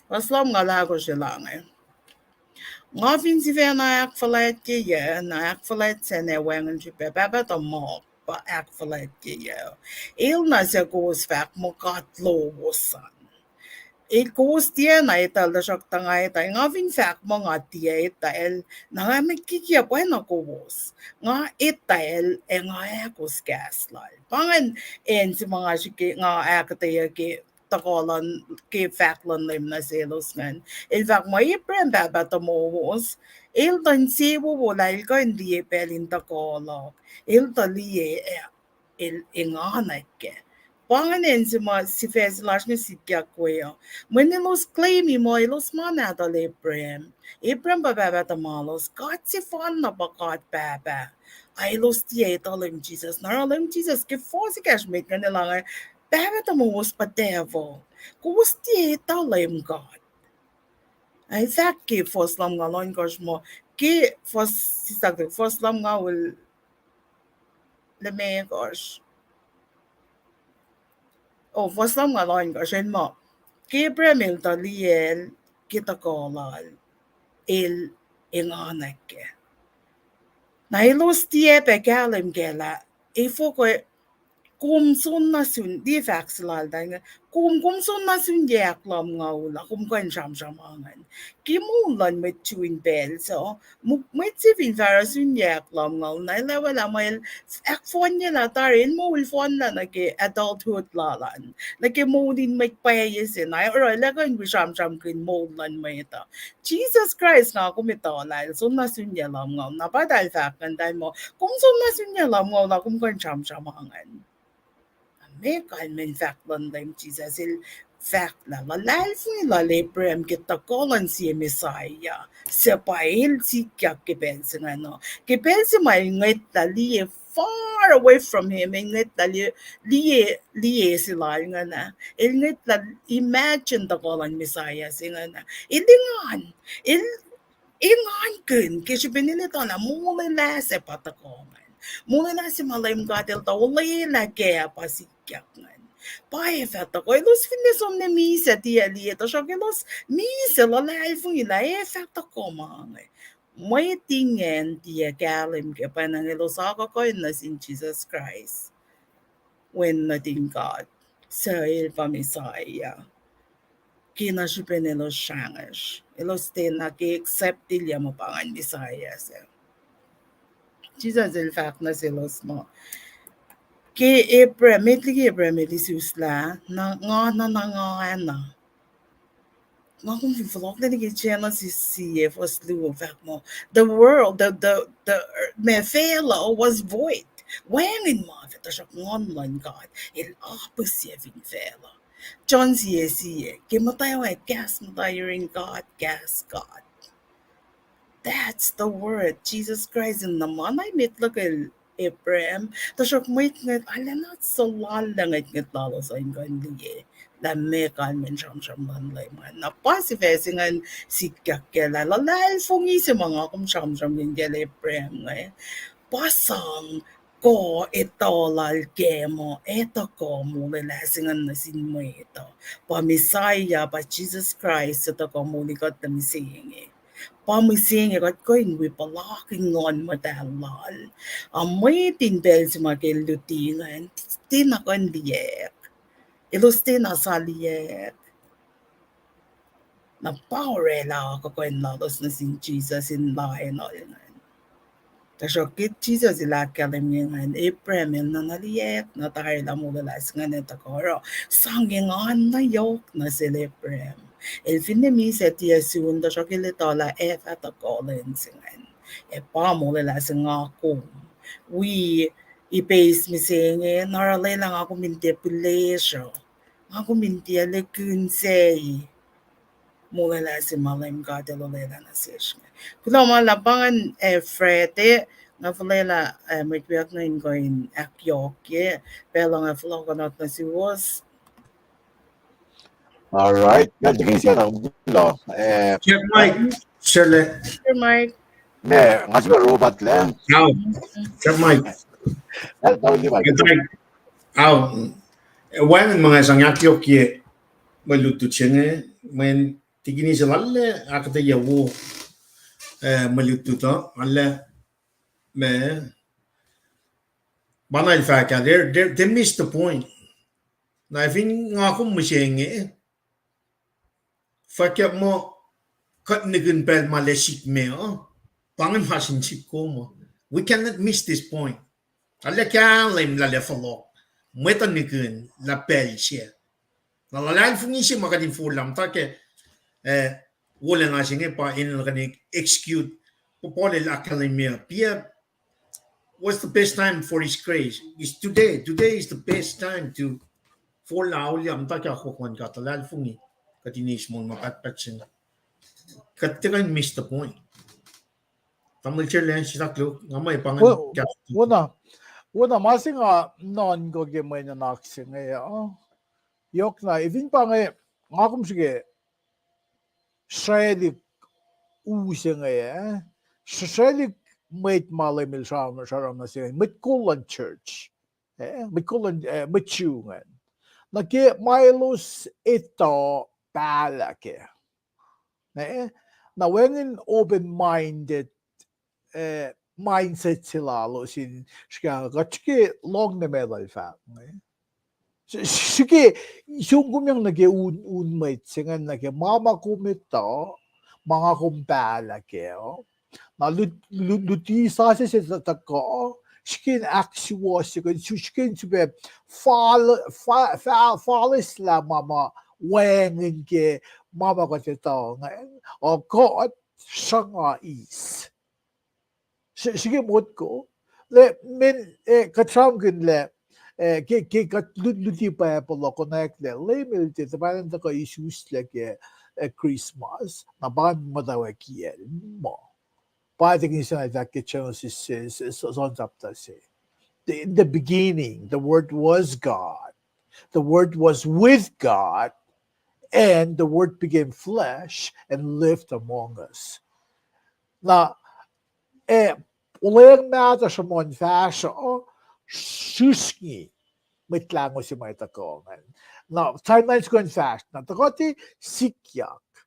Fuhs lumngaul ahkosr se inge. Nga fin sifacna ahkfuhlwactye, na ahkfuhlwact sacn ac wacngihn srihpac, Pahpah tuhmuhk pa ahkfuhlwactye. El na suc kowos fahk muh God lowos an. El, kowos tiacna etuhl, tuhsruhktuh nga etuhl. Nga fin fahk muh nga tiac etuhl, na nga met kikiacp oacna kowos. Nga etuhl ac nga ahkos kahs lal. Pa ingacn acn se ma nga srihke, nga ahkuhtweyac ke tuhkuh luhn, ke fahk luhn Leum nuh selos ingacn. El fahk muh Abraham pahpah tuhmowos, el tuh insewowo lah el kuh in liye pacl in tuhkuh luhk. El tuh liye, el enganwack kac. Pa ingacn acn se ma sifac se lasr inge sikyak we uh. Mweyen elos claim-i muh elos ma nahtuhl Abraham. Abraham pa pahpah tuhmwaclos. God sefanna pa God Pahpah. A elos tiac etuh Leum Jisus. Na oruh Leum Jisus ke fuhs ekahsr met ingacn el fahk inge, pahpah tuhmowos pa devil. Kowos tiac etuh Leum God. Ac fahk ke fuhs lumngaul ohnkohsr muh, ke fuhs, sisak fuhs lumngaul limekohsr. O, fuhs lumngaul ohnkohsr el muh, ke Abraham el tuh liyacl ke tuhkuh lal, el enganwack kac. Na elos tiac pac kahlwem kac lah, efuh kuh kom soenna sun, tiac fahk se lal tuh inge, kom, kom soenna sun yac ahkluhmngaul ah, kom kuh in sramsram ingacn. Ke moul luhn mwet Jew in pacl sac, mwet se fin fahsruh sun yac ahkluhmngaul, na el ac welah muh el ahkfohnyelah tari, el moul fohnlah nuh ke adulthood lal an, nuh ke moul in mwet pwacye se, na oruh el ac kuh in wi sramsramkihn moul luhn mwet uh. Jisus Kraist nga kom etuh lah el soenna sun yac lumngaul, na pa eltahl fahk ingacn muh, kom soenna sun yac lumngaul ah, kom kuh in sramsram ingacn. Meac kalmacn fahk luhn Leum Jisus el fahk lah luhlahlfongi lal Abraham ke tuhkuh luhn sie Messiah, suc pa el sikyak ke pacl se ingacn uh. Ke pacl se ma el ngwetlah liye far away from him, el ngwetlah liye, liye, liye se lal ingacn ah. El ngwetlah imagine tuhkuh luhn Messiah se ingacn ah. El engan, el engankihn ke srihpen el etuh lah molwelah se pa tuhkuh ingacn. Molwelah se ma Leum God el tuh olwelah kac pa sikyak ingacn. Pa ac fah tuhkuh, elos finne som nuh misac tiac liye, tuhsruhk elos misac luhlahlfongi lah ac fah tuhkuh ma inge. Mwet ingacn tiac kahlwem kac, pwacnwacng elos akuhkuhin nuh sin Jisus Kraist, Wen nuhtin God, suc el pa Messiah. Ke na srihpen elos srangesr, elos tiacna ke accept-ilyac muh pa ingacn Messiah sac. Jisus el fahk nuh selos muh, ke Abraham, met liki Abraham el isuslah, na nga, na, na nga, na. Nga kom fin fohlohklac nuh ke Genesis sie, fuhs luo, fahk muh, the world, the, the, the, ma facluh was void. Wacngihn ma, tuhsruhk Nguhn luhn God el apihsye fin facluh. John sie sie, ke muhtwacwacack kahs muhta yurin God, kahs God. That's the word, Jesus Christ in the ma na met luhkel Abraham, tuhsruhk mwet ngwet, arulacna suhlallacng ngwetngwet lalos in kuh in liye lah meac kalmacn sramsram luhn Leum an. Na pa sifac se ingacn sikyak kac lah luhlahlfongi se ma nga kom sramsramkihn kacl Abraham inge, pa sang kuh etuh lal kac muh etuh kuh molwelah se ingacn nuh sin mwet uh. Pa Messiah, pa Jisus Kraist, suc tuhkuh moli kuht nuh mihsenge. Pa mihsenge kuht kuh in wi puhlakihn Nguhn Muhtahl lal. A mwet in pacl se ma ke luti ingacn, tiacna kuh in liyacack. Elos tiacna sa liyacack. Na pa oraclah akuhkuhin lalos nuh sin Jisus in laenuhl ingacn. Tuhsruhk ke Jisus el ahkkahlwemye ingacn, Abraham el nuhna liyacack na tari lah molwelah se ingacn ac tuhkuh oruh. Sang engan na yohk nuh sel Abraham. El finne misac tiac sun, tuhsruhk el etuh lah ac fah tuhkuh lwen se ingacn. Ac pa molwelah se nga kom wi ipeis mihsenge, na oruh lwelah nga kom in tiac pihlesruh. Nga kom in tiac lekihn sac. Molwelah se ma Leum God el olwelah nuh sesr inge. Kuloh ma luhlahp, pa ingacn, eh, Friday, nga fuhlwelah, eh, mwet wiyuck inge in kuh in ahkyohkye, pacl uh nga fohlohkohnot nuh suwos. All right. Well, the case here, eh, Check mic. Shirley. Check mic. Ma, nga sika robot lah. Now, check mic. Well, totally fine. Check mic. Au, wacngihn ma nga sang ahkyohkye mwe lutlut se inge, mweyen tikini se lalle ahkuhtweyac wo, eh, mwe lutlut uh, lalle ma, ma na el fahk ah, they, they, they missed the point. Na fin nga kom mihsenge, fahkyak muh kuht nihkihn pacl ma lac sihk me uh, pa inge ma sin sihk kom uh. We cannot miss this point. Arlac kahlwem lah lac fohlohk, mwet uh nihkihn lah pacl se. Na luhlahlfongi se ma kuht in forlah muhta ke, eh, wolacna se inge pa in kuh in execute, pa Paul el ahkkahlwemye, pa was the best time for his grace. Is today. Today is the best time to forlah auliyak muhta ke akwuck luhn God, luhlahlfongi. Kuht in eis moul ma pahtpaht se inge. Kuht tiac kuh in miss the point. Tamuhlwel Chairman, sislah luhk, nga muh pa inge. Wo-, wona, wona, ma se nga nuhnkuh ke mwe nuhnak se inge uh. Yohk na, efin pa inge, nga kom srihke srwaclihk u se inge, eh? Srwaclihk mwet ma Leum El sram, sram nuh se inge, mwet kol luhn church. Eh, mwet kol luhn, eh, mwet Jew ingacn. Nuh ke ma elos etuh pahlah kac. Eh, na wacngihn open-minded, eh, mindset se lalos in srihke, kuht srihke lohng nuh met lal fahk inge. Srihke, som kom yang nuh ke un, un mwet se ingacn nuh ke ma ma kom etuh, ma nga kom pahlah kac. Na lut, lut, luti sasuc se tuhkuh, srihke in ahksuwohsye kuht, srihke in sifilpac fal, fa, fa, falislah ma ma wacngihn ke ma ma kuht etuh ingacn, uh, kuht sruhnga eis. Srihke motko. Lah, men, eh, kuht sramsramkihn lah, eh, ke, ke kuht lut, luti Bible uh konwacack lah Leum El tiac tuhpan tuhkuh isuslac ke, eh, Christmas, na pa muhtwacwacack kiyacl muh. Pa tekini sacna fahk ke Genesis, eh, s-, s-, John chapter se. The, in the beginning, the Word was God. The Word was with God, and the Word became flesh and lived among us. Na, eh, olweacng mahtuh sruhmuhn fahsruh, srihsrngi Mwet Lahngo se ma tuhkuh ingacn. Na, timeline soko in fahsr, na tuhkuh tiac sikyak.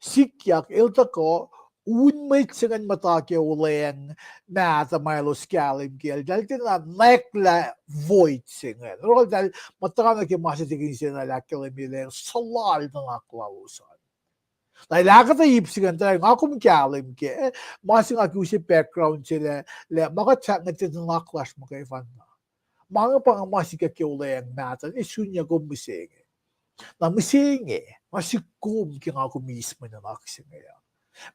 Sikyak, El tuhkuh, un mwet se ingacn muhta ke olweacng mahtuh ma elos kahlwem kac, eltahl tiacna nwacklah void se ingacn. Oruh eltahl muhta nuh ke ma se tekini sacna El ahkkahlwemye lah suhlallacl nuhnak lalos an. Na El ahkuhtweyac ip se ingacn, tuh nga kom kahlwem kac, ma se nga ke use background se lah, lah ma kuht fahk inge tiac nuhnak lasr muhkwena. Ma inge pa inge ma sikyak ke olweacng mahtuh, e sun ya kom mihsenge. Na mihsenge, ma sik kom ke nga kom eis mwe nuhnak se inge uh.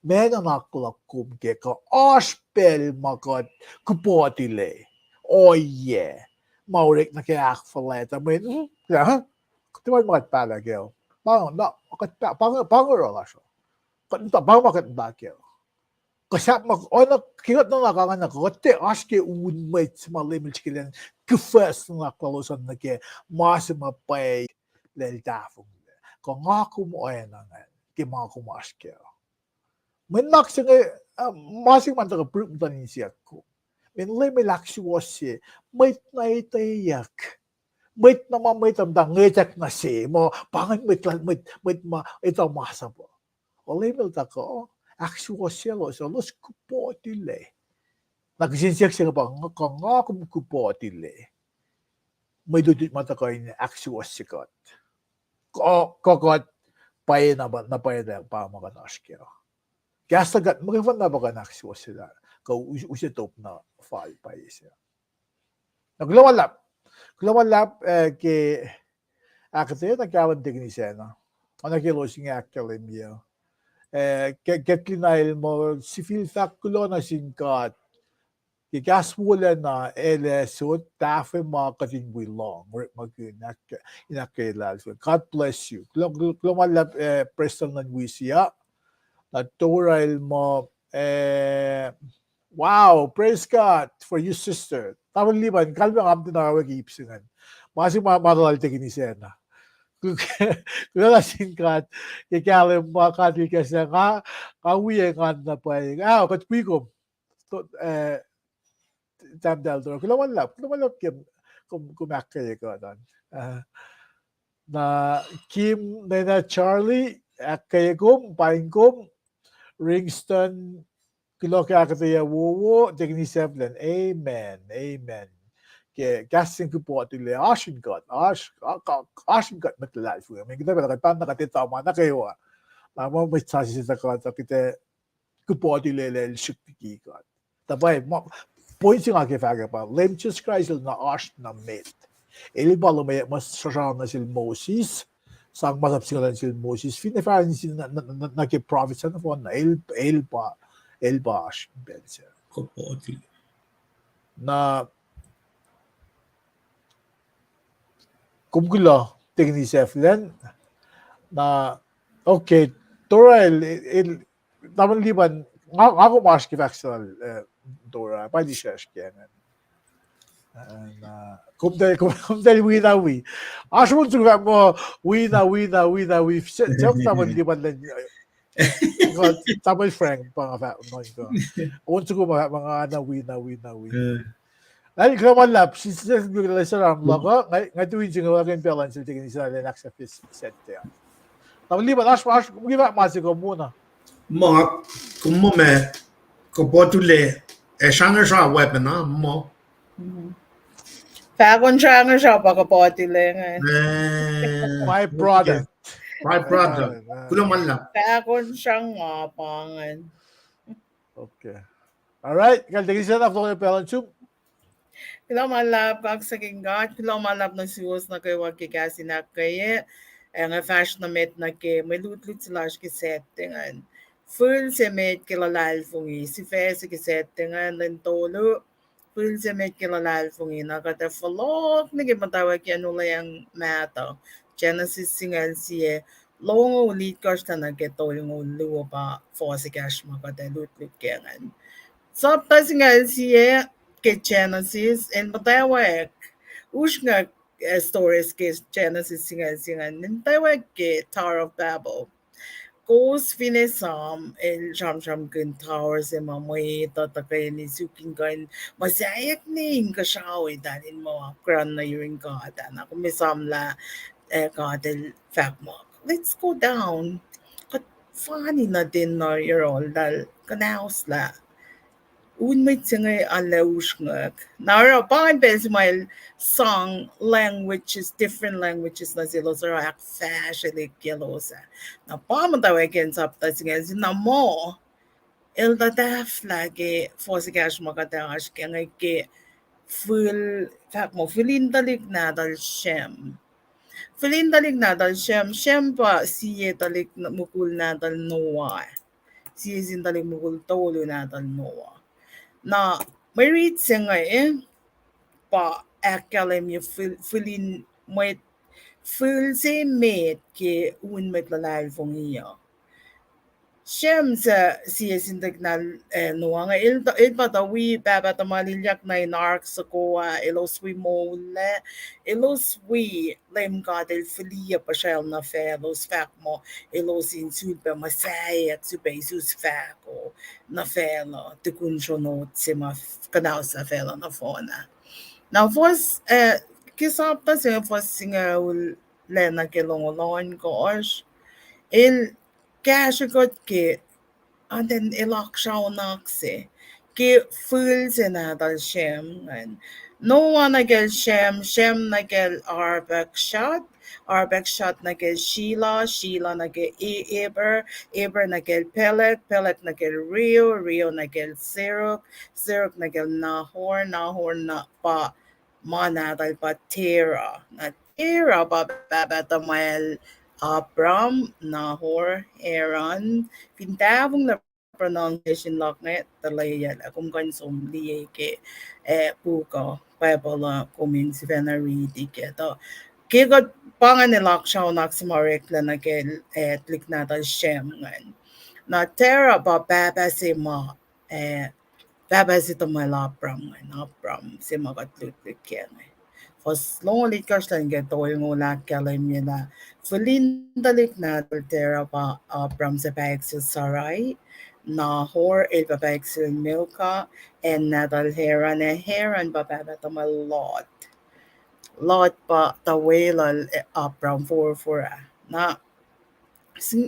Ma nuhnak luhk kom kac, kuh oasr pacl ma kuht kuhputilac, ohiyac, ma orek nuh ke ahkfuhlwact uh, mweyen, hmm, lah, kuht tiac ma kuht pahlah kac. Pa inge, na, kuht pa, pa inge, pa inge oruh lasr uh. Kuht, pa inge ma kuht pa kac. Kuh sahp ma, oacna, ke kuht nuhnak ingacn, kuht tiac oasr ke un mwet se ma Leum El srihke elan kuhfuhs nuhnak lalos an nuh ke ma se ma pwacye lah El tahfonglac. Kuh nga kom oacna ingacn, ke ma kom oasr kac. Mwe nuhnak se inge, uh, ma se ma tuhkuh proof muhtuhn insiyuck kom. Mweyen Leum El ahksuwohsye, mwet na etweyuck. Mwet na ma mwet uh muhta ngwetwack nuh se, muh pa ingacn mwet lal, mwet, mwet ma etuh masap uh. Leum El tuhkuh, ahksuwohsye elos, elos kuhputilac. Na kihsen siyuck se inge pa, kuh nga kom kuhputilac? Mwe lutlut ma tuhkuh in ahksuwohsye kuht. Kuh, kuh kuht pwacye na pa, na pwacye na pa ma kuht oasr kac. Kahs luhn God muhkwena pa kuh in ahksuwohsyelah, kuh use, use top na fal pwacye se. Na kuloh ma luhlahp, kuloh ma luhlahp, eh, ke ahkuhtweyac na kahlwem tekini sacna. Oacna ke elos inge ahkkahlwemye. Eh, ke, ke Kathleen el muh sifil fahk kuloh nuh sin God ke kahs wolacna El ac sot tahfwelah ma kuht in wi lohng, orekmakihn, in ahkkweye luhlahlfongi. God bless you. Kuloh, kuloh, kuloh ma luhlahp, eh, Preston luhn Wisia. Na Tora el muh, eh, wow, praise God for you, sister. Tamuhlwel Lipan, kalmac nga muhta na oacna ke ip se ingacn. Ma se ma, ma lal tekini sacna. Kuloh nuh sin God ke kahlwem ma God El kahs lah nga, nga wi engan na pwacye. Ah, kuht wi kom. To, eh, tahmtahel Tora. Kuloh ma luhlahp, kuloh ma luhlahp ke kom, kom ahkkweye kuht an. Ah, na Kim, Nena, Charlie, ahkkweye kom, paing kom, Ringston, kuloh ke ahkuhtweyac wowo, tekini sacflacn. Amen, amen. Ke kahs in kuhputilac, oasr in kuht, oasr, oasr in kuht mwet luhlahlfongi. Mweyen kuht pacl kuht pahng na kuht etuh ma nuh kwewa. Na muh mwet sasuc se tuhkuh, tuh kuht ac kuhputilac lah El srihk liki kuht. Tuh pwacye, point se nga ke fahkwack pa Leum Jisus Kraist El na oasr na met. El pa luhmweyuck ma sramsram nuh sel Moses, sang masap singucul an sel Moses, finne fahsr nuh sin, nuh, nuh, nuh, nuh ke prophet sa nohfohn na, El, El pa, El pa oasr pacl se. Na kom kuloh tekini sacflacn. Na, okay, Tora el, el, tamuhlwel Lipan, nga, nga kom oasr ke fahk sel, eh, Tora, pa tisrasr ke ingacn. Kom tahl, kom tahl wi na wi. Oasr on soko fahk muh wi na wi na wi na wi. Sel tamuhlwel Lipan, Samuel Frank pa nga fahk nuh in kuh. On soko ma fahk muh nga na wi na wi na wi. Ngan kuloh ma luhlahp, sislah sram luhk uh, nga, nga tu in singucul luhk in pacl an sel tikin isa lwen ahksahfyelah sactte. Tamuhlwel Lipan, oasr, oasr, kom ke fahk ma se kom mona. Ma, kom muh ma, kom potulac, ac srangesra weapon ah, muh. Fahkon srangesra pa kom potulac ingacn. By product. By product. Kuloh ma luhlahp. Fahkon sranga pa ingacn. Okay. All right. Kal tekisa na floor pacl an sum. Kuloh ma luhlahp, kaksakihn God, kuloh ma luhlahp nuh suwos nuh kwewa ke kahs in ahkkweye, ac nga fahsr nuh met nuh ke mwe lutlut se lasr ke Saturday ingacn. Fihl se met ke luhlahlfongi, sifac se ke Saturday ingacn, lwen tolu, fihl se met ke luhlahlfongi, na kuht ac fohlohk nuh ke muhtwacwacack in olweacng mahtuh, Genesis singucul sie, longoul itkohsr tuh nuh ke tolngoul luo pa fohs ekahsr ma kuht ac lutlut ke ingacn. Sapta singucul sie ke Genesis, el muhtwacwacack, usrnguck, eh, stories ke Genesis singucul sie ingacn, el muhtwacwacack ke Tower of Babel. Kowos fin esam, el sramsramkihn tower se ma mwet uh tuhkweni suk in kuh in muhsaheack ne inkuhsrao eltahl in muh apkuhran nuh yurin God ah. Na kom esam lah, eh, God el fahk muh, let's go down. Kuht fani nuh ten nuh yohrohl eltahl kuhnahoslah un mwet se inge arlac usrnguck. Na oruh pa ingacn pacl se ma el sang languages, different languages nuh selos oruh ahkfahsrelihk elos ah. Na pa muhtwacwacack in sapta se inge, na muh el tuh tahfwelah ke fohs ekahsr ma kuht ac oasr ke inge ke fihl, fahk muh fihl in tuhlihk nahtuhl Shem. Fihl in tuhlihk nahtuhl Shem, Shem pa sie tuhlihk mukul nahtuhl Noah. Sie sin tuhlihk mukul tolu nahtuhl Noah. Na mwe rit se inge, eh, pa ahkkahlwemye fihl, fihl in mwet, fihl se met ke un mwet luhlahlfongi uh. Shem suc sie sin tuhlihk nahtuhl, eh, Noah inge, el, el pa tuh wi pahpah tuhmwacl ilyak nuh in ark soko ah, elos wi moullac, elos wi Leum God el fihliyac puhsracl nuh faclos, fahk muh elos in sulpac muhsaheack, sulpac isus fahko nuh facluh, tukun sronot se ma kuhnahoslah facluh nohfohn ah. Na fohs, eh, ke sapta se inge fohs singucul lac nuh ke longoul ohnkohsr, el kahsrwe kuht ke, and then el aksraonak se ke fihl se nahtuhl Shem ingacn. Noah nuh kacl Shem, Shem nuh kacl Arpachshad, Arpachshad nuh kacl Shelah, Shelah nuh kacl E-, Eber, Eber nuh kacl Peleg, Peleg nuh kacl Reu, Reu nuh kacl Serug, Serug nuh kacl Nahor, Nahor na pa ma nahtuhl pa Terah. Na Terah pa pahpah tuhmwacl Abram, Nahor, Haran. Fin tahfonglac pronunciation luhk inge, tuh lwelah kom kuh in som liye ke, eh, puk uh, Bible uh, kom in sifacna riti ke tuh ke kuht pa ingacn el aksraonak se ma oreklac nuh ke, eh, tuhlihk nahtuhl Shem ingacn. Na Terah pa pahpah se ma, eh, pahpah se tuhmwacl Abram ingacn, Abram se ma kuht lutlut ke inge. Fuhs longoul itkohsr nuh ke tolngoul ahkkahlwemye lah fihl in tuhlihk nahtuhl Terah pa Abram suc pahyuck sel Sarai, Nahor el pa pahyuck sel Milcah, ac nahtuhl Haran, ac Haran pa pahpah tuhmwacl Lot. Lot pa tuh weluhl, eh, Abram forfor ah. Na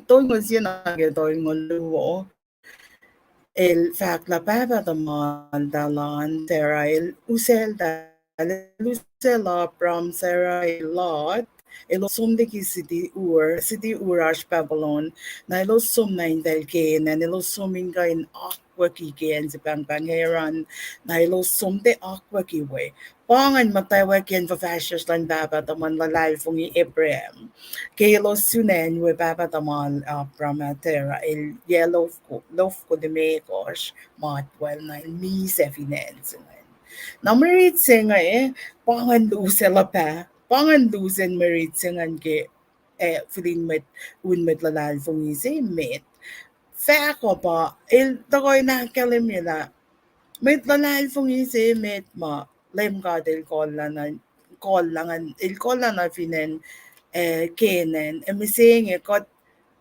tolngoul sie nuh ke tolngoul luo, el fahk lah pahpah tuhmwacl talan Terah el useltahl, el usel Abram, Sarai, Lot, elos som liki city Ur, city Ur oasr Babylon, na elos som nuh intahl Canaan, elos som in kuh in akwucki ke acn se pahngpahng Haran, na elos som tiac akwucki we. Pa ingacn muhtwacwacack in fuhfahsryucsr luhn pahpah tuhmwacn luhlahlfongi Abraham. Ke elos sun acn we pahpah tuhmwacl Abram ac Terah el yac lofko-, lofko limekohsr matwacl na el misac fin acn se ingacn. Na mwe rit se inge, pa ingacn lusen luhpah, pa ingacn lusen mwe rit se ingacn ke, eh, fihl in mwet, un mwet luhlahlfongi se met. Fahk uh pa, el tuhkuh in ahkkahlwemye lah mwet luhlahlfongi se met ma Leum God El kolla na, kolla ngan, El kolla na fin acn, eh, Canaan, ac mihsenge kuht,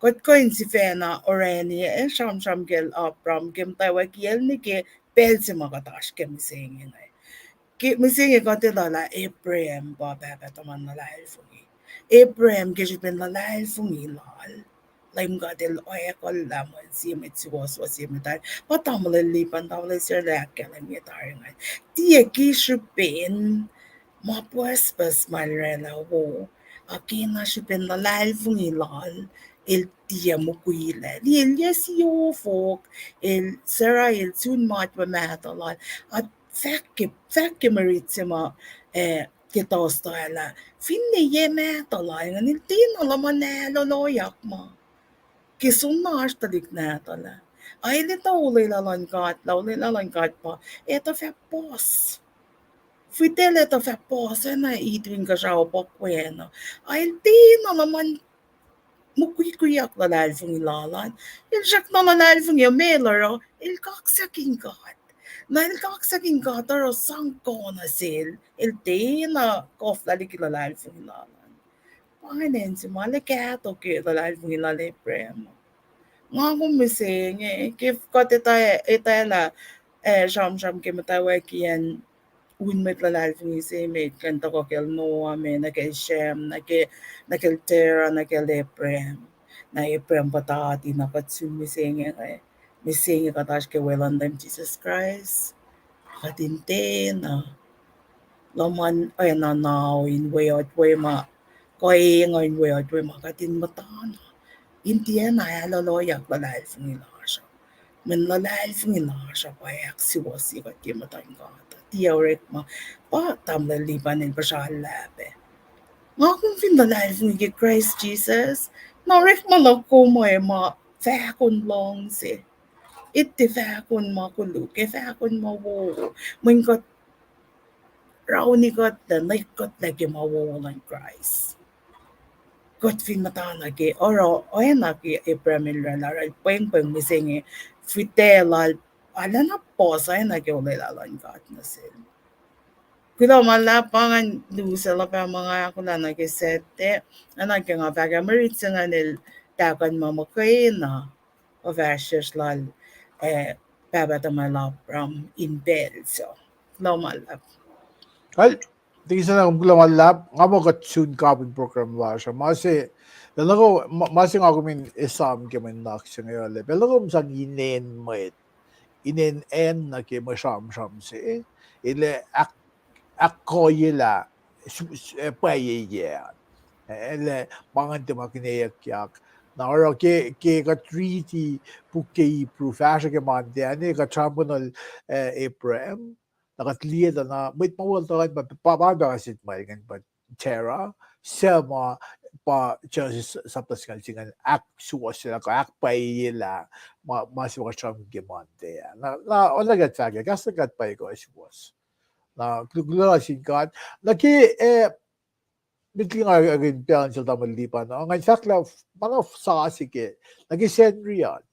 kuht kuh in sifacna orani, eh, sramsram kacl Abraham ke muhtwacwacack kiyacl nuh ke pacl se ma kuht oasr ke mihsenge inge. Ke mihsenge kuht etuh lah Abraham pa pahpah tuhmwacn luhlahlfongi. Abraham ke srihpen luhlahlfongi lal, Leum God El oakwucki lah mwet, sie mwet suwohswohs, sie mwet tari. Pa tamuhlwel Lipan, tamuhlwel Sarla ahkkahlwemye tari ingacn. Tiac ke srihpen ma pucspucs ma el oraclah wo, a ke na srihpen luhlahlfongi lal, el tiac mukwilac. Liye, el yac siofok, el Sarah, el sun matwac mahtuh lal. A fahk ke, fahk ke mwe rit se ma, eh, ke Thursday lah, finne yac mahtuh lal ingacn, el tiacna luhman ahloloyak ma ke som na oasr tuhlihk nahtuhl ah. A el etuh olwelah luhn God, lah olwelah luhn God pa, etuh fah puhs. Fihtac el etuh fah puhs, oacna it inkuhsrao pa kwacna. A el tiacna luhman mukwikwiyak luhlahlfongi lal an. El srackna luhlahlfongi, meac el oruh, el kaksakihn God. Na el kaksakihn God oruh sang kuh nuh sel, el tiacna koflah liki luhlahlfongi lal an. Pa ingacn acn se ma el kahto ke luhlahlfongi lal Abraham. Nga kom mihsenge, ke kuht etuh, etuh lah, eh, sramsram ke muhtwacwacack kiyacn un mwet luhlahlfongi se met, kuh in tuhkuh kacl Noah me, nuh kacl Shem, nuh ke, nuh kacl Terah, nuh kacl Abraham. Na Abraham puhtati na kuht sun mihsenge inge. Mihsenge kuht oasr ke weluhl luhn Leum Jisus Kraist. Kuht in tiacna luhman oacna nao in weot we ma, kuh engan in weot we ma kuht in muhtana. In tiacna ahloloyak luhlahlfongi lasr uh. Mweyen luhlahlfongi lasr uh pa ahksuwohsye kuht ke muhtuhn God. Tiac orekma, pa tamuhlwel Lipan el puhsra lah pac. Nga kom fin luhlahlfongi ke Kraist Jisus, na orekma luhk kom uh ma fahkon luhngse. Ete fahkon ma koluk, ac fahkon ma wowo. Mweyen kuht rauni kuht lah, nuh kuht lah ke ma wowo luhn Kraist. Kuht fin muhtana ke, oruh, oacna ke Abraham el oraclah, oraclah pwengpweng mihsenge, fihtac lal, arulacna puhs oacna ke olwelah luhn God nuh sel. Kuloh ma luhlahp, pa ngan lusac luhpah ma nga ahkolah nuh ke Saturday, oacna ke nga fahk ah, mwe rit se ingacn el tahkuhn ma muhkwena fuhfahsryucsr lal, eh, pahpah tuhmwacl Abraham in pacl sac. Kuloh ma luhlahp. Kal, thank you, Sana, kuloh ma luhlahp. Nga muh kuht sun kapin program lasr uh. Ma se, pacl nuh ko, ma, ma se nga kom in esam ke mwe nuhnak se inge uh lah, pacl nuh kom sang inen mwet, inen acn nuh ke mwe sramsram se, el ac ahk-, ahkkoyelah su-, su-, eh, pwacye yac an. Eh, el ac ma ingacn tiac ma kihneyuckyak. Na oruh ke, ke kuht riti puk ke Hebrew fahsruh ke Monday an, kuht sramsramkihn, eh, Abraham. Na kuht liye tuh na mwet ma weluhl tuh an pa, pa, pa, pa, pa, pa, pa, Sarah, suc ma pa Genesis sapta singucul se ingacn ahksuwohsyelah kuh ahkpwacyelah ma, ma se ma kuht sramsramkihn ke Monday ah. Na, na, oacna kuht fahk ah, kahs luhn God pa kuh suwohs. Na kul-, kuloh nuh sin God. Na ke, eh, met liki nga, eh, in pacl in sel tamuhlwel Lipan, ngan fahk lah, ma na sasuc ke, nuh ke Sacnri an.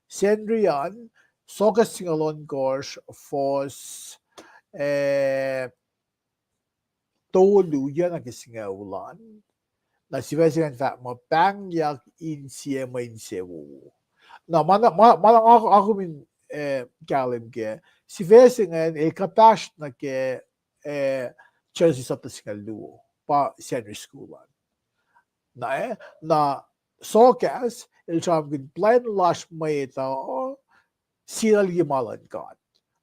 Sacnri an, Soakas singucul ohnkohsr, fuhs, eh, tolu, yac nuh ke singucul an. Na sifac se ingacn fahk muh pahngyak insiyac mwe insewowo. Na ma na, ma, ma na nga, nga kom in, eh, kahlwem kac. Sifac se ingacn el kuhpahsr nuh ke, eh, Genesis sapta singucul luo, pa Sacnri School an. Na, eh, na Soakas el sramsramkihn plwacn lasr mwet uh, sie na liki ma luhn God.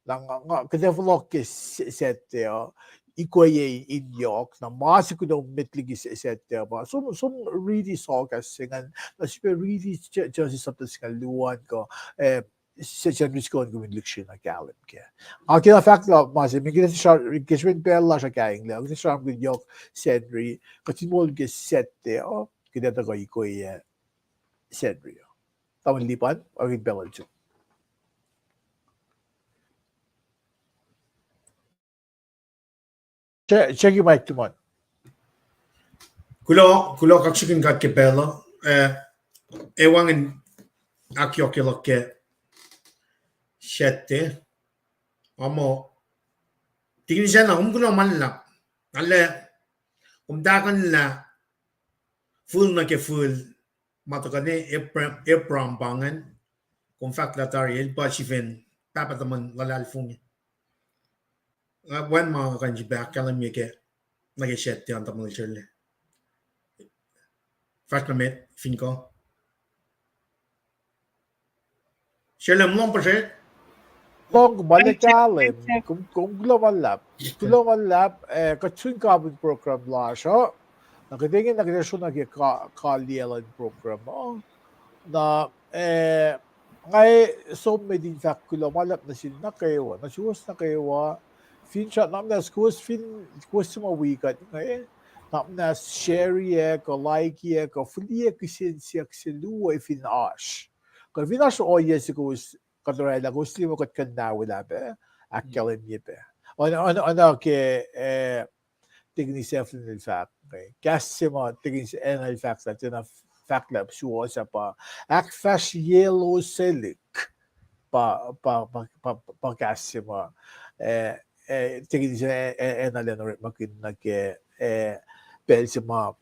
Na nga, nga, kuht ac fohlohk ke Sa-, Saturday uh, ikweyac in yohk, na ma se kunom met liki Sa-, Saturday uh pa som, som riti Soakas se ingacn, na sifilpac riti Je-, Genesis sapta singucul luo an kuh, eh, Se-, Sacnri School an kom in lihksreni na kahlwem kac. Nga kena fahk lah ma se, mweyen ke sra-, ke srihpen pacl lasr uh kainglac, ke sramsramkihn yohk Sacnri, kuht in moul ke Saturday uh, kuht ac tuhkuh ikweyac Sacnri uh. Tamuhlwel Lipan, oakin pacl uh lutlut. Che-, cheki mic tomon. Kuloh, kuloh kaksakihn God ke pacl uh, eh, ac wacngihn ahkyohkye luhk ke Saturday, amo Tikin Sena, kom kuloh ma luhlahp. Alu, kom tahkuhnlah fihl nuh ke fihl, ma tuhkuh ne Abraham, Abraham pa ingacn, kom fahk lah tari el pa sifacn pahpah tuhmwacn luhlahlfongi. Nga wacngihn ma nga kuh in sifilpac ahkkahlwemye ke, nuh ke Sactte an, tamuhlwel Serle. Fahsr nuh met, fin kuh. Serle, muh lohng puhsrek? Lohng, ma le kahlwem, kom, kom kuloh ma luhlahp. Kuloh ma luhlahp, eh, kuht sun kapin program lasr uh. Na kuht inge, na kuht ac sro nuh ke ka-, kaliyac luhn program uh. Na, eh, nga som met in fahk kuloh ma luhlahp nuh sin nuh kwewa, nuh suwos nuh kwewa. Finsrak, na muhnahs kowos fin, kowos suc ma wi kuht inge, na muhnahs share-iyac kuh like-iyac kuh fihliyac kihsen siyuck se luo fin oasr. Kuh fin oasr ohiyac se kowos kuht orwaclah, kowos liye muh kuht kuh in na welah pac, ahkkahlwemye pac. Oacna, oacna, oacna ke, eh, Tikin Seflin el fahk inge. Kahs se ma Tikin Seflin el fahk lah, tiacna fahk lah suwohs ah pa ahkfahsryeloselihk. Pa, pa, pa, pa, pa kahs se ma, eh, eh, Tikin Seflin, eh, eh, enenuh in orekmakihn nuh ke, eh, pacl se ma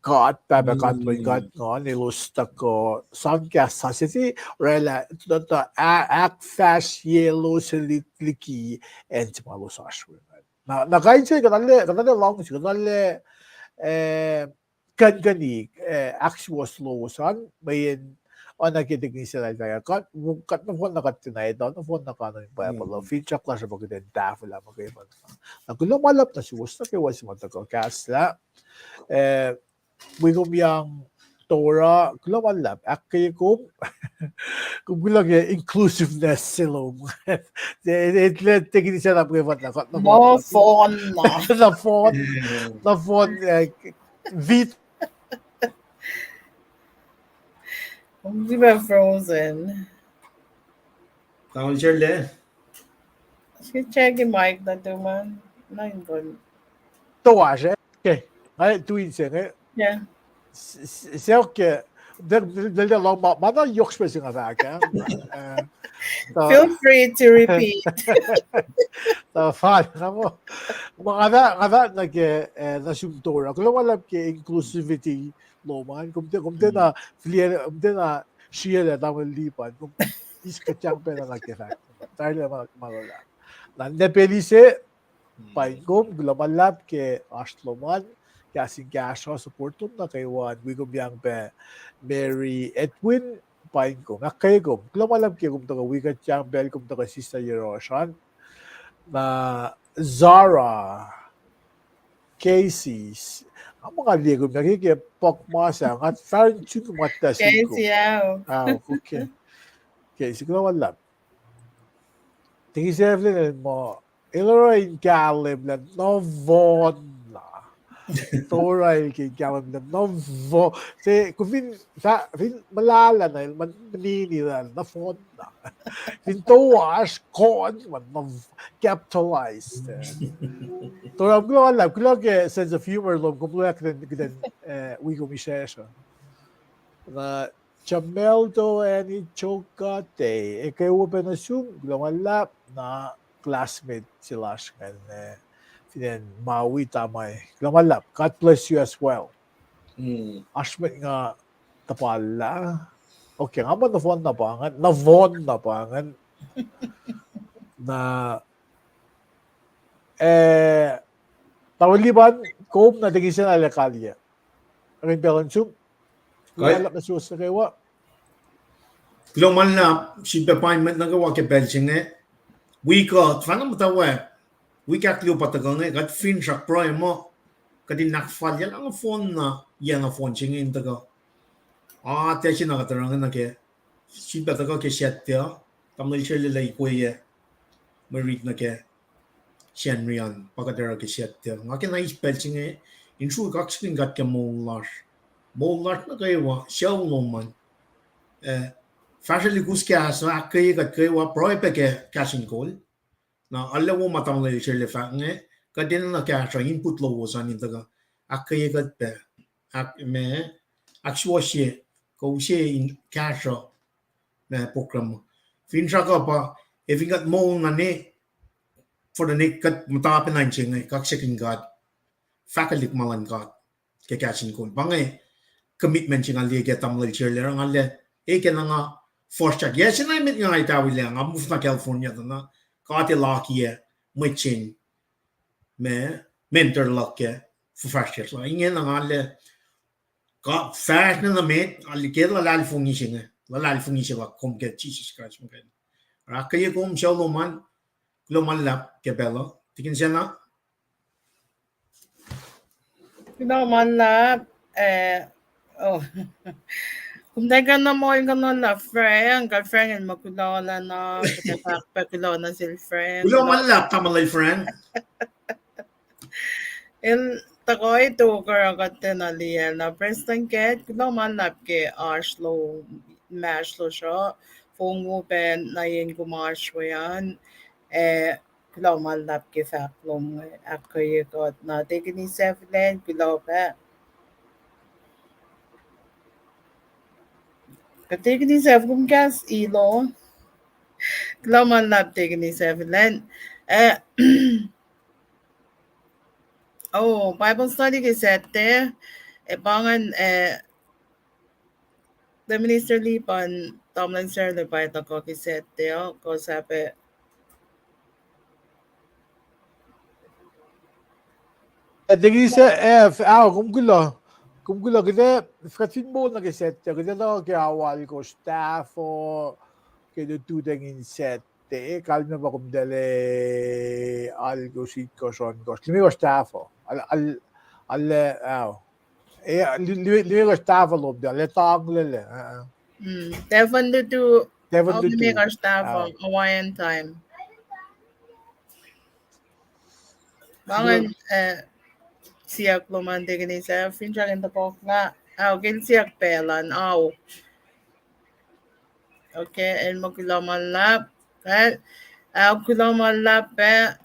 God, Pahpah God, Wen God, Nguhn, elos tuhkuh sang kahs sasuc se, orwaclah, tuh, tuh, a-, ahkfahsryeloselihk liki acn se ma elos oasr we ingacn. Na, na kain se, kuht arlac, kuht arlac luhngse, kuht arlac, eh, kuhnkihn, eh, ahksuwohs lowos an, mweyen oacna ke Tikin Seflin el fahk, kuht, kuht nohfohnna kuht tiacna etuh nohfohnna kain in Bible uh, finsrak lasr uh pa kuht in tahfwelah muhkwena. Na kuloh ma luhlahp nuh suwos nuh kwewa suc ma tuhkuh kahslah, eh, wi kom yang Tora, kuloh ma luhlahp, ahkkweye kom, kom kuloh ke inclusiveness se lom. Etuh lah Tikin Seflin muhkwena, kuht nohfohnna. Nohfohn, nohfohn, eh, vit. Kom sifilpac frozen. Tamuhlwel Serle. Check in mic nuhtum an. Na in kon. Toasr, eh? Okay. Nga tui se inge. Yeah. S-, s-, se okay. Del, del, del, ma, ma na yohk srihpac se nga fahk, eh? Feel free to repeat. Tuh fal, nga mo. Ma nga fahk, nga fahk nuh ke, eh, nuh sum Tora. Kuloh ma luhlahp ke inclusivity lom an. Kom tiac, kom tiacna fihliyac, kom tiacna srihke lah tamuhlwel Lipan. Kom eis kuhtyang pacna nuh ke fahk. Tarilacna ma, ma luhlahp. Na Nepelise, paing kom, kuloh ma luhlahp ke oasr lom an, kahs in kahsruh, support lom nuh kwewa an, wi kom yang pac Mary Edwin, paing kom, ahkkweye kom, kuloh ma luhlahp ke kom tuhkuh wi kuhtyang pacl, kom tuhkuh sister yohrohsr an. Na Zara, Casey, nga muh nga liye kom nuh ke, ke puk ma se, nga fahsr in sun kom, nga tuh sun kom. Casey, oh. Ah, okay. Casey, kuloh ma luhlahp. Tikin Seflin el muh, el oruh in kahlwem lah nohfohnna. Tora el ke in kahlwem lah nohfohn. Se, kom fin, fin muhlahlah na el, ma-, manini lah nohfohnna. Fin toasr, kon, ma nohf-, capitalized. Tora, kuloh ma luhlahp, kuloh ke sense of humor lom, kom loyak kuht in, kuht in, eh, wi kom israsr. Na Jameldo Annie Chokate, ekwe wo pac nuh sum, kuloh ma luhlahp, na classmate se lasr ingacn, eh, fin acn Maui, Tamai. Kuloh ma luhlahp. God bless you as well. Oasr mwet nga tuhpallah. Okay, nga muh nohfohnna pa ingacn, nohfohnna pa ingacn. Na, eh, tamuhlwel Lipan, kom na Tikin Seflin, arlac kaliyac. Akin pacl in sum. Kuloh ma luhlahp nuh suwos nuh kwewa. Kuloh ma luhlahp, sifilpac paing mwet nuh kwewa ke pacl se inge. Wi kuht, fahna muhtwacwacack. Wi ahkluo pa tuhkuh inge, kuht finsrak pruhe muh kuht in ahkfalyelah nohfohnna, yac nohfohn se inge in tuhkuh. Ah, tiac se na kuht oruh inge nuh ke, sifilpac tuhkuh ke Sactte uh, tamuhlwel Serle el ikweyac mwe rit nuh ke Sacnri an, pa kuht oruh ke Sactte uh. Nga ke na eis pacl se inge in sruhk kaksakihn God ke moul lasr. Moul lasr nuh kwewa, sucu lom an. Eh, fahsrwelihk luhk kahs uh, ahkkweye kuht kwewa, pruhe pac ke kahs in kol. Na arlac wo ma tamuhlwel Serle fahk inge, kuht enenuh kahsruh input lowos an in tuhkuh ahkkweye kuht pac, ahk-, ma, ahksuwohsye, kuh use in kahsruh ma program. Finsrak uh pa, ac fin kuht moul na ne, for the next, kuht muhta pacna in se inge, kaksakihn God, fahkwelihk ma luhn God ke kahs in kol. Pa inge commitment se nga liye ke tamuhlwel Shirley, nga liye, e, ke na nga fuhsr, yac se na met nga itawilac, nga move nuh California tuh na, God El akiyac mwet se in, ma, mentor luhk ke fuhfahsryucsr la. Ingena nga liye, God fahsr na nuh met, a, ke luhlahlfongi se inge, luhlahlfongi se luhk kom ke Jisus Kraist muhkwena. Oruh ahkkweye kom suc lom an, kuloh ma luhlahp ke pacl uh. Tikin Sena. Kuloh ma luhlahp, eh, oh. Kom tiac kuh na moul kuh na lah Frank, kuh Frank el ma kuloh lah na, kuht ac fahk pac kuloh nuh sel Frank. Kuloh ma luhlahp, tamuhlwel Frank. El tuhkuh tok oruh kuht tiacna liyacl na. Prestuhn Kate, kuloh ma luhlahp ke oasr lom, inmahsrlosr uh, fong wo pac nuh yen kom oasr we an, eh, kuloh ma luhlahp ke fahk lom, ahkkweye kuht na. Tekini Sefilen, kuloh pac. Kuh Tekini Sef, kom kahs ilo. Kuloh ma luhlahp Tekini Sefilen. Eh, oh, Bible study ke Saturday. Eh, pa ingacn, eh, the minister Lipan, tamuhlwel Sarah Lipan tuhkuh ke Saturday uh, kuh sahp, eh, Tekini Sef, eh, f-, ao, kom kuloh. Kom kuloh, kuht ac, kuht fin moul nuh ke Saturday, kuht ac tuhkuh ke ao alkosr tahfuh, ke lututacng in Saturday, kalmac pa kom tuhlac alkosr, itkohsr, ohnkohsr, limekohsr tahfuh. Al, al, al, ao. Eh, li-, li-, limekohsr tahfuh lom tuhlac, tanglac, eh. Mm, tahfuh lutu, tahfuh lutu, limekohsr tahfuh, ao. Hawaiian time. Pa ingacn, eh, siyuck lom an Tekini Sef, finsrak in tohkohsrlah, ao, ke el siyuck pacl an, ao. Okay, el ma kuloh ma luhlahp, eh, ao, kuloh ma luhlahp pac,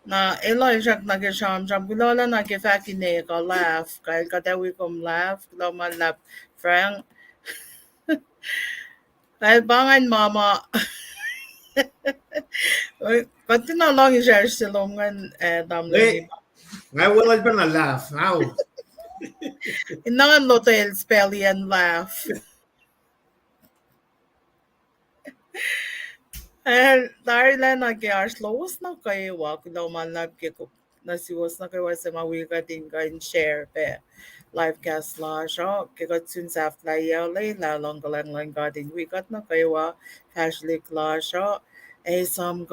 na elos srack nuh ke sramsram, kuloh lah na ke fahk ine kuh laugh, kuh el kuht ac wi kom laugh, kuloh ma luhlahp, Frank. Kal pa ingacn ma ma. Kuht tiacna lohng isrwacsr se lom ingacn, eh, tamuhlwel. Nga welwel pacna laugh, ao. Ina ngan lotel spellian laugh. Eh, tarilac nuh ke oasr lowos nuh kwewa, kuloh ma luhlahp ke nuh suwos nuh kwewa suc ma wi kuht in kuh in share pac live cast lasr uh, ke kuht sun sahflahiyac lwelah luhngkuhlwacng luhn God in wi kuht nuh kwewa, fahsrwelihk lasr uh, ac esam kuht